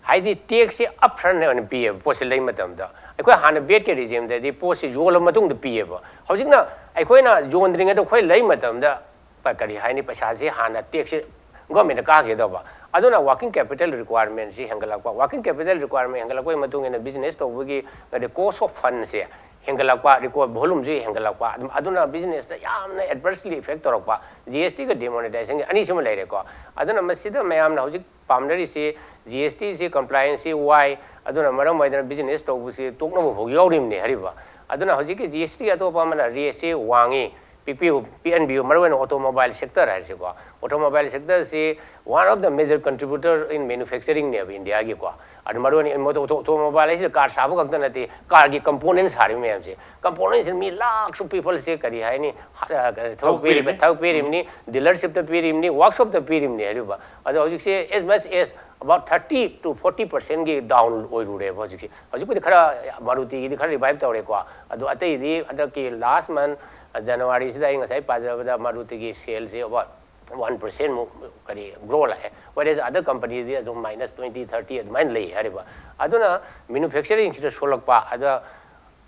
ꯍꯥꯏꯗꯤ tax ꯁꯦ upfront ꯑꯣꯏꯅ ꯄꯤꯌꯦꯕ, ꯄꯣꯠꯁꯦ ꯂꯩ ꯃꯇꯝꯗ꯫ ꯑꯩꯈꯣꯏ ꯍꯥꯟꯅ vat ꯀꯤ regime ꯗꯗꯤ ꯄꯣꯠꯁꯦ ꯌꯣꯜꯂ ꯃꯇꯨꯡꯗ ꯄꯤꯌꯦꯕ꯫ ꯍꯧꯖꯤꯛꯅ ꯑꯩꯈꯣꯏꯅ ꯌꯣꯟꯗ꯭ꯔꯤꯉꯩꯗ ꯑꯩꯈꯣꯏ ꯂꯩ ꯃꯇꯝꯗ ꯄ-, ꯀꯔꯤ ꯍꯥꯏꯅꯤ, ꯄꯩꯁꯥꯁꯦ ꯍꯥꯟꯅ tax ꯁꯦ government ꯇ ꯀꯥꯈꯤꯗꯧꯕ꯫ ꯑꯗꯨꯅ working capital requirement ꯁꯤ ꯍꯦꯟꯒꯠꯂꯛꯄ, working capital requirement ꯍꯦꯟꯒꯠꯂꯛꯄꯒꯤ ꯃꯇꯨꯡ ꯏꯟꯅ business ꯇꯧꯕꯒꯤ, ꯍꯥꯏꯗꯤ, cost of fund ꯁꯦ ꯍꯦꯟꯒꯠꯂꯛꯄ, record volume ꯁꯨ ꯍꯦꯟꯒꯠꯂꯛꯄ, ꯑꯗꯨꯝ, ꯑꯗꯨꯅ business ꯇ ꯌꯥꯝꯅ adversely effect ꯇꯧꯔꯛꯄ꯫ G S T ꯒ demonetization ꯒꯤ ꯑꯅꯤꯁꯤꯃ ꯂꯩꯔꯦꯀꯣ꯫ ꯑꯗꯨꯅ ꯃꯁꯤꯗ ꯃꯌꯥꯝꯅ ꯍꯧꯖꯤꯛ ꯄꯥꯝꯅꯔꯤꯁꯤ G S T ꯁꯤ compliance ꯁꯤ ꯋꯥꯏ, ꯑꯗꯨꯅ ꯃꯔꯝ ꯑꯣꯏꯗꯅ business ꯇꯧꯕꯁꯤ ꯇꯣꯛꯅꯕ ꯐꯥꯎ ꯌꯥꯎꯔꯤꯕꯅꯤ ꯍꯥꯏꯔꯤꯕ꯫ ꯑꯗꯨꯅ ꯍꯧꯖꯤꯛꯀꯤ G S T ꯑꯇꯣꯞꯄ ꯑꯃꯅ rate ꯁꯤ ꯋꯥꯡꯉꯤ, ꯄꯤꯛꯄꯤꯌꯨ, ꯄꯤꯛꯍꯟꯕꯤꯌꯨ, ꯃꯔꯨꯑꯣꯏꯅ automobile sector ꯍꯥꯏꯔꯤꯁꯤꯀꯣ꯫ Automobile sector ꯁꯤ one of the major contributor in manufacturing ꯅꯦꯕ India ꯒꯤꯀꯣ꯫ ꯑꯗꯨ ꯃꯔꯨꯑꯣꯏꯅ auto-, auto-, automobile ꯍꯥꯏꯁꯤꯗ car ꯁꯥꯕ ꯈꯛꯇ ꯅꯠꯇꯦ, car ꯒꯤ component ꯁꯥꯔꯤꯕ ꯃꯌꯥꯝꯁꯦ, component ꯁꯤ ꯃꯤ ꯂꯥꯛꯁꯨ people ꯁꯦ, ꯀꯔꯤ ꯍꯥꯏꯅꯤ, ꯍ-, ꯑ, ꯀꯔꯤ, ꯊꯕꯛ ꯊꯕꯛ ꯄꯤꯔꯤꯕ, ꯄꯤꯔꯤꯕꯅꯤ꯫ ꯊꯕꯛ ꯄꯤꯔꯤꯕꯅꯤ, dealership ꯇ ꯄꯤꯔꯤꯕꯅꯤ, workshop ꯇ ꯄꯤꯔꯤꯕꯅꯤ ꯍꯥꯏꯔꯤꯕ꯫ ꯑꯗꯣ ꯍꯧꯖꯤꯛꯁꯦ as much as about thirty to forty percent ꯒꯤ down ꯑꯣꯏꯔꯨꯔꯦꯕ ꯍꯧꯖꯤꯛꯁꯦ꯫ ꯍꯧꯖꯤꯛꯄꯨꯗꯤ ꯈꯔ Maruti ꯒꯤꯗꯤ ꯈꯔ revive ꯇꯧꯔꯦꯀꯣ꯫ ꯑꯗꯣ ꯑꯇꯩꯗꯤ ꯍꯟꯗꯛꯀꯤ last month, ꯑ, January ꯁꯤꯗ ꯑꯩ ꯉꯁꯥꯏ ꯄꯥꯖꯕꯗ Maruti ꯒꯤ sale say about one percent ꯃꯨꯛ ꯀꯔꯤ growth ꯂꯥꯛꯑꯦ꯫ Whereas other company ꯗꯤ ꯑꯗꯨꯝ minus twenty, thirty ꯑꯗꯨꯃꯥꯏꯅ ꯂꯩ ꯍꯥꯏꯔꯤꯕ꯫ ꯑꯗꯨꯅ manufacturing ꯁꯤꯗ ꯁꯣꯛꯂꯛꯄ, ꯑꯗ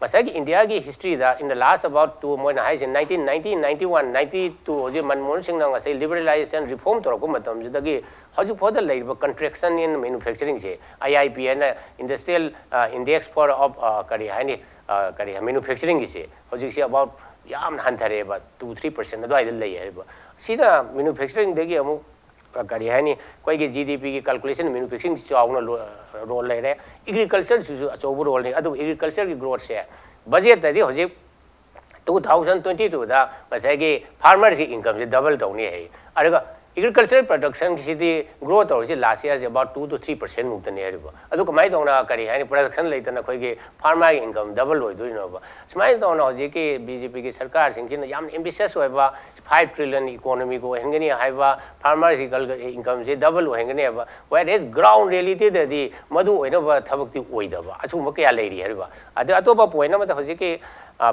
ꯉꯁꯥꯏꯒꯤ India ꯒꯤ history the in the last about two, ꯃꯣꯏꯅ ꯍꯥꯏꯁꯦ nineteen ninety, ninety-one, ninety-two, ꯍꯧꯖꯤꯛ ꯃꯟꯃꯣꯍꯟ ꯁꯤꯡꯅ ꯉꯁꯥꯏ liberalization reform ꯇꯧꯔꯛꯄ ꯃꯇꯝꯁꯤꯗꯒꯤ ꯍꯧꯖꯤꯛ ꯐꯥꯎꯗ ꯂꯩꯔꯤꯕ contraction in manufacturing say, I I P ꯍꯥꯏꯅ industrial, ꯑ, index for of, ꯑ, ꯀꯔꯤ ꯍꯥꯏꯅꯤ, ꯑ, ꯀꯔꯤ ꯍꯥꯏ, manufacturing ꯒꯤꯁꯦ ꯍꯧꯖꯤꯛꯁꯦ about ꯌꯥꯝꯅ ꯍꯟꯊꯔꯦꯕ, two, three percent ꯑꯗꯨꯋꯥꯏꯗ ꯂꯩ ꯍꯥꯏꯔꯤꯕ꯫ ꯁꯤꯅ manufacturing ꯗꯒꯤ ꯑꯃꯨꯛ, ꯑ, ꯀꯔꯤ ꯍꯥꯏꯅꯤ, ꯑꯩꯈꯣꯏꯒꯤ G D P ꯒꯤ calculation manufacturing ꯆꯥꯎꯅ ꯂꯣ-, role ꯂꯩꯔꯦ, agriculture ꯁꯤꯁꯨ ꯑꯆꯧꯕ role ꯂꯩ꯫ ꯑꯗꯨꯕꯨ agriculture ꯒꯤ growth ꯁꯦ budget ꯇꯗꯤ ꯍꯧꯖꯤꯛ two thousand twenty two ꯗ ꯉꯁꯥꯏꯒꯤ farmers ꯀꯤ income ꯁꯦ double ꯇꯧꯅꯤ ꯍꯥꯏ꯫ ꯑꯗꯨꯒ agriculture production ꯁꯤꯗꯤ grow ꯇꯧꯔꯤꯁꯤ last year say about two to three percent ꯃꯨꯛꯇꯅꯤ ꯍꯥꯏꯔꯤꯕ꯫ ꯑꯗꯨ ꯀꯃꯥꯏꯅ ꯇꯧꯅ, ꯀꯔꯤ ꯍꯥꯏꯅꯤ, production ꯂꯩꯇꯅ ꯑꯩꯈꯣꯏꯒꯤ farmer ꯒꯤ income double ꯑꯣꯏꯗꯣꯏꯅꯣꯕ? ꯁꯨꯃꯥꯏꯅ ꯇꯧꯅ ꯍꯧꯖꯤꯛꯀꯤ B J P ꯒꯤ ꯁꯔꯀꯥꯔꯁꯤꯡꯁꯤꯅ ꯌꯥꯝꯅ ambitious ꯑꯣꯏꯕ five trillion economy ꯒ ꯑꯣꯏꯍꯟꯒꯅꯤ ꯍꯥꯏꯕ, farmers ꯒꯤ ꯀꯜ-, income ꯁꯦ double ꯑꯣꯏꯍꯟꯒꯅꯤ ꯍꯥꯏꯕ, whereas ground reality ꯗꯗꯤ ꯃꯗꯨ ꯑꯣꯏꯅꯕ ꯊꯕꯛꯇꯤ ꯑꯣꯏꯗꯕ, ꯑꯁꯤꯒꯨꯝꯕ ꯀꯌꯥ ꯂꯩꯔꯤ ꯍꯥꯏꯔꯤꯕ꯫ ꯑꯗ ꯑꯇꯣꯞꯄ point ꯑꯃꯗ ꯍꯧꯖꯤꯛꯀꯤ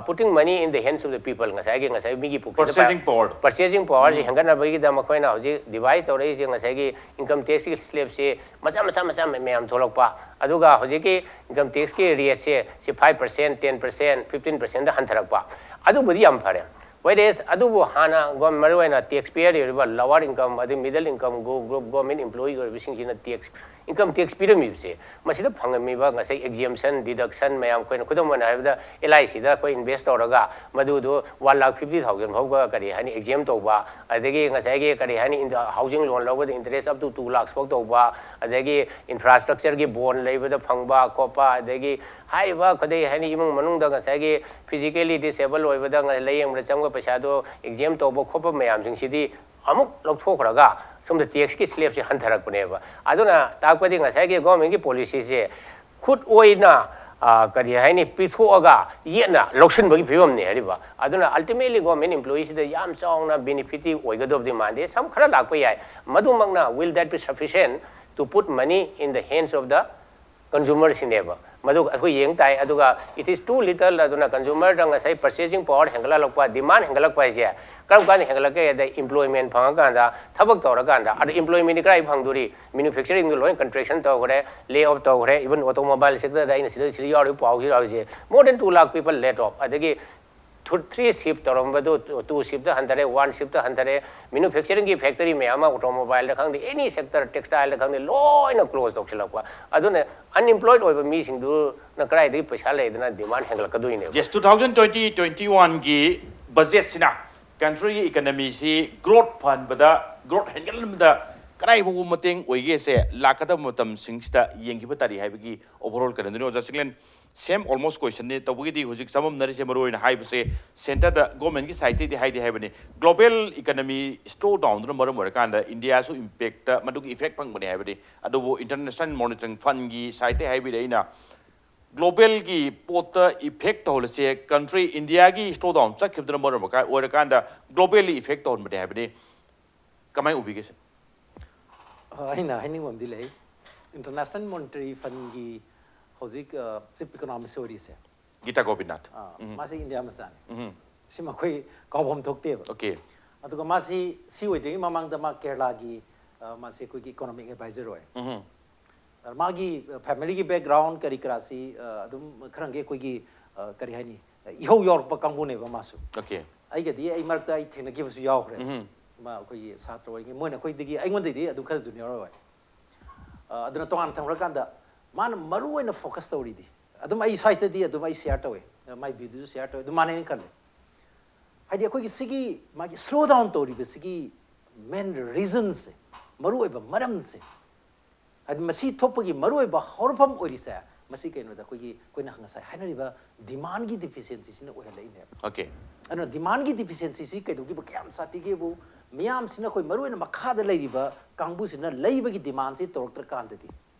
Putting money in the hands of the people, ꯉꯁꯥꯏꯒꯤ ꯉꯁꯥꯏ ꯃꯤꯒꯤ ꯄꯨꯈ꯭ꯔꯤꯗ Purchasing power. Purchasing powerꯁꯤ ꯍꯦꯟꯒꯠꯅꯕꯒꯤꯗꯃꯛ ꯑꯩꯈꯣꯏꯅ ꯍꯧꯖꯤꯛ devise ꯇꯧꯔꯛꯏꯁꯦ, ꯉꯁꯥꯏꯒꯤ income taxꯀꯤ slabꯁꯦ ꯃꯆꯥ ꯃꯆꯥ ꯃꯆꯥ ꯃꯌꯥꯝ ꯊꯣꯛꯂꯛꯄ, ꯑꯗꯨꯒ ꯍꯧꯖꯤꯛꯀꯤ income taxꯀꯤ rateꯁꯦ ꯁꯤ five percent, ten percent, fifteen percentꯗ ꯍꯟꯊꯔꯛꯄ, ꯑꯗꯨꯕꯨꯗꯤ ꯌꯥꯝ ꯐꯔꯦ꯫ Whereas ꯑꯗꯨꯕꯨ ꯍꯥꯟꯅ ꯒꯣ- ꯃꯔꯨꯑꯣꯏꯅ tax payer ꯑꯣꯏꯔꯤꯕ lower income ꯑꯗꯩ middle income group, government employee ꯑꯣꯏꯔꯤꯕꯁꯤꯡꯁꯤꯅ tax, income tax ꯄꯤꯔꯝꯃꯤꯕꯁꯦ, ꯃꯁꯤꯗ ꯐꯪꯉꯝꯃꯤꯕ ꯉꯁꯥꯏ exemption, deduction ꯃꯌꯥꯝ, ꯑꯩꯈꯣꯏꯅ ꯈꯨꯗꯝ ꯑꯣꯏꯅ ꯍꯥꯏꯔꯕꯗ LICꯗ ꯑꯩꯈꯣꯏ invest ꯇꯧꯔꯒ ꯃꯗꯨꯗꯣ one lakh fifty thousand ꯐꯥꯎꯕ ꯀꯔꯤ ꯍꯥꯏꯅꯤ exempt ꯇꯧꯕ, ꯑꯗꯒꯤ ꯉꯁꯥꯏꯒꯤ ꯀꯔꯤ ꯍꯥꯏꯅꯤ housing loan ꯂꯧꯕꯗ interest up to two lakhs ꯐꯥꯎ ꯇꯧꯕ, ꯑꯗꯒꯤ infrastructureꯒꯤ bond ꯂꯩꯕꯗ ꯐꯪꯕ ꯈꯣꯠꯄ, ꯑꯗꯒꯤ ꯍꯥꯏꯔꯤꯕ ꯀꯔꯤ ꯍꯥꯏꯅꯤ ꯏꯃꯨꯡ ꯃꯅꯨꯡꯗ ꯉꯁꯥꯏꯒꯤ physically disable ꯑꯣꯏꯕꯗ ꯂꯥꯏꯌꯦꯡꯕꯗ ꯆꯪꯕ ꯄꯩꯁꯥꯗꯣ exempt ꯇꯧꯕ ꯈꯣꯠꯄ ꯃꯌꯥꯝꯁꯤꯡꯁꯤꯗꯤ ꯑꯃꯨꯛ ꯂꯧꯊꯣꯛꯈ꯭ꯔꯒ ꯁꯣꯝꯗ taxꯀꯤ slabꯁꯦ ꯍꯟꯊꯔꯛꯄꯅꯦꯕ꯫ ꯑꯗꯨꯅ ꯇꯥꯛꯄꯗꯤ ꯉꯁꯥꯏꯒꯤ governmentꯀꯤ policyꯁꯦ ꯈꯨꯠ ꯑꯣꯏꯅ ꯀꯔꯤ ꯍꯥꯏꯅꯤ ꯄꯤꯊꯣꯛꯑꯒ ꯌꯦꯠꯅ ꯂꯧꯁꯤꯟꯕꯒꯤ ꯐꯤꯕꯝꯅꯤ ꯍꯥꯏꯔꯤꯕ꯫ ꯑꯗꯨꯅ ultimately government employeeꯁꯤꯗ ꯌꯥꯝ ꯆꯥꯎꯅ benefitti ꯑꯣꯏꯒꯗꯕꯗꯤ ꯃꯥꯟꯗꯦ꯫ ꯁꯝ ꯈꯔ ꯂꯥꯛꯄ ꯌꯥꯏ꯫ ꯃꯗꯨꯃꯛꯅ will that be sufficient to put money in the hands of the consumerꯁꯤꯡꯅꯦꯕ꯫ ꯃꯗꯨ ꯑꯩꯈꯣꯏ ꯌꯦꯡ ꯇꯥꯏ꯫ ꯑꯗꯨꯒ it is too little, ꯑꯗꯨꯅ consumerꯗ ꯉꯁꯥꯏ purchasing power ꯍꯦꯟꯒꯠꯍꯜꯂꯛꯄ, demand ꯍꯦꯟꯒꯠꯂꯛꯄ ꯍꯥꯏꯁꯦ ꯀꯔꯝ ꯀꯥꯟꯗ ꯍꯦꯟꯒꯠꯂꯛꯀꯦ ꯍꯥꯏꯗ employment ꯐꯪꯉꯀꯥꯟꯗ, ꯊꯕꯛ ꯇꯧꯔꯀꯥꯟꯗ꯫ ꯑꯗꯣ employmentꯗꯤ ꯀꯗꯥꯏ ꯐꯪꯗꯣꯔꯤ? Manufacturingꯗꯨ ꯂꯣꯏ contraction ꯇꯧꯈ꯭ꯔꯦ, lay off ꯇꯧꯈ꯭ꯔꯦ, even automobile sectorꯗ ꯑꯩꯅ ꯁꯤꯗ ꯁꯤꯗ ꯌꯥꯎꯔꯤꯕ ꯄꯥꯎꯁꯤ ꯌꯥꯎꯔꯤꯁꯦ more than two lakh people laid off꯫ ꯑꯗꯒꯤ three shift ꯇꯧꯔꯝꯕꯗꯨ two shiftꯇ ꯍꯟꯊꯔꯦ, one shiftꯇ ꯍꯟꯊꯔꯦ꯫ Manufacturingꯒꯤ factory ꯃꯌꯥꯝ ꯑꯃ, automobileꯗ ꯈꯪꯗꯦ, any sector, textileꯗ ꯈꯪꯗꯦ, ꯂꯣꯏꯅ close ꯇꯧꯁꯤꯜꯂꯛꯄ꯫ ꯑꯗꯨꯅ unemployed ꯑꯣꯏꯕ ꯃꯤꯁꯤꯡꯗꯨꯅ ꯀꯗꯥꯏꯗꯒꯤ ꯄꯩꯁꯥ ꯂꯩꯗꯅ demand ꯍꯦꯟꯒꯠꯂꯛꯀꯗꯣꯏꯅꯦꯕ? Yes, two thousand twenty twenty-oneꯒꯤ budgetꯁꯤꯅ countryꯒꯤ economyꯁꯤ growth ꯐꯍꯟꯕꯗ, growth ꯍꯦꯟꯒꯠꯍꯟꯕꯗ ꯀꯗꯥꯏ ꯐꯥꯎꯕ ꯃꯇꯦꯡ ꯑꯣꯏꯒꯦꯁꯦ ꯂꯥꯛꯀꯗꯕ ꯃꯇꯝꯁꯤꯡꯁꯤꯗ ꯌꯦꯡꯈꯤꯕ ꯇꯥꯔꯤ ꯍꯥꯏꯕꯒꯤ overall ꯀꯩꯅꯣꯗꯨꯅꯤ꯫ ꯑꯣꯖꯥ ꯆꯤꯡꯂꯦꯟ, same almost questionꯅꯤ꯫ ꯇꯧꯕꯒꯤꯗꯤ ꯍꯧꯖꯤꯛ ꯆꯃꯝꯅꯔꯤꯁꯦ ꯃꯔꯨꯑꯣꯏꯅ ꯍꯥꯏꯕꯁꯦ centreꯗ governmentꯀꯤ sideꯇꯩꯗꯤ ꯍꯥꯏꯗꯤ ꯍꯥꯏꯕꯅꯤ, global economy slow downꯗꯨꯅ ꯃꯔꯝ ꯑꯣꯏꯔꯀꯥꯟꯗ Indiaꯁꯨ impactꯇ ꯃꯗꯨꯒꯤ effect ꯐꯪꯕꯅꯤ ꯍꯥꯏꯕꯅꯤ꯫ ꯑꯗꯨꯕꯨ International Monetary Fundꯒꯤ sideꯇꯩ ꯍꯥꯏꯕꯤꯔꯦ ꯑꯩꯅ, globalꯒꯤ ꯄꯣꯠꯇ effect ꯇꯧꯍꯜꯂꯁꯦ, country Indiaꯒꯤ slow down ꯆꯠꯈꯤꯕꯗꯨꯅ ꯃꯔꯝ ꯑꯣꯏꯔꯀꯥꯟꯗ globally effect ꯇꯧꯍꯟꯕꯅꯤ ꯍꯥꯏꯕꯅꯤ꯫ ꯀꯃꯥꯏꯅ ꯎꯕꯤꯒꯦ ꯁꯦ? ꯑꯩꯅ ꯍꯥꯏꯅꯤꯡꯕ ꯑꯃꯗꯤ ꯂꯩ꯫ International Monetary Fundꯒꯤ ꯍꯧꯖꯤꯛ chief economist ꯑꯣꯏꯔꯤꯁꯦ, Geeta Gopinath. ꯑꯥ, ꯃꯥꯁꯤ ꯏꯟꯗꯤꯌꯥ ꯃꯆꯥꯅꯤ꯫ ꯎꯝ. ꯁꯤꯃ ꯑꯩꯈꯣꯏ ꯀꯥꯎꯐꯝ ꯊꯣꯛꯇꯦꯕ꯫ Okay. ꯑꯗꯨꯒ ꯃꯥꯁꯤ ꯁꯤ ꯑꯣꯏꯗ꯭ꯔꯤꯉꯩ ꯃꯃꯥꯡꯗ ꯃꯥ ꯀꯦꯔꯂꯥꯒꯤ, ꯑ, ꯃꯥꯁꯤ ꯑꯩꯈꯣꯏꯒꯤ economic advisor ꯑꯣꯏ꯫ ꯎꯝ. ꯑ, ꯃꯥꯒꯤ, ꯑ, family ꯒꯤ background ꯀꯔꯤ ꯀꯔꯥꯁꯤ, ꯑ, ꯑꯗꯨꯝ ꯈꯔꯪꯒꯤ ꯑꯩꯈꯣꯏꯒꯤ, ꯑ, ꯀꯔꯤ ꯍꯥꯏꯅꯤ, ꯑ, ꯏꯍꯧ ꯌꯥꯎꯔꯛꯄ ꯀꯥꯡꯕꯨꯅꯦꯕ ꯃꯥꯁꯨ꯫ Okay. ꯑꯩꯒꯗꯤ ꯑꯩ ꯃꯔꯛꯇ ꯑꯩ ꯊꯦꯡꯅꯈꯤꯕꯁꯨ ꯌꯥꯎꯈ꯭ꯔꯦ꯫ ꯎꯝ. ꯃꯥ ꯑꯩꯈꯣꯏꯒꯤ ꯁꯥꯇ꯭ꯔ ꯑꯣꯏꯔꯤꯉꯩ, ꯃꯣꯏꯅ ꯑꯩꯈꯣꯏꯗꯒꯤ, ꯑꯩꯉꯣꯟꯗꯩꯗꯤ ꯑꯗꯨꯝ ꯈꯔ junior ꯑꯣꯏ꯫ ꯑ, ꯑꯗꯨꯅ ꯇꯣꯉꯥꯟꯅ ꯊꯝꯈ꯭ꯔꯀꯥꯟꯗ ꯃꯥꯅ ꯃꯔꯨ ꯑꯣꯏꯅ focus ꯇꯧꯔꯤꯗꯤ, ꯑꯗꯨꯝ ꯑꯩ ꯁ꯭ꯋꯥꯏꯁꯤꯗꯗꯤ ꯑꯗꯨꯝ ꯑꯩ share ꯇꯧꯋꯦ, ꯑ, my view ꯗꯨꯁꯨ share ꯇꯧꯋꯦ, ꯑꯗꯨꯝ ꯃꯥꯟꯅꯩꯅ ꯈꯜꯂꯦ꯫ ꯍꯥꯏꯗꯤ ꯑꯩꯈꯣꯏꯒꯤ ꯁꯤꯒꯤ ꯃꯥꯒꯤ slow down ꯇꯧꯔꯤꯕꯁꯤꯒꯤ main reason ꯁꯦ, ꯃꯔꯨꯑꯣꯏꯕ ꯃꯔꯝꯁꯦ, ꯍꯥꯏꯗꯤ ꯃꯁꯤ ꯊꯣꯛꯄꯒꯤ ꯃꯔꯨꯑꯣꯏꯕ ꯍꯧꯔꯛꯐꯝ ꯑꯣꯏꯔꯤꯁꯦ, ꯃꯁꯤ ꯀꯩꯅꯣꯗ ꯑꯩꯈꯣꯏꯒꯤ, ꯑꯩꯈꯣꯏꯅ ꯉꯁꯥꯏ ꯍꯥꯏꯅꯔꯤꯕ demand ꯒꯤ deficiency ꯁꯤꯅ ꯑꯣꯏꯍꯜꯂꯛꯏꯅꯦꯕ꯫ Okay. ꯑꯗꯨꯅ demand ꯒꯤ deficiency ꯁꯤ ꯀꯩꯗꯧꯈꯤꯕ ꯀꯌꯥꯝ ꯁꯥꯊꯤꯒꯦꯕꯨ, ꯃꯤꯌꯥꯝꯁꯤꯅ ꯑꯩꯈꯣꯏ ꯃꯔꯨꯑꯣꯏꯅ ꯃꯈꯥꯗ ꯂꯩꯔꯤꯕ ꯀꯥꯡꯕꯨꯁꯤꯅ ꯂꯩꯕꯒꯤ demand ꯁꯤ ꯇꯧꯔꯛꯇ꯭ꯔꯀꯥꯟꯗꯗꯤ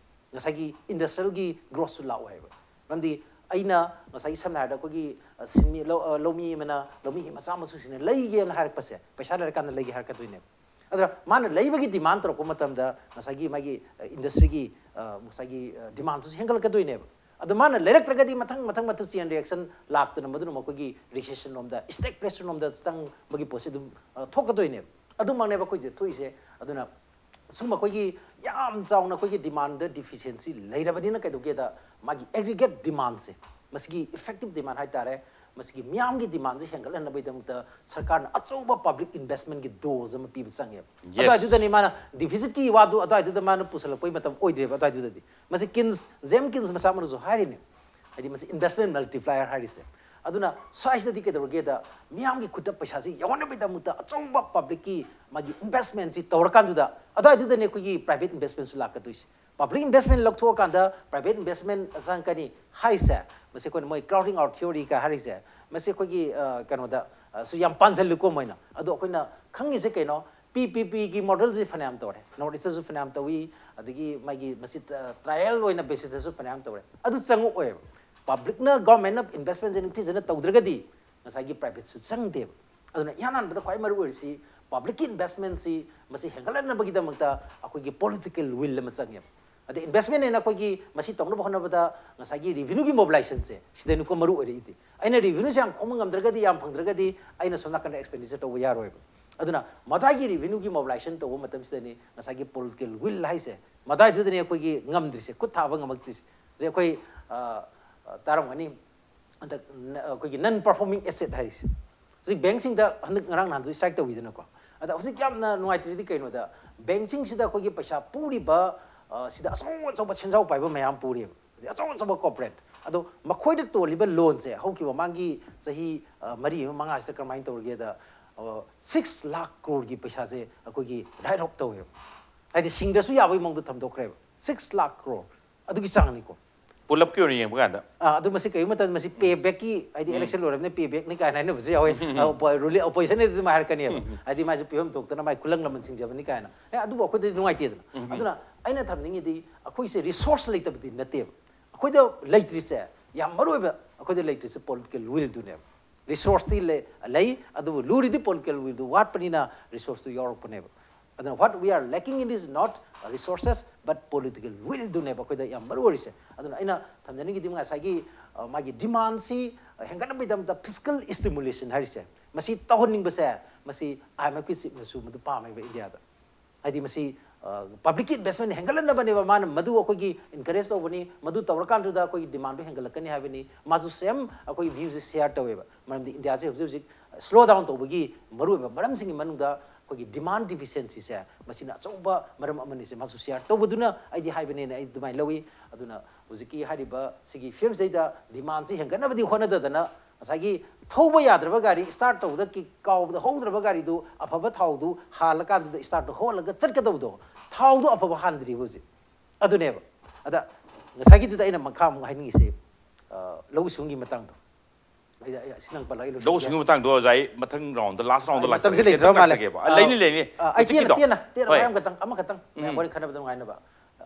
ꯉꯁꯥꯏꯒꯤ industrial ꯒꯤ growth ꯁꯨ ꯂꯥꯛꯑꯣ ꯍꯥꯏꯕ꯫ ꯃꯔꯝꯗꯤ ꯑꯩꯅ ꯉꯁꯥꯏꯒꯤ ꯁꯝꯅ ꯍꯥꯏꯔꯕꯗ ꯑꯩꯈꯣꯏꯒꯤ, ꯑ, ꯁꯤꯟꯃꯤ, ꯂꯧ-, ꯑ, ꯂꯧꯃꯤ ꯑꯃꯅ ꯂꯧꯃꯤꯒꯤ ꯃꯆꯥ ꯃꯁꯨꯁꯤꯡꯅ ꯂꯩꯒꯦꯅ ꯍꯥꯏꯔꯛꯄꯁꯦ, ꯄꯩꯁꯥ ꯂꯩꯔꯀꯥꯟꯗ ꯂꯩꯒꯦ ꯍꯥꯏꯔꯛꯀꯗꯣꯏꯅꯦꯕ꯫ ꯑꯗꯨꯅ ꯃꯥꯅ ꯂꯩꯕꯒꯤ demand ꯇꯧꯔꯛꯄ ꯃꯇꯝꯗ ꯉꯁꯥꯏꯒꯤ ꯃꯥꯒꯤ, ꯑ, industry ꯒꯤ, ꯑ, ꯉꯁꯥꯏꯒꯤ, ꯑ, demand ꯁꯨ ꯍꯦꯟꯒꯠꯂꯛꯀꯗꯣꯏꯅꯦꯕ꯫ ꯑꯗꯨ ꯃꯥꯅ ꯂꯩꯔꯛꯇ꯭ꯔꯒꯗꯤ ꯃꯊꯪ, ꯃꯊꯪ, ꯃꯊꯪ chain reaction ꯂꯥꯛꯇꯅ ꯃꯗꯨꯅ ꯃꯈꯣꯏꯒꯤ recession ꯂꯣꯝꯗ, stagflation ꯂꯣꯝꯗ ꯆꯪꯕꯒꯤ ꯄꯣꯠꯁꯤ ꯑꯗꯨꯝ, ꯑ, ꯊꯣꯛꯀꯗꯣꯏꯅꯦꯕ꯫ ꯑꯗꯨꯃꯛꯅꯦꯕ ꯑꯩꯈꯣꯏꯁꯦ ꯊꯣꯛꯏꯁꯦ꯫ ꯑꯗꯨꯅ ꯁꯨꯝꯕ ꯑꯩꯈꯣꯏꯒꯤ ꯌꯥꯝ ꯆꯥꯎꯅ ꯑꯩꯈꯣꯏꯒꯤ demand ꯗ deficiency ꯂꯩꯔꯕꯅꯤꯅ ꯀꯩꯗꯧꯒꯦꯗ, ꯃꯥꯒꯤ aggregate demand ꯁꯦ, ꯃꯁꯤꯒꯤ effective demand ꯍꯥꯏꯇꯥꯔꯦ, ꯃꯁꯤꯒꯤ ꯃꯤꯌꯥꯝꯒꯤ demand ꯁꯦ ꯍꯦꯟꯒꯠꯍꯟꯅꯕꯒꯤꯗꯃꯛꯇ ꯁꯔꯀꯥꯔꯅ ꯑꯆꯧꯕ public investment ꯒꯤ dose ꯑꯃ ꯄꯤꯕ ꯆꯪꯉꯦꯕ꯫ Yes. ꯑꯗꯨꯋꯥꯏꯗꯨꯗꯅꯤ ꯃꯥꯅ deficit ꯀꯤ ꯋꯥꯗꯨ ꯑꯗꯨꯋꯥꯏꯗꯨꯗ ꯃꯥꯅ ꯄꯨꯁꯜꯂꯛꯄꯒꯤ ꯃꯇꯝ ꯑꯣꯏꯗ꯭ꯔꯦꯕ꯫ ꯑꯗꯨꯋꯥꯏꯗꯨꯗꯗꯤ ꯃꯁꯤ Keynes, James Keynes ꯃꯁꯥꯃꯛꯅꯁꯨ ꯍꯥꯏꯔꯤꯅꯦ, ꯍꯥꯏꯗꯤ ꯃꯁꯤ investment multiplier ꯍꯥꯏꯔꯤꯁꯦ꯫ ꯑꯗꯨꯅ ꯁ꯭ꯋꯥꯏꯁꯤꯗꯗꯤ ꯀꯩꯗꯧꯔꯒꯦꯗ, ꯃꯤꯌꯥꯝꯒꯤ ꯈꯨꯠꯇ ꯄꯩꯁꯥꯁꯤ ꯌꯧꯍꯟꯅꯕꯒꯤꯗꯃꯛꯇ ꯑꯆꯧꯕ public ꯀꯤ ꯃꯥꯒꯤ investment ꯁꯤ ꯇꯧꯔꯀꯥꯟꯗꯨꯗ, ꯑꯗꯨꯋꯥꯏꯗꯨꯗꯅꯦ ꯑꯩꯈꯣꯏꯒꯤ private investment ꯁꯨ ꯂꯥꯛꯀꯗꯣꯏꯁꯦ꯫ Public investment ꯂꯧꯊꯣꯛꯑꯀꯥꯟꯗ private investment ꯆꯪꯉꯛꯀꯅꯤ ꯍꯥꯏꯁꯦ, ꯃꯁꯤ ꯑꯩꯈꯣꯏꯅ ꯃꯣꯏ crowding out theory ꯀ ꯍꯥꯏꯔꯤꯁꯦ, ꯃꯁꯤ ꯑꯩꯈꯣꯏꯒꯤ, ꯑ, ꯀꯩꯅꯣꯗ, ꯑ, ꯁꯨ ꯌꯥꯝ ꯄꯥꯟꯁꯤꯜꯂꯤꯀꯣ ꯃꯣꯏꯅ꯫ ꯑꯗꯣ ꯑꯩꯈꯣꯏꯅ ꯈꯪꯉꯤꯁꯦ ꯀꯩꯅꯣ, P P P ꯒꯤ model ꯁꯤ ꯐꯅꯌꯥꯝ ꯇꯧꯔꯦ, North East ꯇꯁꯨ ꯐꯅꯌꯥꯝ ꯇꯧꯏ, ꯑꯗꯒꯤ ꯃꯥꯒꯤ ꯃꯁꯤ, ꯑ, trial ꯑꯣꯏꯅ basis ꯇꯁꯨ ꯐꯅꯌꯥꯝ ꯇꯧꯔꯦ꯫ ꯑꯗꯨ ꯆꯪꯉꯛꯑꯣꯏꯕ꯫ Public ꯅ, government ꯅ investment ꯁꯦ ꯅꯤꯡꯊꯤꯖꯅ ꯇꯧꯗ꯭ꯔꯒꯗꯤ ꯉꯁꯥꯏꯒꯤ private ꯁꯨ ꯆꯪꯗꯦꯕ꯫ ꯑꯗꯨꯅ ꯏꯍꯥꯟ ꯍꯥꯟꯕꯗ ꯈ꯭ꯋꯥꯏ ꯃꯔꯨ ꯑꯣꯏꯔꯤꯁꯤ public ꯀꯤ investment ꯁꯤ ꯃꯁꯤ ꯍꯦꯟꯒꯠꯍꯟꯅꯕꯒꯤꯗꯃꯛꯇ ꯑꯩꯈꯣꯏꯒꯤ political will ꯑꯃ ꯆꯪꯉꯦꯕ꯫ ꯑꯗꯩ investment ꯍꯥꯏꯅ ꯑꯩꯈꯣꯏꯒꯤ ꯃꯁꯤ ꯇꯧꯅꯕ ꯍꯣꯠꯅꯕꯗ ꯉꯁꯥꯏꯒꯤ revenue ꯒꯤ mobilization ꯁꯦ ꯁꯤꯗꯅꯤꯀꯣ ꯃꯔꯨ ꯑꯣꯏꯔꯛꯏꯗꯤ꯫ ꯑꯩꯅ revenue ꯁꯦ ꯌꯥꯝ ꯈꯣꯝꯕ ꯉꯝꯗ꯭ꯔꯒꯗꯤ, ꯌꯥꯝ ꯐꯪꯗ꯭ꯔꯒꯗꯤ ꯑꯩꯅ ꯁꯣꯝ ꯅꯥꯀꯟꯗ expenditure ꯇꯧꯕ ꯌꯥꯔꯣꯏꯕ꯫ ꯑꯗꯨꯅ ꯃꯗꯥꯏꯒꯤ revenue ꯒꯤ mobilization ꯇꯧꯕ ꯃꯇꯝꯁꯤꯗꯅꯤ ꯉꯁꯥꯏꯒꯤ political will ꯍꯥꯏꯁꯦ, ꯃꯗꯥꯏꯗꯨꯗꯅꯤ ꯑꯩꯈꯣꯏꯒꯤ ꯉꯝꯗ꯭ꯔꯤꯁꯦ, ꯈꯨꯠ ꯊꯥꯕ ꯉꯝꯃꯛꯇ꯭ꯔꯤꯁꯦ꯫ ꯁꯦ ꯑꯩꯈꯣꯏ, ꯑ, ꯑ, ꯇꯥꯔꯝꯒꯅꯤ, ꯍꯟꯗꯛ ꯅ-, ꯑꯩꯈꯣꯏꯒꯤ non performing asset ꯍꯥꯏꯔꯤꯁꯦ꯫ ꯍꯧꯖꯤꯛ bank ꯁꯤꯡꯗ ꯍꯟꯗꯛ ꯉꯔꯥꯡ ꯅꯍꯥꯟꯁꯨ strike ꯇꯧꯋꯤꯗꯅꯀꯣ꯫ ꯑꯗ ꯍꯧꯖꯤꯛ ꯌꯥꯝꯅ ꯅꯨꯡꯉꯥꯏꯇ꯭ꯔꯤꯗꯤ ꯀꯩꯅꯣꯗ, bank ꯁꯤꯡꯁꯤꯗ ꯑꯩꯈꯣꯏꯒꯤ ꯄꯩꯁꯥ ꯄꯨꯔꯤꯕ, ꯑ, ꯁꯤꯗ ꯑꯆꯧ ꯑꯆꯧꯕ ꯁꯦꯟꯖꯥꯎ ꯄꯥꯏꯕ ꯃꯌꯥꯝ ꯄꯨꯔꯤꯕ, ꯑꯗꯩ ꯑꯆꯧ ꯑꯆꯧꯕ corporate꯫ ꯑꯗꯣ ꯃꯈꯣꯏꯗ ꯇꯣꯜꯂꯤꯕ loan ꯁꯦ ꯍꯧꯈꯤꯕ ꯃꯃꯥꯡꯒꯤ ꯆꯍꯤ, ꯑ, ꯃꯔꯤ ꯑꯃ ꯃꯉꯥꯁꯤꯗ ꯀꯔꯝꯍꯥꯏꯅ ꯇꯧꯔꯒꯦꯗ, ꯑ, six lakh crore ꯒꯤ ꯄꯩꯁꯥꯁꯦ ꯑꯩꯈꯣꯏꯒꯤ write off ꯇꯧꯋꯦꯕ꯫ ꯍꯥꯏꯗꯤ ꯁꯤꯡꯗ꯭ꯔꯁꯨ ꯌꯥꯕꯒꯤ ꯃꯑꯣꯡꯗ ꯊꯝꯗꯣꯛꯈ꯭ꯔꯦꯕ꯫ Six lakh crore꯫ ꯑꯗꯨꯒꯤ ꯆꯥꯡꯅꯤꯀꯣ꯫ ꯄꯨꯂꯞꯀꯤ ꯑꯣꯏꯅ ꯌꯦꯡꯕ ꯀꯥꯟꯗ꯫ ꯑꯥ, ꯑꯗꯨ ꯃꯁꯤ ꯀꯔꯤꯒꯨꯝꯕ ꯃꯇꯝꯗ ꯃꯁꯤ payback ꯀꯤ, ꯍꯥꯏꯗꯤ election ꯂꯣꯏꯔꯕꯅꯤꯅ payback ꯅꯤ ꯀꯥꯏꯅ ꯍꯥꯏꯅꯕꯁꯨ ꯌꯥꯎꯋꯦ꯫ ꯑ, oppo-, ruling opposition ꯅꯗꯤ ꯑꯗꯨꯃꯥꯏꯅ ꯍꯥꯏꯔꯛꯀꯅꯦꯕ꯫ ꯍꯥꯏꯗꯤ ꯃꯥꯁꯦ ꯄꯤꯐꯝ ꯊꯣꯛꯇꯅ ꯃꯥꯏ ꯈꯨꯂꯪ ꯂꯃꯟ ꯁꯤꯡꯖꯕꯅꯤ ꯀꯥꯏꯅ꯫ ꯑꯦ, ꯑꯗꯨꯕꯨ ꯑꯩꯈꯣꯏꯗꯗꯤ ꯅꯨꯡꯉꯥꯏꯇꯦꯗꯅ꯫ ꯑꯗꯨꯅ ꯑꯩꯅ ꯊꯝꯅꯤꯡꯉꯤꯗꯤ ꯑꯩꯈꯣꯏꯁꯦ resource ꯂꯩꯇꯕꯗꯤ ꯅꯠꯇꯦꯕ꯫ ꯑꯩꯈꯣꯏꯗ ꯂꯩꯇ꯭ꯔꯤꯁꯦ, ꯌꯥꯝ ꯃꯔꯨ ꯑꯣꯏꯕ ꯑꯩꯈꯣꯏꯗ ꯂꯩꯇ꯭ꯔꯤꯁꯦ political will ꯗꯨꯅꯦꯕ꯫ Resource ꯇꯤ ꯂꯩ, ꯂꯩ, ꯑꯗꯨꯕꯨ ꯂꯨꯔꯤꯗꯤ political will ꯗꯨ ꯋꯥꯠꯄꯅꯤꯅ resource ꯇꯨ ꯌꯥꯎꯔꯛꯄꯅꯦꯕ꯫ ꯑꯗꯨꯅ what we are lacking in is not resources but political will ꯗꯨꯅꯦꯕ ꯑꯩꯈꯣꯏꯗ ꯌꯥꯝ ꯃꯔꯨ ꯑꯣꯏꯔꯤꯁꯦ꯫ ꯑꯗꯨꯅ ꯑꯩꯅ ꯊꯝꯖꯅꯤꯡꯉꯤꯗꯤ ꯉꯁꯥꯏꯒꯤ, ꯑ, ꯃꯥꯒꯤ demand ꯁꯤ ꯍꯦꯟꯒꯠꯅꯕꯒꯤꯗꯃꯛꯇ fiscal stimulation ꯍꯥꯏꯔꯤꯁꯦ, ꯃꯁꯤ ꯇꯧꯍꯟꯅꯤꯡꯕꯁꯦ, ꯃꯁꯤ IMF ꯀꯤ chief ꯅꯁꯨ ꯃꯗꯨ ꯄꯥꯝꯃꯦꯕ ꯏꯟꯗꯤꯌꯥꯗ꯫ ꯍꯥꯏꯗꯤ ꯃꯁꯤ, ꯑ, public ꯀꯤ investment ꯍꯦꯟꯒꯠꯍꯟꯅꯕꯅꯦꯕ ꯃꯥꯅ ꯃꯗꯨ ꯑꯩꯈꯣꯏꯒꯤ encourage ꯇꯧꯕꯅꯤ, ꯃꯗꯨ ꯇꯧꯔꯀꯥꯟꯗꯨꯗ ꯑꯩꯈꯣꯏꯒꯤ demand ꯗꯨ ꯍꯦꯟꯒꯠꯂꯛꯀꯅꯤ ꯍꯥꯏꯕꯅꯤ꯫ ꯃꯥꯁꯨ same ꯑꯩꯈꯣꯏꯒꯤ view ꯁꯦ share ꯇꯧꯋꯦꯕ꯫ ꯃꯔꯝꯗꯤ ꯏꯟꯗꯤꯌꯥꯁꯦ ꯍꯧꯖꯤꯛ ꯍꯧꯖꯤꯛ slow down ꯇꯧꯕꯒꯤ ꯃꯔꯨꯑꯣꯏꯕ ꯃꯔꯝꯁꯤꯡꯒꯤ ꯃꯅꯨꯡꯗ ꯑꯩꯈꯣꯏꯒꯤ demand deficiency ꯁꯦ ꯃꯁꯤꯅ ꯑꯆꯧꯕ ꯃꯔꯝ ꯑꯃꯅꯤꯁꯦ ꯃꯥꯁꯨ share ꯇꯧꯕꯗꯨꯅ ꯑꯩꯗꯤ ꯍꯥꯏꯕꯅꯦꯅ ꯑꯩ ꯑꯗꯨꯃꯥꯏꯅ ꯂꯧꯏ꯫ ꯑꯗꯨꯅ ꯍꯧꯖꯤꯛꯀꯤ ꯍꯥꯏꯔꯤꯕ ꯁꯤꯒꯤ ꯐꯤꯕꯝꯁꯤꯗꯩꯗ demand ꯁꯤ ꯍꯦꯟꯒꯠꯅꯕꯗꯤ ꯍꯣꯠꯅꯗꯗꯅ ꯉꯁꯥꯏꯒꯤ ꯊꯧꯕ ꯌꯥꯗ꯭ꯔꯕ ꯒꯥꯔꯤ start ꯇꯧꯕꯗ ꯀꯤꯛ ꯀꯥꯎꯕꯗ ꯍꯧꯗ꯭ꯔꯕ ꯒꯥꯔꯤꯗꯨ ꯑꯐꯕ ꯊꯥꯎꯗꯨ ꯍꯥꯜꯂꯀꯥꯟꯗꯨꯗ start ꯇꯨ ꯍꯣꯜꯂꯒ ꯆꯠꯀꯗꯧꯕꯗꯣ, ꯊꯥꯎꯗꯨ ꯑꯐꯕ ꯍꯥꯟꯗ꯭ꯔꯤꯕ ꯍꯧꯖꯤꯛ꯫ ꯑꯗꯨꯅꯦꯕ꯫ ꯑꯗ ꯉꯁꯥꯏꯒꯤꯗꯨꯗ ꯑꯩꯅ ꯃꯈꯥ ꯑꯃꯨꯛ ꯍꯥꯏꯅꯤꯡꯉꯤꯁꯦ, ꯑ, ꯂꯧꯎ ꯁꯤꯡꯎꯒꯤ ꯃꯇꯥꯡꯗꯣ꯫ ꯑꯩ, ꯑꯩ, ꯑꯁꯤ ꯅꯪ ꯄꯜꯂꯛꯏ ꯂꯣꯏꯁꯤꯟꯒꯦ꯫ ꯂꯧꯎ ꯁꯤꯡꯎ ꯃꯇꯥꯡꯗꯣ ꯑꯣꯖꯥ ꯑꯩ ꯃꯊꯪ round ꯗ, last round ꯗ ꯑꯩ ꯃꯇꯝꯁꯦ ꯂꯥꯛꯆꯒꯦ꯫ ꯇꯦꯟꯇꯛ ꯇꯦꯟꯇꯛ ꯃꯥꯜꯂꯦ꯫ ꯂꯥꯛꯆꯒꯦꯕ꯫ ꯑ, ꯂꯩꯅꯤ, ꯂꯩꯅꯤ꯫ ꯑ, ꯑꯩ ꯇꯦꯟꯅ, ꯍꯧꯖꯤꯛꯀꯤꯗꯣ꯫ ꯇꯦꯟꯅ, ꯇꯦꯟꯅ ꯍꯣꯏ꯫ ꯃꯌꯥꯝ ꯈꯛꯇꯪ, ꯑꯃꯈꯛꯇꯪ ꯃꯌꯥꯝ ꯎꯝ꯫ ꯋꯥꯔꯤ ꯈꯟꯅꯕꯗ ꯅꯨꯡꯉꯥꯏꯅꯕ꯫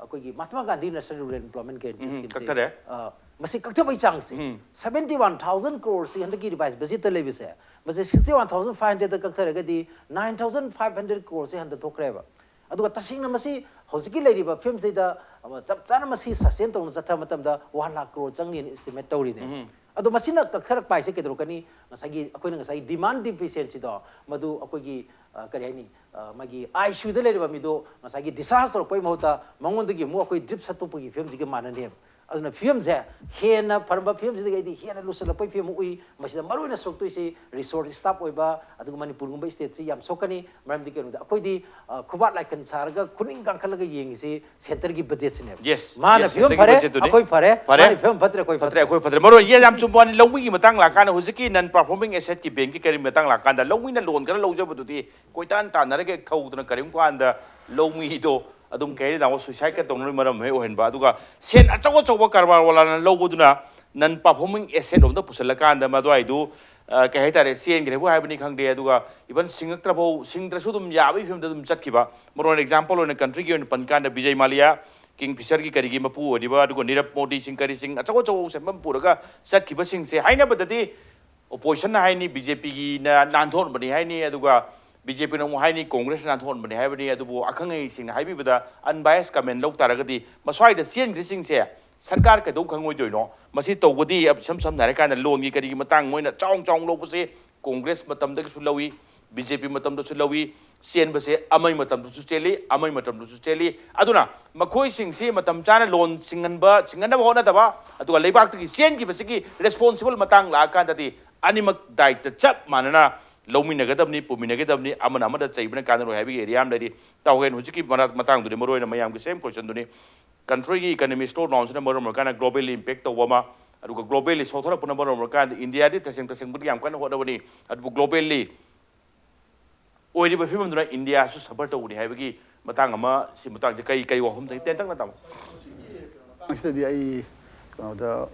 ꯑꯩꯈꯣꯏꯒꯤ Mahatma Gandhi national rural employment guarantee ꯎꯝ, scheme ꯁꯦ, ꯀꯛꯊꯔꯦ꯫ ꯑ, ꯃꯁꯤ ꯀꯛꯊꯕꯒꯤ ꯆꯥꯡꯁꯦ, ꯎꯝ꯫ seventy one thousand crore ꯁꯤ ꯍꯟꯗꯛꯀꯤ revised budget ꯇ ꯂꯩꯕꯁꯦ, ꯃꯁꯤ sixty one thousand five hundred ꯗ ꯀꯛꯊꯔꯒꯗꯤ nine thousand five hundred crore ꯁꯤ ꯍꯟꯊꯊꯣꯛꯈ꯭ꯔꯦꯕ꯫ ꯑꯗꯨꯒ ꯇꯁꯦꯡꯅ ꯃꯁꯤ ꯍꯧꯖꯤꯛꯀꯤ ꯂꯩꯔꯤꯕ ꯐꯤꯕꯝꯁꯤꯗ, ꯑꯃ ꯆꯞ ꯆꯥꯅ ꯃꯁꯤ ꯁꯁꯇꯦꯟ ꯇꯧꯅ ꯆꯠꯊꯕ ꯃꯇꯝꯗ ꯋꯥꯟ ꯂꯥꯈ ꯀ꯭ꯔꯣꯔ ꯆꯪꯅꯤꯅ ꯏꯁꯇꯤꯃꯦꯠ ꯇꯧꯔꯤꯅꯦ꯫ ꯑꯗꯣ ꯃꯁꯤꯅ ꯀꯛꯊꯔꯛꯄ ꯍꯥꯏꯁꯦ ꯀꯩꯗꯧꯔꯛꯀꯅꯤ? ꯉꯁꯥꯏꯒꯤ ꯑꯩꯈꯣꯏꯅ ꯉꯁꯥꯏ ꯗꯤꯃꯥꯟ ꯗꯤꯐꯤꯁꯦꯟꯁꯤꯗꯣ, ꯃꯗꯨ ꯑꯩꯈꯣꯏꯒꯤ, ꯑ, ꯀꯔꯤ ꯍꯥꯏꯅꯤ, ꯑ, ꯃꯥꯒꯤ ꯑꯥꯏ ꯁꯤ ꯌꯨꯗ ꯂꯩꯔꯤꯕ ꯃꯤꯗꯣ ꯉꯁꯥꯏꯒꯤ ꯗꯤꯁꯆꯥꯔꯖ ꯇꯧꯔꯛꯄꯒꯤ ꯃꯍꯨꯠꯇ ꯃꯉꯣꯟꯗꯒꯤ ꯑꯃꯨꯛ ꯑꯩꯈꯣꯏ ꯗ꯭ꯔꯤꯞ ꯁꯠꯇꯣꯛꯄꯒꯤ ꯐꯤꯕꯝꯁꯤꯒ ꯃꯥꯟꯅꯅꯦꯕ꯫ ꯑꯗꯨꯅ ꯐꯤꯕꯝꯁꯦ ꯍꯦꯟꯅ ꯐꯔꯝꯕ ꯐꯤꯕꯝꯁꯤꯗꯒꯤ ꯑꯩꯗꯤ ꯍꯦꯟꯅ ꯂꯨꯁꯜꯂꯛꯄꯒꯤ ꯐꯤꯕꯝ ꯑꯃ ꯎꯏ꯫ ꯃꯁꯤꯗ ꯃꯔꯨꯑꯣꯏꯅ ꯁꯣꯛꯇꯣꯏꯁꯤ ꯔꯤꯁꯣꯔꯁ ꯁ꯭ꯇꯥꯐ ꯑꯣꯏꯕ, ꯑꯗꯨꯒ ꯃꯅꯤꯄꯨꯔꯒꯨꯝꯕ ꯁ꯭ꯇꯦꯠꯁꯤ ꯌꯥꯝ ꯁꯣꯛꯀꯅꯤ꯫ ꯃꯔꯝꯗꯤ ꯀꯩꯅꯣꯗ ꯑꯩꯈꯣꯏꯗꯤ, ꯑ, ꯈꯨꯕꯥꯛ ꯂꯥꯏꯈꯟ ꯁꯥꯔꯒ ꯈꯨꯅꯤꯡ ꯀꯥꯡꯈꯠꯂꯒ ꯌꯦꯡꯉꯤꯁꯤ ꯁꯦꯟꯇꯔꯒꯤ ꯕꯖꯦꯠꯁꯤꯅꯦꯕ꯫ Yes, ꯃꯥꯅ yes, ꯐꯤꯕꯝ ꯁꯦꯟꯇꯔꯒꯤ ꯐꯔꯦ, ꯕꯖꯦꯠꯇꯨꯅꯤ꯫ ꯑꯩꯈꯣꯏ ꯐꯔꯦ, ꯐꯔꯦ꯫ ꯃꯥꯅ ꯐꯤꯕꯝ ꯐꯠꯇ꯭ꯔꯦ, ꯑꯩꯈꯣꯏ ꯐꯠꯇ꯭ꯔꯦ, ꯐꯠꯇ꯭ꯔꯦ꯫ ꯑꯩꯈꯣꯏ ꯐꯠꯇ꯭ꯔꯦ꯫ ꯃꯔꯨ ꯑꯣꯏꯅ ꯌꯥꯝ ꯆꯨꯝꯕ ꯋꯥꯅꯤ, ꯂꯧꯃꯤꯒꯤ ꯃꯇꯥꯡ ꯂꯥꯛꯀꯥꯟꯗ ꯍꯧꯖꯤꯛꯀꯤ ꯅꯟ ꯄꯔꯐꯣꯔꯃꯤꯡ ꯑꯦꯁꯦꯠꯀꯤ ꯕꯦꯡꯒꯤ ꯀꯔꯤ ꯃꯇꯥꯡ ꯂꯥꯛꯀꯥꯟꯗ ꯂꯧꯃꯤꯅ ꯂꯣꯟ ꯈꯔ ꯂꯧꯖꯕꯗꯨꯗꯤ ꯀꯣꯏꯇꯥꯟ ꯇꯥꯟꯅꯔꯒ ꯍꯦꯛ ꯊꯧꯗꯅ ꯀꯔꯤꯒꯨꯝꯕ ꯀꯥꯟꯗ ꯂꯧꯃꯤꯗꯣ ꯑꯗꯨꯝ ꯀꯩ ꯍꯥꯏꯅꯤ ꯇꯥꯃꯣ, ꯁꯨꯏꯁꯥꯏꯗꯀ ꯇꯧꯅꯕꯒꯤ ꯃꯔꯝ ꯍꯦꯛ ꯑꯣꯏꯍꯟꯕ꯫ ꯑꯗꯨꯒ ꯁꯦꯟ ꯑꯆꯧ ꯑꯆꯧꯕ ꯀꯔꯕꯥꯔ ꯋꯥꯂꯥꯅ ꯂꯧꯕꯗꯨꯅ ꯅꯟ ꯄꯔꯐꯣꯔꯃꯤꯡ ꯑꯦꯁꯦꯠ ꯂꯣꯝꯗ ꯄꯨꯁꯤꯜꯂꯀꯥꯟꯗ ꯃꯗꯨꯋꯥꯏꯗꯨ, ꯑ, ꯀꯩ ꯍꯥꯏꯇꯥꯔꯦ, ꯆꯦꯟꯈ꯭ꯔꯦꯕꯨ ꯍꯥꯏꯕꯅꯤ ꯈꯪꯗꯦ, ꯑꯗꯨꯒ ꯏꯚꯟ ꯁꯤꯡꯉꯛꯇ꯭ꯔꯐꯧ, ꯁꯤꯡꯗ꯭ꯔꯁꯨ ꯑꯗꯨꯝ ꯌꯥꯕꯒꯤ ꯐꯤꯕꯝꯗ ꯑꯗꯨꯝ ꯆꯠꯈꯤꯕ꯫ ꯃꯔꯨ ꯑꯣꯏꯅ ꯑꯦꯛꯖꯥꯝꯄꯜ ꯑꯣꯏꯅ ꯀꯟꯇ꯭ꯔꯤꯒꯤ ꯑꯣꯏꯅ ꯄꯟ ꯀꯥꯟꯗ ꯕꯤꯖꯩ ꯃꯥꯂꯤꯌꯥ, ꯀꯤꯡ ꯐꯤꯁꯔꯒꯤ ꯀꯔꯤꯒꯤ ꯃꯄꯨ ꯑꯣꯏꯔꯤꯕ, ꯑꯗꯨꯒ ꯅꯤꯔꯕ ꯃꯣꯗꯤ ꯁꯤꯡ ꯀꯔꯤ ꯁꯤꯡ ꯑꯆꯧ ꯑꯆꯧꯕ ꯁꯦꯟꯐꯝ ꯄꯨꯔꯒ ꯆꯠꯈꯤꯕꯁꯤꯡꯁꯦ ꯍꯥꯏꯅꯕꯗꯗꯤ ꯑꯣꯄꯣꯖꯤꯁꯟꯅ ꯍꯥꯏꯅꯤ, ꯕꯤ ꯖꯦ ꯄꯤꯒꯤꯅ ꯅꯥꯟꯊꯣꯛꯍꯟꯕꯅꯤ ꯍꯥꯏꯅꯤ, ꯑꯗꯨꯒ ꯕꯤ ꯖꯦ ꯄꯤꯅ ꯑꯃꯨꯛ ꯍꯥꯏꯅꯤ ꯀꯣꯡꯒ꯭ꯔꯦꯁꯅ ꯅꯥꯟꯊꯣꯛꯍꯟꯕꯅꯤ ꯍꯥꯏꯕꯅꯤ꯫ ꯑꯗꯨꯕꯨ ꯑꯈꯪ ꯑꯍꯩꯁꯤꯡꯅ ꯍꯥꯏꯕꯤꯕꯗ, ꯑꯟꯕꯥꯌꯁ ꯀꯃꯦꯟ ꯂꯧ ꯇꯥꯔꯒꯗꯤ ꯃꯁ꯭ꯋꯥꯏꯗ ꯆꯦꯟꯈ꯭ꯔꯤꯁꯤꯡꯁꯦ ꯁꯔꯀꯥꯔ ꯀꯩꯗꯧ ꯈꯪꯉꯣꯏꯗꯣꯏꯅꯣ? ꯃꯁꯤ ꯇꯧꯕꯗꯤ ꯏꯁꯝ ꯁꯝꯅ ꯍꯥꯏꯔꯀꯥꯟꯗ ꯂꯣꯟꯒꯤ ꯀꯔꯤꯒꯤ ꯃꯇꯥꯡ ꯃꯣꯏꯅ ꯆꯥꯎ ꯆꯥꯎꯅ ꯂꯧꯕꯁꯦ ꯀꯣꯡꯒ꯭ꯔꯦꯁ ꯃꯇꯝꯗꯒꯤꯁꯨ ꯂꯧꯏ, ꯕꯤ ꯖꯦ ꯄꯤ ꯃꯇꯝꯗꯁꯨ ꯂꯧꯏ, ꯆꯦꯟꯕꯁꯦ ꯑꯃꯒꯤ ꯃꯇꯝꯗꯁꯨ ꯆꯦꯜꯂꯤ, ꯑꯃꯒꯤ ꯃꯇꯝꯗꯁꯨ ꯆꯦꯜꯂꯤ꯫ ꯑꯗꯨꯅ ꯃꯈꯣꯏꯁꯤꯡꯁꯤ ꯃꯇꯝ ꯆꯥꯅ ꯂꯣꯟ ꯁꯤꯡꯍꯟꯕ, ꯁꯤꯡꯍꯟꯅꯕ ꯍꯣꯠꯅꯗꯕ, ꯑꯗꯨꯒ ꯂꯩꯕꯥꯛꯇꯒꯤ ꯆꯦꯟꯈꯤꯕꯁꯤꯒꯤ ꯔꯦꯁꯄꯣꯟꯁꯤꯕꯜ ꯃꯇꯥꯡ ꯂꯥꯛꯑꯀꯥꯟꯗꯗꯤ ꯑꯅꯤꯃꯛ ꯗꯥꯏꯇ ꯆꯞ ꯃꯥꯟꯅꯅ ꯂꯧꯃꯤꯟꯅꯒꯗꯕꯅꯤ, ꯄꯨꯃꯤꯟꯅꯒꯗꯕꯅꯤ, ꯑꯃꯅ ꯑꯃꯗ ꯆꯩꯕꯅ ꯀꯥꯟꯅꯔꯣꯏ ꯍꯥꯏꯕꯒꯤ ꯑꯦꯔꯤꯌꯥ ꯑꯃ ꯂꯩꯔꯤ꯫ ꯇꯥꯎꯍꯦꯟ ꯍꯧꯖꯤꯛꯀꯤ ꯃꯔꯥ-, ꯃꯇꯥꯡꯗꯨꯗꯤ ꯃꯔꯨꯑꯣꯏꯅ ꯃꯌꯥꯝꯒꯤ ꯁꯦꯝ ꯀꯣꯏꯁꯟꯗꯨꯅꯤ꯫ ꯀꯟꯇ꯭ꯔꯤꯒꯤ ꯏꯀꯅꯃꯤ ꯁ꯭ꯂꯣ ꯗꯥꯎꯟꯁꯤꯅ ꯃꯔꯝ ꯑꯣꯏꯔꯀꯥꯟꯗ ꯒ꯭ꯂꯣꯕꯦꯜꯂꯤ ꯏꯝꯄꯦꯛ ꯇꯧꯕ ꯑꯃ, ꯑꯗꯨꯒ ꯒ꯭ꯂꯣꯕꯦꯜꯂꯤ ꯁꯣꯛꯊꯔꯛꯄꯅ ꯃꯔꯝ ꯑꯣꯏꯔꯀꯥꯟꯗ ꯏꯟꯗꯤꯌꯥꯗꯤ ꯇꯁꯦꯡ ꯇꯁꯦꯡꯕꯗꯤ ꯌꯥꯝ ꯀꯟꯅ ꯍꯣꯠꯅꯕꯅꯤ, ꯑꯗꯨꯕꯨ ꯒ꯭ꯂꯣꯕꯦꯜꯂꯤ ꯑꯣꯏꯔꯤꯕ ꯐꯤꯕꯝꯗꯨꯅ ꯏꯟꯗꯤꯌꯥꯁꯨ ꯁꯐꯔ ꯇꯧꯕꯅꯤ ꯍꯥꯏꯕꯒꯤ ꯃꯇꯥꯡ ꯑꯃ, ꯁꯤ ꯃꯇꯥꯡꯁꯦ ꯀꯩ, ꯀꯩ ꯋꯥꯐꯝ ꯊꯝꯒꯦ? ꯇꯦꯟꯇꯛꯅ ꯇꯥꯃꯣ꯫ ꯃꯇꯥꯡꯁꯤꯗꯗꯤ ꯑꯩ ꯀꯩꯅꯣꯗ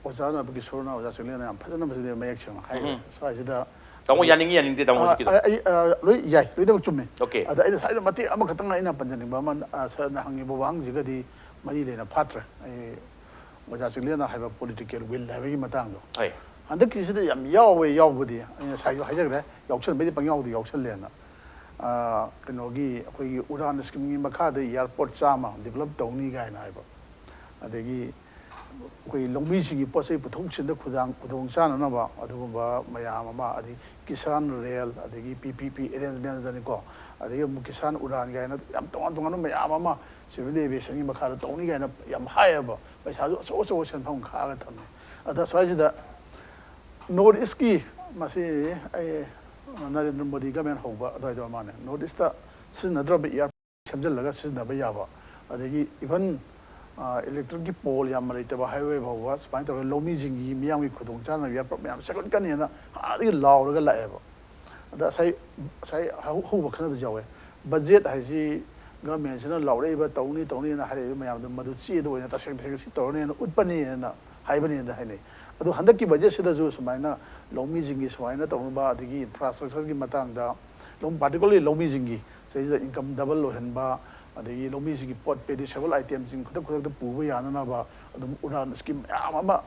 ꯑꯣꯖꯥ ꯅꯕꯀꯤꯁꯣꯔꯅ, ꯑꯣꯖꯥ ꯆꯤꯡꯂꯦꯟꯅ ꯌꯥꯝ ꯐꯖꯅ ꯃꯁꯤꯗ ꯃꯌꯦꯛ ꯁꯦꯡꯅ ꯍꯥꯏꯈ꯭ꯔꯦ꯫ ꯎꯝ꯫ ꯁ꯭ꯋꯥꯏꯁꯤꯗ ꯇꯥꯃꯣ ꯌꯥꯅꯤꯡꯉꯤ ꯌꯥꯅꯤꯡꯗꯦ ꯇꯥꯃꯣ ꯑ, ꯍꯧꯖꯤꯛꯀꯤꯗꯣ꯫ ꯑꯩ, ꯑ, ꯂꯣꯏ ꯌꯥꯏ, ꯂꯣꯏꯅꯃꯛ ꯆꯨꯝꯃꯤ꯫ Okay꯫ ꯑꯗ ꯑꯩꯅ ꯁ꯭ꯋꯥꯏꯗ ꯃꯇꯦꯛ ꯑꯃꯈꯛꯇꯪ ꯑꯩꯅ ꯄꯟꯖꯅꯤꯡꯕ ꯑꯃ, ꯑ, ꯁꯥꯔꯅ ꯍꯪꯉꯤꯕ ꯋꯥꯍꯪꯁꯤꯒꯗꯤ ꯃꯔꯤ ꯂꯩꯅ ꯐꯥꯠꯇ꯭ꯔꯦ꯫ ꯑꯩ ꯑꯣꯖꯥ ꯆꯤꯡꯂꯦꯟꯅ ꯍꯥꯏꯕ ꯄꯣꯂꯤꯇꯤꯀꯦꯜ ꯋꯤꯜ ꯍꯥꯏꯕꯒꯤ ꯃꯇꯥꯡꯗꯣ꯫ ꯍꯣꯏ꯫ ꯍꯟꯗꯛꯀꯤꯁꯤꯗ ꯌꯥꯝ ꯌꯥꯎꯋꯦ, ꯌꯥꯎꯕꯗꯤ ꯑꯩ ꯉꯁꯥꯏꯁꯨ ꯍꯥꯏꯖꯈ꯭ꯔꯦ, ꯌꯥꯎꯁꯟꯕꯩꯗꯤ ꯄꯪꯌꯥꯎꯗ ꯌꯥꯎꯁꯜꯂꯦꯅ꯫ ꯑ, ꯀꯩꯅꯣꯒꯤ ꯑꯩꯈꯣꯏꯒꯤ ꯎꯔꯥꯟ ꯁ꯭ꯀꯤꯝꯒꯤ ꯃꯈꯥꯗ ꯑꯦꯌꯥꯔꯄꯣꯔꯠ ꯆꯥꯝꯃ ꯗꯤꯕꯂꯞ ꯇꯧꯅꯤ ꯀꯥꯏꯅ ꯍꯥꯏꯕ, ꯑꯗꯒꯤ ꯑꯩꯈꯣꯏ ꯂꯧꯃꯤꯁꯤꯡꯒꯤ ꯄꯣꯠ ꯆꯩ ꯄꯨꯊꯣꯛ ꯆꯤꯟꯗ ꯈꯨꯗꯥꯡ ꯈꯨꯗꯣꯡ ꯆꯥꯅꯅꯕ ꯑꯗꯨꯒꯨꯝꯕ ꯃꯌꯥꯝ ꯑꯃ, ꯑꯗꯒꯤ ꯀꯤꯁꯥꯟ ꯔꯦꯜ, ꯑꯗꯒꯤ ꯄꯤ ꯄꯤ ꯄꯤ ꯑꯦꯔꯦꯟꯖꯃꯦꯟꯗꯅꯤꯀꯣ, ꯑꯗꯒꯤ ꯑꯃꯨꯛ ꯀꯤꯁꯥꯟ ꯎꯔꯥꯟ ꯀꯥꯏꯅ ꯌꯥꯝ ꯇꯣꯉꯥꯟ ꯇꯣꯉꯥꯟꯕ ꯃꯌꯥꯝ ꯑꯃ ꯁꯤꯚꯤꯜ ꯑꯦꯚꯤꯌꯦꯁꯟꯒꯤ ꯃꯈꯥꯗ ꯇꯧꯅꯤ ꯀꯥꯏꯅ ꯌꯥꯝ ꯍꯥꯏꯌꯦꯕ, ꯄꯩꯁꯥꯁꯨ ꯑꯆꯧ ꯑꯆꯧꯕ ꯁꯦꯟꯐꯝ ꯈꯥꯛꯑꯒ ꯊꯝꯃꯦ꯫ ꯑꯗ ꯁ꯭ꯋꯥꯏꯁꯤꯗ ꯅꯣꯔꯠ ꯏꯁꯀꯤ, ꯃꯁꯤ ꯑꯩ ꯅꯔꯦꯟꯗ꯭ꯔ ꯃꯣꯗꯤ ꯒꯃꯦꯟ ꯍꯧꯕ ꯑꯗꯨꯋꯥꯏꯗ ꯃꯥꯅꯦ, ꯅꯣꯔꯠ ꯏꯁꯇ ꯁꯤꯖꯤꯟꯅꯗ꯭ꯔꯕ ꯏꯌꯥꯔ ꯁꯦꯝꯖꯤꯜꯂꯒ ꯁꯤꯖꯤꯟꯅꯕ ꯌꯥꯕ, ꯑꯗꯒꯤ ꯏꯚꯟ ꯏꯂꯦꯛꯇ꯭ꯔꯤꯛꯀꯤ ꯄꯣꯜ ꯌꯥꯝꯅ ꯂꯩꯇꯕ ꯍꯥꯏꯋꯦ ꯐꯥꯎꯕ ꯁꯨꯃꯥꯏꯅ ꯇꯧꯔꯒ ꯂꯧꯃꯤꯁꯤꯡꯒꯤ ꯃꯤꯌꯥꯝꯒꯤ ꯈꯨꯗꯣꯡꯆꯥꯅꯕ ꯏꯌꯥꯔꯄꯣꯔꯠ ꯃꯌꯥꯝ ꯁꯦꯝꯒꯠꯀꯅꯤꯅ ꯍꯥꯟꯅꯗꯒꯤ ꯂꯥꯎꯔꯒ ꯂꯥꯛꯑꯦꯕ꯫ ꯑꯗ ꯉꯁꯥꯏ ꯉꯁꯥꯏ ꯍꯧ- ꯍꯧꯕ ꯈꯟꯅꯕꯁꯨ ꯌꯥꯎꯋꯦ, ꯕꯖꯦꯠ ꯍꯥꯏꯁꯤ ꯒꯃꯦꯟꯁꯤꯅ ꯂꯥꯎꯔꯛꯏꯕ, ꯇꯧꯅꯤ ꯇꯧꯅꯤꯅ ꯍꯥꯏꯔꯛꯏꯕ ꯃꯌꯥꯝꯗꯣ ꯃꯗꯨ ꯆꯦꯗ ꯑꯣꯏꯅ ꯇꯁꯦꯡ ꯇꯁꯦꯡꯅ ꯁꯤ ꯇꯧꯔꯅꯤꯅ ꯎꯠꯄꯅꯤꯅ ꯍꯥꯏꯕꯅꯤꯅ ꯍꯥꯏꯅꯩ꯫ ꯑꯗꯣ ꯍꯟꯗꯛꯀꯤ ꯕꯖꯦꯠꯁꯤꯗꯁꯨ ꯁꯨꯃꯥꯏꯅ ꯂꯧꯃꯤꯁꯤꯡꯒꯤ ꯁꯨꯃꯥꯏꯅ ꯇꯧꯅꯕ, ꯑꯗꯒꯤ ꯏꯟꯐ꯭ꯔꯥꯁ꯭ꯇ꯭ꯔꯛꯆꯔꯒꯤ ꯃꯇꯥꯡꯗ, ꯂꯧ particularly ꯂꯧꯃꯤꯁꯤꯡꯒꯤ ꯁꯤꯗꯩꯁꯤꯗ ꯏꯟꯀꯝ ꯗꯕꯜ ꯑꯣꯏꯍꯟꯕ, ꯑꯗꯒꯤ ꯂꯧꯃꯤꯁꯤꯡꯒꯤ ꯄꯣꯠ ꯄꯦꯔꯤꯁꯦꯕꯜ ꯑꯥꯏꯇꯦꯝꯁꯤꯡ ꯈꯨꯗꯛ ꯈꯨꯗꯛꯇ ꯄꯨꯕ ꯌꯥꯅꯅꯕ ꯑꯗꯨꯝ ꯎꯔꯥꯟ ꯁ꯭ꯀꯤꯝ ꯃꯌꯥꯝ ꯑꯃ,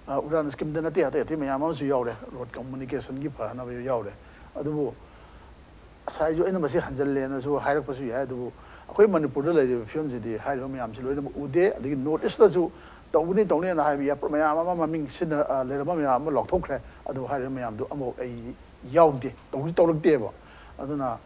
ꯑ, ꯎꯔꯥꯟ ꯁ꯭ꯀꯤꯝꯗ ꯅꯠꯇꯦ, ꯑꯇꯩ ꯑꯇꯩ ꯃꯌꯥꯝ ꯑꯃꯁꯨ ꯌꯥꯎꯔꯦ, ꯔꯣꯗ ꯀꯝꯃꯨꯅꯤꯀꯦꯁꯟꯒꯤ ꯐꯅꯕ ꯌꯥꯎꯔꯦ꯫ ꯑꯗꯨꯕꯨ ꯉꯁꯥꯏꯁꯨ ꯑꯩꯅ ꯃꯁꯤ ꯍꯟꯖꯜꯂꯦꯅꯁꯨ ꯍꯥꯏꯔꯛꯄꯁꯨ ꯌꯥꯏ, ꯑꯗꯨꯕꯨ ꯑꯩꯈꯣꯏ ꯃꯅꯤꯄꯨꯔꯗ ꯂꯩꯔꯤꯕ ꯐꯤꯕꯝꯁꯤꯗꯤ ꯍꯥꯏꯔꯤꯕ ꯃꯌꯥꯝꯁꯤ ꯂꯣꯏꯅꯃꯛ ꯎꯗꯦ꯫ ꯑꯗꯒꯤ ꯅꯣꯔꯠ ꯏꯁꯇꯁꯨ ꯇꯧꯒꯅꯤ ꯇꯧꯅꯤꯅ ꯍꯥꯏꯕ ꯌꯥꯄ ꯃꯌꯥꯝ ꯑꯃ, ꯃꯃꯤꯡ ꯁꯤꯖꯤꯟꯅ-, ꯑ, ꯂꯩꯔꯝꯕ ꯃꯌꯥꯝ ꯑꯃ ꯂꯥꯎꯊꯣꯛꯈ꯭ꯔꯦ꯫ ꯑꯗꯨ ꯍꯥꯏꯔꯤꯕ ꯃꯌꯥꯝꯗꯨ ꯑꯃꯐꯥꯎ ꯑꯩ ꯌꯥꯎꯗꯦ, ꯇꯧꯁꯨ ꯇꯧꯔꯛꯇꯦꯕ꯫ ꯑꯗꯨꯅ,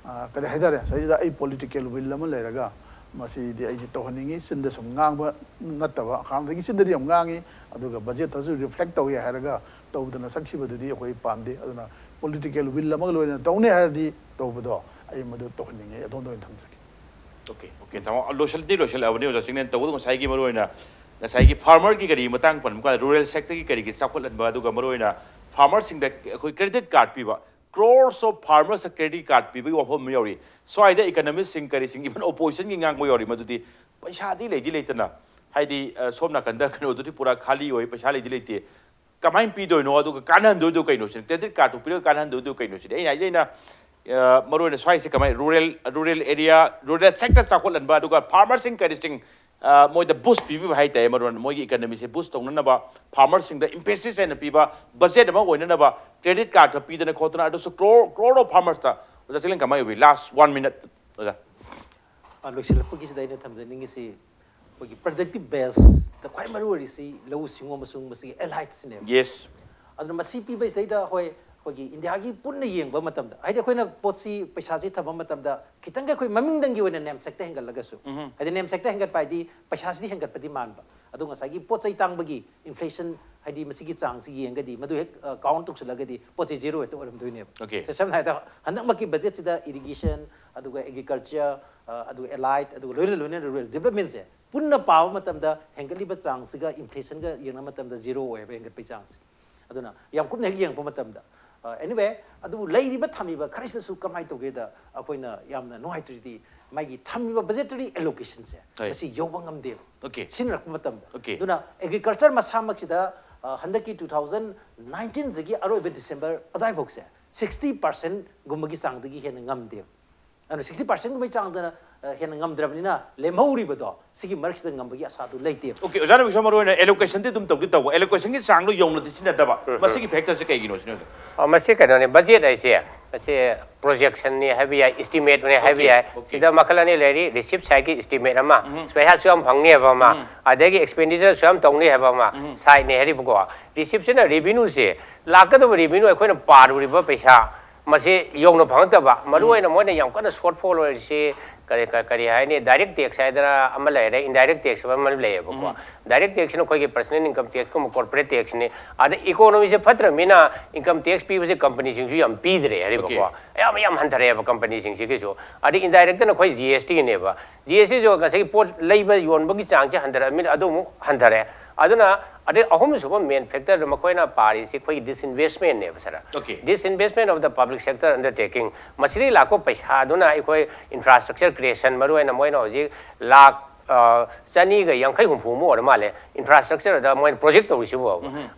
ꯑ, ꯀꯔꯤ ꯍꯥꯏꯇꯥꯔꯦ, ꯁꯤꯗꯩꯁꯤꯗ ꯑꯩ ꯄꯣꯂꯤꯇꯤꯀꯦꯜ ꯋꯤꯜ ꯑꯃ ꯂꯩꯔꯒ ꯃꯁꯤꯗꯤ ꯑꯩꯗꯤ ꯇꯧꯍꯟꯅꯤꯡꯉꯤ꯫ ꯆꯤꯟꯗ ꯁꯨꯝ ꯉꯥꯡꯕ ꯅꯠꯇꯕ, ꯍꯥꯟꯅꯗꯒꯤ ꯆꯤꯟꯗꯗꯤ ꯌꯥꯝ ꯉꯥꯡꯉꯤ, ꯑꯗꯨꯒ ꯕꯖꯦꯠꯇꯁꯨ ꯔꯤꯐ꯭ꯂꯦꯛ ꯇꯧꯏ ꯍꯥꯏꯔꯒ ꯇꯧꯗꯅ ꯆꯠꯈꯤꯕꯗꯨꯗꯤ ꯑꯩꯈꯣꯏ ꯄꯥꯝꯗꯦ꯫ ꯑꯗꯨꯅ ꯄꯣꯂꯤꯇꯤꯀꯦꯜ ꯋꯤꯜ ꯑꯃꯒ ꯂꯣꯏꯅꯅ ꯇꯧꯅꯤ ꯍꯥꯏꯔꯗꯤ ꯇꯧꯕꯗꯣ ꯑꯩ ꯃꯗꯨ ꯇꯧꯍꯟꯅꯤꯡꯉꯦ꯫ ꯑꯗꯣꯝꯗ ꯑꯣꯏꯅ ꯊꯝꯖꯒꯦ꯫ ꯑꯣꯀꯦ, ꯑꯣꯀꯦ, ꯇꯥꯃꯣ, ꯂꯣꯏꯁꯤꯜꯗꯤ ꯂꯣꯏꯁꯤꯜꯂꯛꯑꯕꯅꯤ ꯑꯣꯖꯥ ꯆꯤꯡꯂꯦꯟ꯫ ꯇꯧꯕꯇꯕꯨ ꯉꯁꯥꯏꯒꯤ ꯃꯔꯨꯑꯣꯏꯅ ꯉꯁꯥꯏꯒꯤ ꯐꯥꯔꯃꯔꯒꯤ ꯀꯔꯤ ꯃꯇꯥꯡ ꯄꯟꯕ ꯀꯥꯟꯗ, ꯔꯨꯔꯦꯜ ꯁꯦꯛꯇꯔꯒꯤ ꯀꯔꯤꯒꯤ ꯆꯥꯎꯈꯠꯍꯟꯕ, ꯑꯗꯨꯒ ꯃꯔꯨꯑꯣꯏꯅ ꯐꯥꯔꯃꯔꯁꯤꯡꯗ ꯑꯩꯈꯣꯏ ꯀ꯭ꯔꯦꯗꯤꯠ ꯀꯥꯔꯗ ꯄꯤꯕ, ꯀ꯭ꯔꯣꯔꯁ ꯑꯣꯐ ꯐꯥꯔꯃꯔꯁꯇ ꯀ꯭ꯔꯦꯗꯤꯠ ꯀꯥꯔꯗ ꯄꯤꯕꯒꯤ ꯋꯥꯐꯝ ꯑꯃ ꯌꯥꯎꯔꯤ꯫ ꯁ꯭ꯋꯥꯏꯗ ꯏꯀꯅꯣꯃꯤꯁꯁꯤꯡ ꯀꯔꯤꯁꯤꯡ, ꯏꯚꯟ ꯑꯣꯄꯣꯖꯤꯁꯟꯒꯤ ꯉꯥꯡꯕ ꯌꯥꯎꯔꯤ, ꯃꯗꯨꯗꯤ ꯄꯩꯁꯥꯗꯤ ꯂꯩꯗꯤ ꯂꯩꯇꯅ, ꯍꯥꯏꯗꯤ, ꯑ, ꯁꯣꯝ ꯅꯥꯀꯟꯗ ꯀꯩꯅꯣꯗꯨꯗꯤ ꯄꯨꯔꯥ ꯈꯥꯂꯤ ꯑꯣꯏ, ꯄꯩꯁꯥ ꯂꯩꯗꯤ ꯂꯩꯇꯦ, ꯀꯃꯥꯏꯅ ꯄꯤꯗꯣꯏꯅꯣ? ꯑꯗꯨꯒ ꯀꯥꯟꯅꯍꯟꯗꯣꯏꯗꯣ ꯀꯩꯅꯣ ꯁꯤꯅꯤ? ꯀ꯭ꯔꯦꯗꯤꯠ ꯀꯥꯔꯗꯇꯨ ꯄꯤꯔꯒ ꯀꯥꯟꯅꯍꯟꯗꯣꯏꯗꯣ ꯀꯩꯅꯣ ꯁꯤꯅꯤ? ꯑꯩꯅ ꯍꯥꯏꯖꯩ, ꯑꯩꯅ, ꯑ, ꯃꯔꯨꯑꯣꯏꯅ ꯁ꯭ꯋꯥꯏꯁꯦ ꯀꯃꯥꯏꯅ rural, rural area, rural sector ꯆꯥꯎꯈꯠꯍꯟꯕ, ꯑꯗꯨꯒ ꯐꯥꯔꯃꯔꯁꯤꯡ ꯀꯔꯤꯁꯤꯡ, ꯑ, ꯃꯣꯏꯗ ꯕꯨꯁ ꯄꯤꯕꯤꯕ ꯍꯥꯏ ꯇꯥꯏ, ꯃꯔꯨꯑꯣꯏꯅ ꯃꯣꯏꯒꯤ ꯏꯀꯅꯃꯤꯁꯦ ꯕꯨꯁ ꯇꯧꯅꯅꯕ, ꯐꯥꯔꯃꯔꯁꯤꯡꯗ ꯏꯝꯄꯦꯁꯤꯁ ꯍꯦꯟꯅ ꯄꯤꯕ, ꯕꯖꯦꯠ ꯑꯃ ꯑꯣꯏꯅꯅꯕ, ꯀ꯭ꯔꯦꯗꯤꯠ ꯀꯥꯔꯗꯀ ꯄꯤꯗꯅ ꯈꯣꯠꯇꯅ, ꯑꯗꯨꯁꯨ ꯀ꯭ꯔꯣꯔ, ꯀ꯭ꯔꯣꯔ ꯑꯣꯐ ꯐꯥꯔꯃꯔꯁꯇ ꯑꯣꯖꯥ ꯆꯤꯂꯤꯡ ꯀꯃꯥꯏ ꯎꯕꯤ? Last one minute, ꯑꯣꯖꯥ꯫ ꯑ, ꯂꯣꯏꯁꯤꯜꯂꯛꯄꯒꯤꯁꯤꯗ ꯑꯩꯅ ꯊꯝꯖꯅꯤꯡꯉꯤꯁꯤ ꯑꯩꯈꯣꯏꯒꯤ productive baseꯇ ꯈ꯭ꯋꯥꯏ ꯃꯔꯨ ꯑꯣꯏꯔꯤꯁꯤ ꯂꯧꯎ ꯁꯤꯡꯎ ꯑꯃꯁꯨꯡ ꯃꯁꯤꯒꯤ alliedꯁꯤꯅꯦꯕ꯫ Yes. ꯑꯗꯨꯅ ꯃꯁꯤ ꯄꯤꯕꯁꯤꯗꯩꯗ ꯍꯣꯏ, ꯑꯩꯈꯣꯏꯒꯤ ꯏꯟꯗꯤꯌꯥꯒꯤ ꯄꯨꯟꯅ ꯌꯦꯡꯕ ꯃꯇꯝꯗ, ꯍꯥꯏꯗꯤ ꯑꯩꯈꯣꯏꯅ ꯄꯣꯠꯁꯤ, ꯄꯩꯁꯥꯁꯤ ꯊꯝꯕ ꯃꯇꯝꯗ ꯈꯤꯇꯪꯒ ꯑꯩꯈꯣꯏ ꯃꯃꯤꯡꯗꯪꯒꯤ ꯑꯣꯏꯅ ꯅꯦꯝꯁꯦꯛꯇ ꯍꯦꯟꯒꯠꯂꯒꯁꯨ, ꯍꯥꯏꯗꯤ ꯅꯦꯝꯁꯦꯛꯇ ꯍꯦꯟꯒꯠꯄ ꯍꯥꯏꯗꯤ ꯄꯩꯁꯥꯁꯤꯗꯤ ꯍꯦꯟꯒꯠꯄꯗꯤ ꯃꯥꯟꯕ, ꯑꯗꯣ ꯉꯁꯥꯏꯒꯤ ꯄꯣꯠ ꯆꯩ ꯇꯥꯡꯕꯒꯤ inflation, ꯍꯥꯏꯗꯤ ꯃꯁꯤꯒꯤ ꯆꯥꯡꯁꯤ ꯌꯦꯡꯒꯗꯤ, ꯃꯗꯨ ꯍꯦꯛ count ꯇꯧꯁꯤꯜꯂꯒꯗꯤ ꯄꯣꯠ ꯆꯩ zero ꯍꯦꯛꯇ ꯑꯣꯏꯔꯝꯗꯣꯏꯅꯦꯕ꯫ Okay. ꯁꯦ, ꯁꯝꯅ ꯍꯥꯏꯔꯕꯗ ꯍꯟꯗꯛꯃꯛꯀꯤ budgetꯁꯤꯗ irrigation, ꯑꯗꯨꯒ agriculture, ꯑ, ꯑꯗꯨꯒ allied, ꯑꯗꯨꯒ ꯂꯣꯏꯅ ꯂꯣꯏꯅꯅ rural developmentꯁꯦ ꯄꯨꯟꯅ ꯄꯥꯕ ꯃꯇꯝꯗ ꯍꯦꯟꯒꯠꯂꯤꯕ ꯆꯥꯡꯁꯤꯒ inflationꯒ ꯌꯦꯡꯅꯕ ꯃꯇꯝꯗ zero ꯑꯣꯏꯌꯦꯕ ꯍꯦꯟꯒꯠꯄꯒꯤ ꯆꯥꯡꯁꯦ꯫ ꯑꯗꯨꯅ ꯌꯥꯝ ꯀꯨꯞꯅ ꯍꯦꯛ ꯌꯦꯡꯉꯛꯄ ꯃꯇꯝꯗ, ꯑ, anyway, ꯑꯗꯨꯕꯨ ꯂꯩꯔꯤꯕ ꯊꯝꯃꯤꯕ ꯈꯔꯁꯤꯗꯁꯨ ꯀꯃꯥꯏꯅ ꯇꯧꯒꯦꯗ, ꯑꯩꯈꯣꯏꯅ ꯌꯥꯝꯅ ꯅꯨꯡꯉꯥꯏꯇ꯭ꯔꯤꯗꯤ ꯃꯥꯒꯤ ꯊꯝꯃꯤꯕ budgetary allocationꯁꯦ ꯍꯣꯏ꯫ ꯃꯁꯤ ꯌꯧꯕ ꯉꯝꯗꯦꯕ꯫ Okay. ꯁꯤꯖꯤꯟꯅꯔꯛꯄ ꯃꯇꯝꯗ꯫ Okay. ꯑꯗꯨꯅ agriculture ꯃꯁꯥꯃꯛꯁꯤꯗ, ꯑ, ꯍꯟꯗꯛꯀꯤ two thousand nineteenꯁꯤꯒꯤ ꯑꯔꯣꯏꯕ December ꯑꯗꯨꯋꯥꯏꯐꯥꯎꯁꯦ sixty percentꯒꯨꯝꯕꯒꯤ ꯆꯥꯡꯗꯒꯤ ꯍꯦꯟꯅ ꯉꯝꯗꯦꯕ꯫ ꯑꯗꯨꯅ sixty percentꯒꯨꯝꯕꯒꯤ ꯆꯥꯡꯗ, ꯑ, ꯍꯦꯟꯅ ꯉꯝꯗ꯭ꯔꯕꯅꯤꯅ ꯂꯦꯝꯍꯧꯔꯤꯕꯗꯣ ꯁꯤꯒꯤ ꯃꯔꯛꯁꯤꯗ ꯉꯝꯕꯒꯤ ꯑꯁꯥꯗꯨ ꯂꯩꯇꯦꯕ꯫ Okay, ꯑꯣꯖꯥꯅ ꯍꯧꯖꯤꯛ ꯃꯔꯨ ꯑꯣꯏꯅ allocationꯗꯤ ꯑꯗꯨꯝ ꯇꯧꯗꯤ ꯇꯧꯕ, allocationꯒꯤ ꯆꯥꯡꯗꯣ ꯌꯧꯅꯗꯤ ꯁꯤꯖꯤꯟꯅꯗꯕ, ꯃꯁꯤꯒꯤ factorꯁꯦ ꯀꯩꯒꯤꯅꯣ ꯁꯤꯅꯦ ꯑꯣꯖꯥ? ꯑ, ꯃꯁꯤ ꯀꯩꯅꯣꯅꯤ, budget ꯍꯥꯏꯁꯦ, ꯃꯁꯤ projectionꯅꯤ ꯍꯥꯏꯕ ꯌꯥꯏ, estimateꯅꯤ ꯍꯥꯏꯕ Okay, ꯌꯥꯏ꯫ okay. ꯁꯤꯗ ꯃꯈꯜ ꯑꯅꯤ ꯂꯩꯔꯤ, receipt sideꯀꯤ estimate ꯑꯃ, ꯄꯩꯁꯥ ꯁꯨ ꯌꯥꯝ ꯐꯪꯅꯤ ꯍꯥꯏꯕ ꯑꯃ, ꯑꯗꯒꯤ expenditure ꯁꯨ ꯌꯥꯝ ꯇꯧꯅꯤ ꯍꯥꯏꯕ ꯑꯃ, sideꯅꯤ ꯍꯥꯏꯔꯤꯕꯀꯣ꯫ Receiptꯁꯤꯅ revenueꯁꯦ, ꯂꯥꯛꯀꯗꯕ revenue ꯑꯩꯈꯣꯏꯅ ꯄꯥꯔꯨꯔꯤꯕ ꯄꯩꯁꯥ ꯃꯁꯤ ꯌꯧꯅ ꯐꯪꯉꯛꯇꯕ, ꯃꯔꯨ ꯑꯣꯏꯅ ꯃꯣꯏꯅ ꯌꯥꯝ ꯀꯟꯅ shortfall ꯑꯣꯏꯔꯤꯁꯤ ꯀꯔꯤ, ꯀ-, ꯀꯔꯤ ꯍꯥꯏꯅꯤ, direct tax ꯍꯥꯏꯗꯅ ꯑꯃ ꯂꯩꯔꯦ, indirect tax ꯑꯃ ꯂꯩꯌꯦꯕꯀꯣ꯫ Direct taxꯁꯤꯅ ꯑꯩꯈꯣꯏꯒꯤ personal income taxꯀꯨꯝꯕ, corporate taxꯅꯤ, ꯑꯗ economyꯁꯦ ꯐꯠꯇ꯭ꯔꯕꯅꯤꯅ income tax ꯄꯤꯕꯁꯦ companyꯁꯤꯡꯁꯨ ꯌꯥꯝ ꯄꯤꯗ꯭ꯔꯦ ꯍꯥꯏꯔꯤꯕꯀꯣ꯫ Okay. ꯑꯌꯥꯝꯕ ꯌꯥꯝ ꯍꯟꯊꯔꯛꯑꯦꯕ companyꯁꯤꯡꯁꯤꯒꯤꯁꯨ꯫ ꯑꯗꯩ indirectꯅ ꯑꯩꯈꯣꯏ GSTꯒꯤꯅꯦꯕ꯫ GSTꯁꯨ ꯉꯁꯥꯏꯒꯤ ꯄꯣꯠ ꯂꯩꯕ ꯌꯣꯟꯕꯒꯤ ꯆꯥꯡꯁꯦ ꯍꯟꯊꯔꯛꯑꯕꯅꯤꯅ ꯑꯗꯨ ꯑꯃꯨꯛ ꯍꯟꯊꯔꯦ꯫ ꯑꯗꯨꯅ, ꯑꯗꯩ ꯑꯍꯨꯝꯁꯨꯕ main factorꯗ ꯃꯈꯣꯏꯅ ꯄꯥꯔꯤꯁꯤ ꯑꯩꯈꯣꯏꯒꯤ disinvestmentꯅꯦꯕ, sir꯫ Okay. Disinvestment of the public sector undertaking꯫ ꯃꯁꯤꯗꯒꯤ ꯂꯥꯛꯄ ꯄꯩꯁꯥꯗꯨꯅ ꯑꯩꯈꯣꯏ infrastructure creation, ꯃꯔꯨꯑꯣꯏꯅ ꯃꯣꯏꯅ ꯍꯧꯖꯤꯛ ꯂꯥꯛ, ꯑ, ꯆꯅꯤꯒ ꯌꯥꯡꯈꯩ ꯍꯨꯝꯐꯨꯃꯨꯛ ꯑꯣꯏꯔ ꯃꯥꯜꯂꯦ infrastructureꯗ ꯃꯣꯏꯅ project ꯇꯧꯔꯤꯁꯤꯕꯨ꯫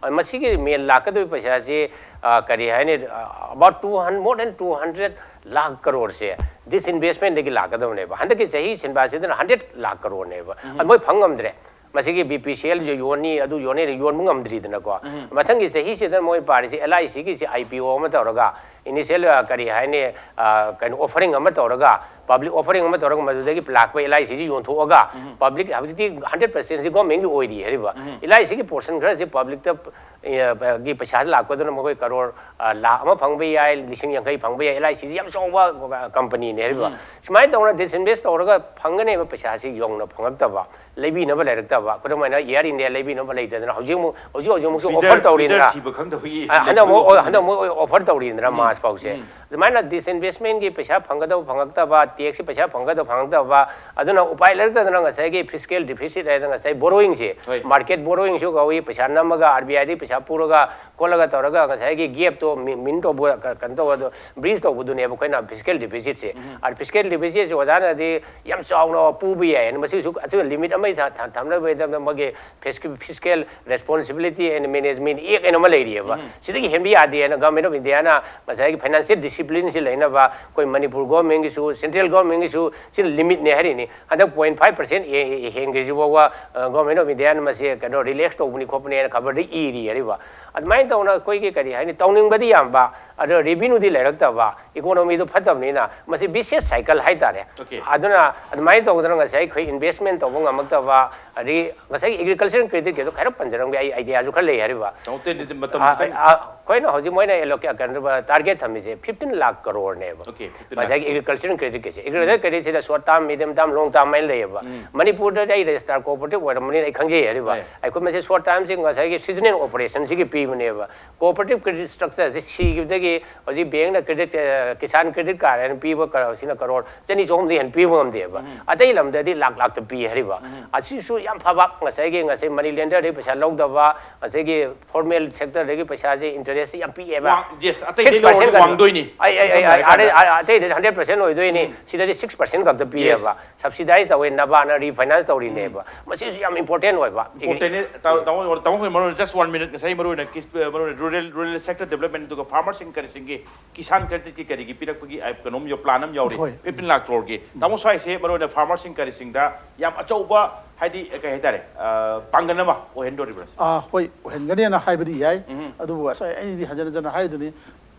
ꯑ, ꯃꯁꯤꯒꯤ main ꯂꯥꯛꯀꯗꯧꯔꯤꯕ ꯄꯩꯁꯥꯁꯤ, ꯑ, ꯀꯔꯤ ꯍꯥꯏꯅꯤ, ꯑ, about two hundred, more than two hundred ꯂꯥꯛ ꯀꯔꯣꯔꯁꯦ disinvestmentꯗꯒꯤ ꯂꯥꯛꯀꯗꯕꯅꯦꯕ꯫ ꯍꯟꯗꯛꯀꯤ ꯆꯍꯤ ꯁꯤꯟꯕ ꯑꯁꯤꯗꯅ hundred ꯂꯥꯛ ꯀꯔꯣꯔꯅꯦꯕ꯫ ꯑꯗꯨ ꯃꯣꯏ ꯐꯪ ꯉꯝꯗ꯭ꯔꯦ꯫ ꯃꯁꯤꯒꯤ BPCLꯁꯨ ꯌꯣꯟꯅꯤ, ꯑꯗꯨ ꯌꯣꯟꯅꯤ, ꯌꯣꯟꯕ ꯉꯝꯗ꯭ꯔꯤꯗꯅꯀꯣ꯫ ꯃꯊꯪꯒꯤ ꯆꯍꯤꯁꯤꯗ ꯃꯣꯏ ꯄꯥꯔꯤꯁꯤ LICꯒꯤꯁꯤ IPO ꯑꯃ ꯇꯧꯔꯒ initial, ꯑ, ꯀꯔꯤ ꯍꯥꯏꯅꯤ, ꯑ, ꯀꯩꯅꯣ, offering ꯑꯃ ꯇꯧꯔꯒ, public offering ꯑꯃ ꯇꯧꯔꯒ, ꯃꯗꯨꯗꯒꯤ ꯂꯥꯛꯄ L I C ꯁꯤ ꯌꯣꯟꯊꯣꯛꯑꯒ, public ꯍꯧꯖꯤꯛꯇꯤ hundred percent ꯁꯤ government ꯒꯤ ꯑꯣꯏꯔꯤ ꯍꯥꯏꯔꯤꯕ꯫ L I C ꯒꯤ portion ꯈꯔꯁꯤ public ꯇ, ꯑ, ꯒꯤ ꯄꯩꯁꯥ ꯂꯥꯛꯄꯗꯨꯅ ꯃꯈꯣꯏ ꯀꯔꯣꯔ, ꯑ, ꯂꯥꯈ ꯑꯃ ꯐꯪꯕ ꯌꯥꯏ, ꯂꯤꯁꯤꯡ ꯌꯥꯡꯈꯩ ꯐꯪꯕ ꯌꯥꯏ꯫ L I C ꯁꯤ ꯌꯥꯝ ꯆꯥꯎꯕ company ꯅꯤ ꯍꯥꯏꯔꯤꯕ꯫ ꯁꯨꯃꯥꯏꯅ ꯇꯧꯅ disinvest ꯇꯧꯔꯒ ꯐꯪꯒꯅꯦꯕ ꯄꯩꯁꯥꯁꯤ ꯌꯧꯅ ꯐꯪꯉꯛꯇꯕ, ꯂꯩꯕꯤꯅꯕ ꯂꯩꯔꯛꯇꯕ꯫ ꯈꯨꯗꯝ ꯑꯣꯏꯅ Air India ꯂꯩꯕꯤꯅꯕ ꯂꯩꯇꯗꯅ ꯍꯧꯖꯤꯛ ꯑꯃꯨꯛ, ꯍꯧꯖꯤꯛ ꯍꯧꯖꯤꯛꯃꯛꯁꯨ offer ꯇꯧꯔꯤꯗꯅ꯫ ꯊꯤꯕ ꯈꯪꯗꯕꯒꯤ ꯑ, ꯍꯟꯗꯛ ꯑꯃꯨꯛ, ꯂꯩꯇꯕ ꯍꯟꯗꯛ ꯑꯃꯨꯛ offer ꯇꯧꯔꯤꯗꯅ March ꯐꯥꯎꯁꯦ꯫ ꯑꯗꯨꯃꯥꯏꯅ disinvestment ꯀꯤ ꯄꯩꯁꯥ ꯐꯪꯒꯗꯕ ꯐꯪꯉꯛꯇꯕ, tax ꯀꯤ ꯄꯩꯁꯥ ꯐꯪꯒꯗꯕ ꯐꯪꯉꯛꯇꯕ, ꯑꯗꯨꯅ ꯎꯄꯥꯏ ꯂꯩꯔꯛꯇꯗꯅ ꯉꯁꯥꯏꯒꯤ fiscal deficit ꯍꯥꯏꯗꯅ ꯉꯁꯥꯏ borrowing ꯁꯦ, ꯍꯣꯏ꯫ Market borrowing ꯁꯨ ꯀꯧꯏ, ꯄꯩꯁꯥ ꯅꯝꯃꯒ R B I ꯗꯒꯤ ꯄꯩꯁꯥ ꯄꯨꯔꯒ ꯈꯣꯠꯂꯒ ꯇꯧꯔꯒ ꯉꯁꯥꯏꯒꯤ gap ꯇꯣ ꯃꯤ-, ꯃꯤꯟ ꯇꯧꯕ, ꯀ-, ꯀꯩꯅꯣ ꯇꯧꯕꯗꯣ, bridge ꯇꯧꯕꯗꯨꯅꯦꯕ ꯑꯩꯈꯣꯏꯅ fiscal deficit ꯁꯦ꯫ ꯑꯗ fiscal deficit ꯁꯦ ꯑꯣꯖꯥꯅꯗꯤ ꯌꯥꯝ ꯆꯥꯎꯅ ꯄꯨꯕ ꯌꯥꯏ ꯍꯥꯏꯅ ꯃꯁꯤꯁꯨ ꯑꯆꯨꯝꯕ limit ꯑꯃ ꯊ-, ꯊ-, ꯊꯝꯅꯕꯒꯤꯗꯃꯛ ꯃꯥꯒꯤ Fiscal, Fiscal Responsibility and Management Act ꯍꯥꯏꯅ ꯑꯃ ꯂꯩꯔꯤꯑꯕ꯫ ꯁꯤꯗꯒꯤ ꯍꯦꯟꯕ ꯌꯥꯗꯦ ꯍꯥꯏꯅ Government of India ꯅ ꯉꯁꯥꯏꯒꯤ financial discipline ꯁꯤ ꯂꯩꯅꯕ ꯑꯩꯈꯣꯏ ꯃꯅꯤꯄꯨꯔ government ꯀꯤꯁꯨ, central government ꯀꯤꯁꯨ ꯁꯤꯅ limit ꯅꯦ ꯍꯥꯏꯔꯤꯅꯤ꯫ ꯍꯟꯗꯛ point five percent ꯍꯦ-, ꯍꯦ-, ꯍꯦꯟꯈ꯭ꯔꯤꯁꯤ ꯐꯥꯎꯕ, ꯑ, Government of India ꯅ ꯃꯁꯤ ꯀꯩꯅꯣ relax ꯇꯧꯕꯅꯤ ꯈꯣꯠꯄꯅꯤ ꯍꯥꯏꯅ ꯈꯕꯔꯗ ꯏꯔꯤ ꯍꯥꯏꯔꯤꯕ꯫ ꯑꯗꯨꯃꯥꯏꯅ ꯇꯧꯅ ꯑꯩꯈꯣꯏꯒꯤ ꯀꯔꯤ ꯍꯥꯏꯅꯤ, ꯇꯧꯅꯤꯡꯕꯗꯤ ꯌꯥꯝꯕ, ꯑꯗꯣ revenue ꯗꯤ ꯂꯩꯔꯛꯇꯕ, economy ꯗꯨ ꯐꯠꯇꯕꯅꯤꯅ ꯃꯁꯤ vicious cycle ꯍꯥꯏꯇꯥꯔꯦ꯫ Okay. ꯑꯗꯨꯅ ꯑꯗꯨꯃꯥꯏꯅ ꯇꯧꯗꯅ ꯉꯁꯥꯏ ꯑꯩꯈꯣꯏ investment ꯇꯧꯕ ꯉꯝꯃꯛꯇꯕ, ꯑꯗꯒꯤ ꯉꯁꯥꯏꯒꯤ agriculture credit ꯀꯤꯗꯣ ꯈꯔ ꯄꯟꯖꯔꯝꯒꯦ, ꯑꯩ idea ꯁꯨ ꯈꯔ ꯂꯩ ꯍꯥꯏꯔꯤꯕ꯫ ꯇꯥꯃꯣ, ꯇꯦꯟ-, ꯇꯦꯟ-, ꯃꯇꯝ ꯑ, ꯈꯤꯇꯪ ꯑ, ꯑꯩꯈꯣꯏꯅ ꯍꯧꯖꯤꯛ ꯃꯣꯏꯅ alloc-, ꯀꯩꯅꯣ, target ꯊꯝꯃꯤꯁꯦ fifteen lakh crore ꯅꯦꯕ꯫ Okay, fifteen lakh. ꯉꯁꯥꯏꯒꯤ agriculture credit ꯀꯤꯁꯦ, agriculture credit ꯁꯤꯗ short term, medium term, long term ꯍꯥꯏꯅ ꯂꯩꯌꯦꯕ꯫ ꯃꯅꯤꯄꯨꯔꯗꯗꯤ ꯑꯩ registrar cooperative ꯑꯣꯏꯔꯝꯕꯅꯤꯅ ꯑꯩ ꯈꯪꯖꯩ ꯍꯥꯏꯔꯤꯕ꯫ ꯍꯣꯏ꯫ ꯑꯩꯈꯣꯏ ꯃꯁꯤ short term ꯁꯤ ꯉꯁꯥꯏꯒꯤ seasonal operation ꯁꯤꯒꯤ ꯄꯤꯕꯅꯦꯕ꯫ Cooperative credit structure ꯁꯤ ꯁꯤꯈꯤꯕꯗꯒꯤ ꯍꯧꯖꯤꯛ bank ꯅ credit, ꯑ, Kisan Credit Card ꯍꯥꯏꯅ ꯄꯤꯕ ꯀ-, ꯁꯤꯅ ꯀꯔꯣꯔ ꯆꯅꯤ ꯆꯍꯨꯝꯗꯤ ꯍꯦꯟꯅ ꯄꯤꯕ ꯉꯝꯗꯦꯕ꯫ ꯑꯇꯩ ꯂꯝꯗꯗꯤ ꯂꯥꯛ ꯂꯥꯛꯇ ꯄꯤ ꯍꯥꯏꯔꯤꯕ꯫ ꯑꯁꯤꯁꯨ ꯌꯥꯝ ꯐꯕ, ꯉꯁꯥꯏꯒꯤ, ꯉꯁꯥꯏ money lender ꯗꯒꯤ ꯄꯩꯁꯥ ꯂꯧꯗꯕ, ꯉꯁꯥꯏꯒꯤ formal sector ꯗꯒꯤ ꯄꯩꯁꯥꯁꯦ interest ꯁꯤ ꯌꯥꯝ ꯄꯤꯛꯑꯦꯕ꯫ ꯋꯥꯡ-, yes, ꯑꯇꯩꯗꯩ six percent ꯂꯧꯔꯗꯤ ꯈꯛ-, ꯋꯥꯡꯗꯣꯏꯅꯤ꯫ ꯑꯩ, ꯑꯩ, ꯑꯩ, ꯁꯝꯅ ꯑꯥ, ꯍꯥꯏꯔꯀꯥꯟꯗ ꯑꯥ, ꯑꯇꯩꯗꯗꯤ hundred percent ꯑꯣꯏꯗꯣꯏꯅꯤ, ꯁꯤꯗꯗꯤ six percent ꯈꯛꯇ ꯄꯤꯑꯦꯕ꯫ Yes. Subsidize ꯇꯧꯋꯦ, NABARD ꯅ refinance ꯇꯧꯔꯤꯅꯦꯕ꯫ ꯃꯁꯤꯁꯨ ꯌꯥꯝ important ꯑꯣꯏꯕ꯫ Important ꯅꯤ꯫ ꯇꯥ-, ꯇꯥꯃꯣ, ꯇꯥꯃꯣ, ꯃꯔꯨ ꯑꯣꯏꯅ just one minute, ꯉꯁꯥꯏ ꯃꯔꯨ ꯑꯣꯏꯅ ꯀꯤꯁ-, ꯃꯔꯨ ꯑꯣꯏꯅ rural, rural sector development ꯑꯗꯨꯒ farmers ꯁꯤꯡ ꯀꯔꯤꯁꯤꯡꯒꯤ Kisan Credit ꯀꯤ ꯀꯔꯤꯒꯤ ꯄꯤꯔꯛꯄꯒꯤ, ꯑ, ꯀꯩꯅꯣꯝ ꯌꯣ-, plan ꯑꯃ ꯌꯥꯎꯔꯤ꯫ ꯍꯣꯏ꯫ Fifteen lakh crore ꯒꯤ꯫ ꯇꯥꯃꯣ, ꯁ꯭ꯋꯥꯏꯁꯦ ꯃꯔꯨ ꯑꯣꯏꯅ farmers ꯁꯤꯡ ꯀꯔꯤꯁꯤꯡꯗ ꯌꯥꯝ ꯑꯆꯧꯕ, ꯍꯥꯏꯗꯤ, ꯀꯩ ꯍꯥꯏꯇꯥꯔꯦ, ꯑ, ꯄꯥꯡꯒꯜ ꯑꯃ ꯑꯣꯏꯍꯟꯗꯣꯔꯤꯕ꯭ꯔꯥ? ꯑꯥ, ꯍꯣꯏ, ꯑꯣꯏꯍꯟꯒꯅꯦꯅ ꯍꯥꯏꯕꯗꯤ ꯌꯥꯏ꯫ ꯎꯝ꯫ ꯑꯗꯨꯕꯨ ꯉꯁꯥꯏ ꯑꯩꯅꯗꯤ ꯍꯟꯖꯟ ꯍꯟꯖꯟꯅ ꯍꯥꯏꯗꯨꯅꯤ,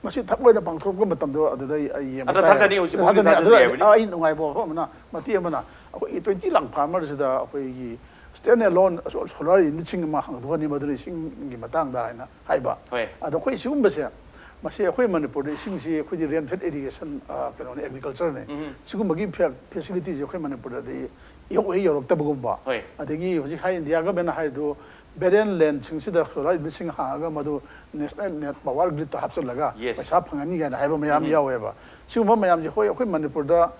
ꯃꯁꯤ ꯊꯕꯛ ꯑꯣꯏꯅ ꯄꯥꯡꯊꯣꯔꯛꯄ ꯃꯇꯝꯗꯣ ꯑꯗꯨꯗ ꯑꯩ ꯑꯩ ꯌꯦꯡꯕ ꯑꯗ ꯇꯥꯔꯦ꯫ ꯊꯥꯖꯅꯤ, ꯍꯧꯖꯤꯛ ꯐꯥꯎꯗꯤ ꯊꯥꯖꯅꯤ꯫ ꯊꯥꯖꯗ꯭ꯔꯤ ꯑꯗꯨꯗ ꯍꯥꯏꯕꯅꯤ꯫ ꯑꯩ ꯅꯨꯡꯉꯥꯏꯕ ꯋꯥꯐꯝ ꯑꯃꯅ, ꯃꯇꯦꯛ ꯑꯃꯅ, ꯑꯩꯈꯣꯏꯒꯤ twenty ꯂꯥꯛ farmerꯁꯤꯗ ꯑꯩꯈꯣꯏꯒꯤ stand alone solar unitꯁꯤꯡ ꯑꯃ ꯍꯥꯡꯗꯣꯛꯍꯟꯅꯤ, ꯃꯗꯨꯅ ꯏꯁꯤꯡꯒꯤ ꯃꯇꯥꯡꯗ ꯍꯥꯏꯅ ꯍꯥꯏꯕ꯫ ꯍꯣꯏ꯫ ꯑꯗꯣ ꯑꯩꯈꯣꯏ ꯁꯤꯒꯨꯝꯕꯁꯦ, ꯃꯁꯤ ꯑꯩꯈꯣꯏ ꯃꯅꯤꯄꯨꯔꯗ ꯏꯁꯤꯡꯁꯤ ꯑꯩꯈꯣꯏꯗꯤ rain fed irrigation, ꯑ, ꯀꯩꯅꯣꯅꯤ, agricultureꯅꯤ꯫ ꯎꯝ꯫ ꯁꯤꯒꯨꯝꯕꯒꯤ facilityꯁꯦ ꯑꯩꯈꯣꯏ ꯃꯅꯤꯄꯨꯔꯗꯗꯤ ꯌꯧ ꯍꯦꯛ ꯌꯧꯔꯛꯇꯕꯒꯨꯝꯕ꯫ ꯍꯣꯏ꯫ ꯑꯗꯒꯤ ꯍꯧꯖꯤꯛ ꯍꯥꯏ, India governmentꯅ ꯍꯥꯏꯔꯤꯗꯨ barren landꯁꯤꯡꯁꯤꯗ solar unitꯁꯤꯡ ꯍꯥꯡꯉꯒ ꯃꯗꯨ national net power gridꯇ ꯍꯥꯞꯆꯤꯜꯂꯒ Yes꯫ ꯄꯩꯁꯥ ꯐꯪꯉꯅꯤ ꯀꯥꯏꯅ ꯍꯥꯏꯕ ꯃꯌꯥꯝ ꯎꯝ꯫ ꯌꯥꯎꯋꯦꯕ꯫ ꯁꯤꯒꯨꯝꯕ ꯃꯌꯥꯝꯁꯦ, ꯍꯣꯏ, ꯑꯩꯈꯣꯏ ꯃꯅꯤꯄꯨꯔꯗ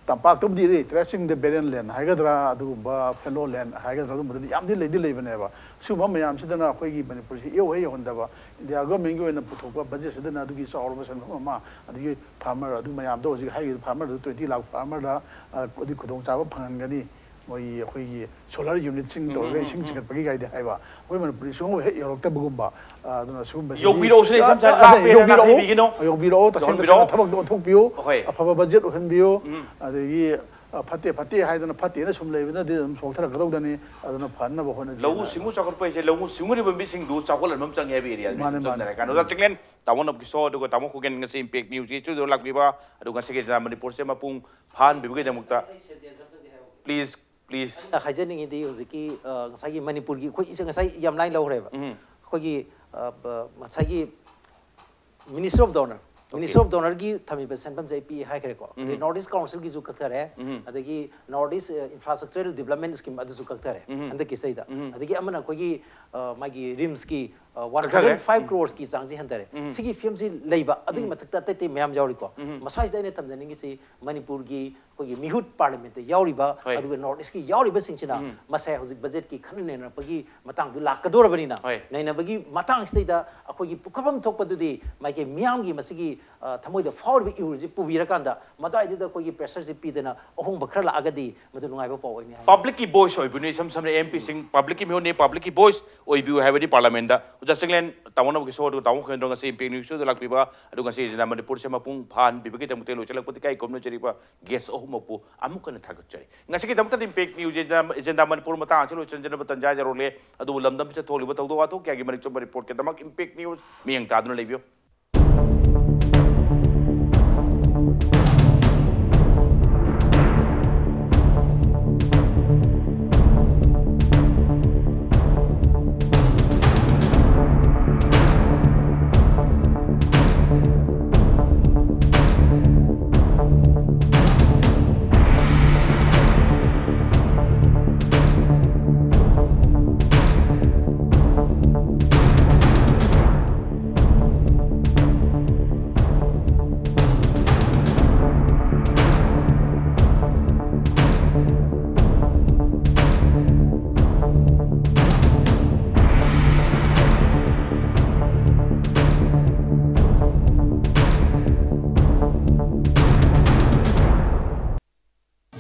ꯇꯝꯄꯥꯛꯇꯕꯨꯗꯤ ꯂꯩꯇ꯭ꯔꯦ, ꯆꯤꯡꯗ barren land ꯍꯥꯏꯒꯗ꯭ꯔꯥ, ꯑꯗꯨꯒꯨꯝꯕ fallow land ꯍꯥꯏꯒꯗ꯭ꯔꯥ, ꯑꯗꯨꯝꯕꯗꯨꯗꯤ ꯌꯥꯝꯗꯤ ꯂꯩꯗꯤ ꯂꯩꯕꯅꯦꯕ꯫ ꯁꯤꯒꯨꯝꯕ ꯃꯌꯥꯝꯁꯤꯗꯅ ꯑꯩꯈꯣꯏꯒꯤ ꯃꯅꯤꯄꯨꯔꯁꯤ ꯏꯍꯧ ꯍꯦꯛ ꯌꯧꯍꯟꯗꯕ, India governmentꯀꯤ ꯑꯣꯏꯅ ꯄꯨꯊꯣꯛꯄ budgetꯁꯤꯗꯅ ꯑꯗꯨꯒꯤ ꯆꯥꯎꯔꯕ ꯁꯦꯟꯐꯝ ꯑꯃ, ꯑꯗꯒꯤ farmer, ꯑꯗꯨ ꯃꯌꯥꯝꯗꯣ, ꯍꯧꯖꯤꯛ ꯍꯥꯏꯔꯤꯕ farmerꯗꯨ twenty ꯂꯥꯛ farmerꯗ, ꯑ, ꯑꯗꯨꯒꯤ ꯈꯨꯗꯣꯡꯆꯥꯕ ꯐꯪꯍꯟꯒꯅꯤ꯫ ꯃꯣꯏꯒꯤ, ꯑꯩꯈꯣꯏꯒꯤ solar unitꯁꯤꯡ ꯇꯧꯔꯒ ꯎꯝ, ꯏꯁꯤꯡ ꯎꯝ꯫ ꯆꯤꯡꯈꯠꯄꯒꯤ ꯀꯥꯏꯗꯤ ꯍꯥꯏꯕ, ꯑꯩꯈꯣꯏ ꯃꯅꯤꯄꯨꯔꯗꯤ ꯁꯨꯡꯍꯧ ꯍꯦꯛ ꯌꯧꯔꯛꯇꯕꯒꯨꯝꯕ, ꯑ, ꯑꯗꯨꯅ ꯁꯤꯒꯨꯝꯕꯁꯤꯗꯤ ꯌꯧꯕꯤꯔꯛꯑꯣꯁꯤꯅꯦ, ꯏꯁꯝ ꯁꯝꯅ ꯑ, ꯑ, ꯂꯥꯞꯄꯦꯅ ꯌꯧꯕꯤꯔꯛꯑꯣ꯫ ꯅꯥꯊꯩꯕꯤꯒꯅꯣ꯫ ꯌꯧꯕꯤꯔꯛꯑꯣ, ꯇꯁꯦꯡ ꯌꯧꯍꯟꯕꯤꯔꯛꯑꯣ꯫ ꯇꯁꯦꯡꯅ ꯊꯕꯛꯇꯣ ꯑꯣꯟꯊꯣꯛꯄꯤꯌꯨ꯫ ꯍꯣꯏ꯫ ꯑꯐꯕ budget ꯑꯣꯏꯍꯟꯕꯤꯌꯨ꯫ ꯎꯝ꯫ ꯑꯗꯒꯤ, ꯑ, ꯐꯠꯇꯦ ꯐꯠꯇꯦ ꯍꯥꯏꯗꯅ ꯐꯠꯇꯦꯅ ꯁꯨꯝ ꯂꯩꯕꯅꯗꯤ ꯑꯗꯨꯝ ꯁꯣꯛꯊꯔꯛꯀꯗꯧꯗꯅꯤ꯫ ꯑꯗꯨꯅ ꯐꯅꯕ ꯍꯣꯠꯅꯁꯤ꯫ ꯂꯧꯎ ꯁꯤꯡꯎ ꯆꯥꯎꯈꯠꯄ ꯍꯥꯏꯁꯦ ꯂꯧꯎ ꯁꯤꯡꯎꯔꯤꯕ ꯃꯤꯁꯤꯡꯗꯨ ꯆꯥꯎꯈꯠꯍꯟꯕ ꯑꯃ ꯆꯪꯉꯦ ꯍꯥꯏꯕ areaꯗꯨꯅꯤ ꯃꯥꯅꯦ, ꯁꯝꯅ ꯃꯥꯅꯦ꯫ ꯍꯥꯏꯔꯀꯥꯟꯗ꯫ ꯑꯣꯖꯥ ꯆꯤꯡꯂꯦꯟ, ꯇꯥꯃꯣ ꯅꯕꯀꯤꯁꯣꯔ, ꯑꯗꯨꯒ ꯇꯥꯃꯣ ꯈꯨꯒꯦꯟ ꯉꯁꯤ Impact Newsꯒꯤ studio ꯂꯥꯛꯄꯤꯕ, ꯑꯗꯨꯒ ꯉꯁꯤꯒꯤ ꯖꯅꯥ ꯃꯅꯤꯄꯨꯔꯁꯦ ꯃꯄꯨꯡ ꯐꯥꯍꯟꯕꯤꯕꯒꯤꯗꯃꯛꯇ please, please꯫ ꯑꯩꯅ ꯍꯥꯏꯖꯅꯤꯡꯉꯤꯗꯤ ꯍꯧꯖꯤꯛꯀꯤ, ꯑ, ꯉꯁꯥꯏꯒꯤ ꯃꯅꯤꯄꯨꯔꯒꯤ ꯑꯩꯈꯣꯏ ꯏꯆꯦ ꯉꯁꯥꯏ ꯌꯥꯝ line ꯂꯧꯈ꯭ꯔꯦꯕ꯫ ꯎꯝ꯫ ꯑꯩꯈꯣꯏꯒꯤ, ꯑ, ꯕ-, ꯉꯁꯥꯏꯒꯤ Ministry of DoNER, Okay꯫ Ministry of DoNERꯒꯤ ꯊꯝꯃꯤꯕ ꯁꯦꯟꯐꯝꯁꯦ ꯑꯩ ꯄꯤ ꯍꯥꯏꯈ꯭ꯔꯦꯀꯣ꯫ ꯑꯗꯩ ꯎꯝ꯫ North East Councilꯒꯤꯁꯨ ꯀꯛꯊꯔꯦ, ꯎꯝ꯫ ꯑꯗꯒꯤ North East, ꯑ, Infrastructural Development Scheme ꯑꯗꯨꯁꯨ ꯀꯛꯊꯔꯦ ꯎꯝ꯫ ꯍꯟꯗꯛꯀꯤ ꯆꯍꯤꯗ꯫ ꯎꯝ꯫ ꯑꯗꯒꯤ ꯑꯃꯅ ꯑꯩꯈꯣꯏꯒꯤ, ꯑ, ꯃꯥꯒꯤ RIMSꯀꯤ, ꯑ, ꯀꯛꯊꯈ꯭ꯔꯦ꯫ one hundred five crores ꯀꯤ ꯆꯥꯡꯁꯤ ꯍꯟꯊꯔꯦ꯫ ꯎꯝ꯫ ꯁꯤꯒꯤ ꯐꯤꯕꯝꯁꯤ ꯂꯩꯕ, ꯑꯗꯨꯒꯤ ꯎꯝ꯫ ꯃꯊꯛꯇ ꯑꯇꯩ ꯑꯇꯩ ꯃꯌꯥꯝ ꯌꯥꯎꯔꯤꯀꯣ꯫ ꯎꯝ꯫ ꯃꯁꯥꯁꯤꯗ ꯑꯩꯅ ꯊꯝꯖꯅꯤꯡꯉꯤꯁꯤ ꯃꯅꯤꯄꯨꯔꯒꯤ ꯑꯩꯈꯣꯏꯒꯤ ꯃꯤꯍꯨꯠ Parliamentꯇ ꯌꯥꯎꯔꯤꯕ, ꯍꯣꯏ꯫ ꯑꯗꯨꯒ North Eastꯀꯤ ꯌꯥꯎꯔꯤꯕꯁꯤꯡꯁꯤꯅ ꯎꯝ꯫ ꯃꯁꯦ ꯍꯧꯖꯤꯛ budgetꯀꯤ ꯈꯟꯅ ꯅꯩꯅꯔꯛꯄꯒꯤ ꯃꯇꯥꯡꯗꯨ ꯂꯥꯛꯀꯗꯧꯔꯕꯅꯤꯅ, ꯍꯣꯏ꯫ ꯅꯩꯅꯕꯒꯤ ꯃꯇꯥꯡꯁꯤꯗꯩꯗ ꯑꯩꯈꯣꯏꯒꯤ ꯄꯨꯈꯠꯐꯝ ꯊꯣꯛꯄꯗꯨꯗꯤ ꯃꯥꯏꯀꯩ ꯃꯤꯌꯥꯝꯒꯤ ꯃꯁꯤꯒꯤ, ꯑ, ꯊꯃꯣꯏꯗ ꯐꯥꯎꯔꯤꯕ ꯏꯍꯨꯜꯁꯤ ꯄꯨꯕꯤꯔꯀꯥꯟꯗ ꯃꯗꯨꯋꯥꯏꯗꯨꯗ ꯑꯩꯈꯣꯏꯒꯤ pressureꯁꯤ ꯄꯤꯗꯅ ꯑꯍꯣꯡꯕ ꯈꯔ ꯂꯥꯛꯑꯒꯗꯤ ꯃꯗꯨ ꯅꯨꯡꯉꯥꯏꯕ ꯄꯥꯎ ꯑꯣꯏꯅꯤ ꯍꯥꯏꯅ꯫ Publicꯀꯤ voice ꯑꯣꯏꯕꯅꯤ, ꯏꯁꯝ ꯁꯝꯅ MPꯁꯤꯡ publicꯀꯤ ꯃꯤꯍꯨꯠꯅꯤ, publicꯀꯤ voice ꯑꯣꯏꯕꯤꯌꯨ ꯍꯥꯏꯕꯅꯤ Parliamentꯇ꯫ ꯑꯣꯖꯥ ꯆꯤꯡꯂꯦꯟ, ꯇꯥꯃꯣ ꯅꯕꯀꯤꯁꯣꯔ, ꯑꯗꯨꯒ ꯇꯥꯃꯣ ꯈꯨꯒꯦꯟꯗ꯭ꯔꯣ ꯉꯁꯤ Impact Newsꯇ ꯂꯥꯛꯄꯤꯕ, ꯑꯗꯨꯒ ꯉꯁꯤ ꯖꯅꯥ ꯃꯅꯤꯄꯨꯔꯁꯦ ꯃꯄꯨꯡ ꯐꯥꯍꯟꯕꯤꯕꯒꯤꯗꯃꯛꯇ ꯂꯣꯏꯁꯤꯜꯂꯛꯄꯗ ꯏꯀꯥꯏ ꯈꯨꯝꯅꯖꯔꯤꯕ guest ꯑꯍꯨꯝꯃꯛꯄꯨ ꯑꯃꯨꯛ ꯍꯟꯅ ꯊꯥꯒꯠꯆꯔꯤ꯫ ꯉꯁꯤꯒꯤꯗꯃꯛꯇꯗꯤ Impact News Agenda, Agenda Manipur ꯃꯇꯥꯡ ꯑꯁꯤ ꯂꯣꯏꯁꯤꯟꯖꯅꯕ ꯇꯥꯟꯖꯥ ꯌꯧꯔꯛꯂꯦ꯫ ꯑꯗꯨꯕꯨ ꯂꯝꯗꯝꯁꯤꯗ ꯊꯣꯛꯂꯤꯕ ꯊꯧꯗꯣꯛ ꯋꯥꯊꯣꯛ ꯀꯌꯥꯒꯤ ꯃꯔꯤꯛ ꯆꯨꯝꯕ reportꯀꯤꯗꯃꯛ Impact News ꯃꯤꯠꯌꯦꯡ ꯇꯥꯗꯨꯅ ꯂꯩꯕꯤꯌꯨ꯫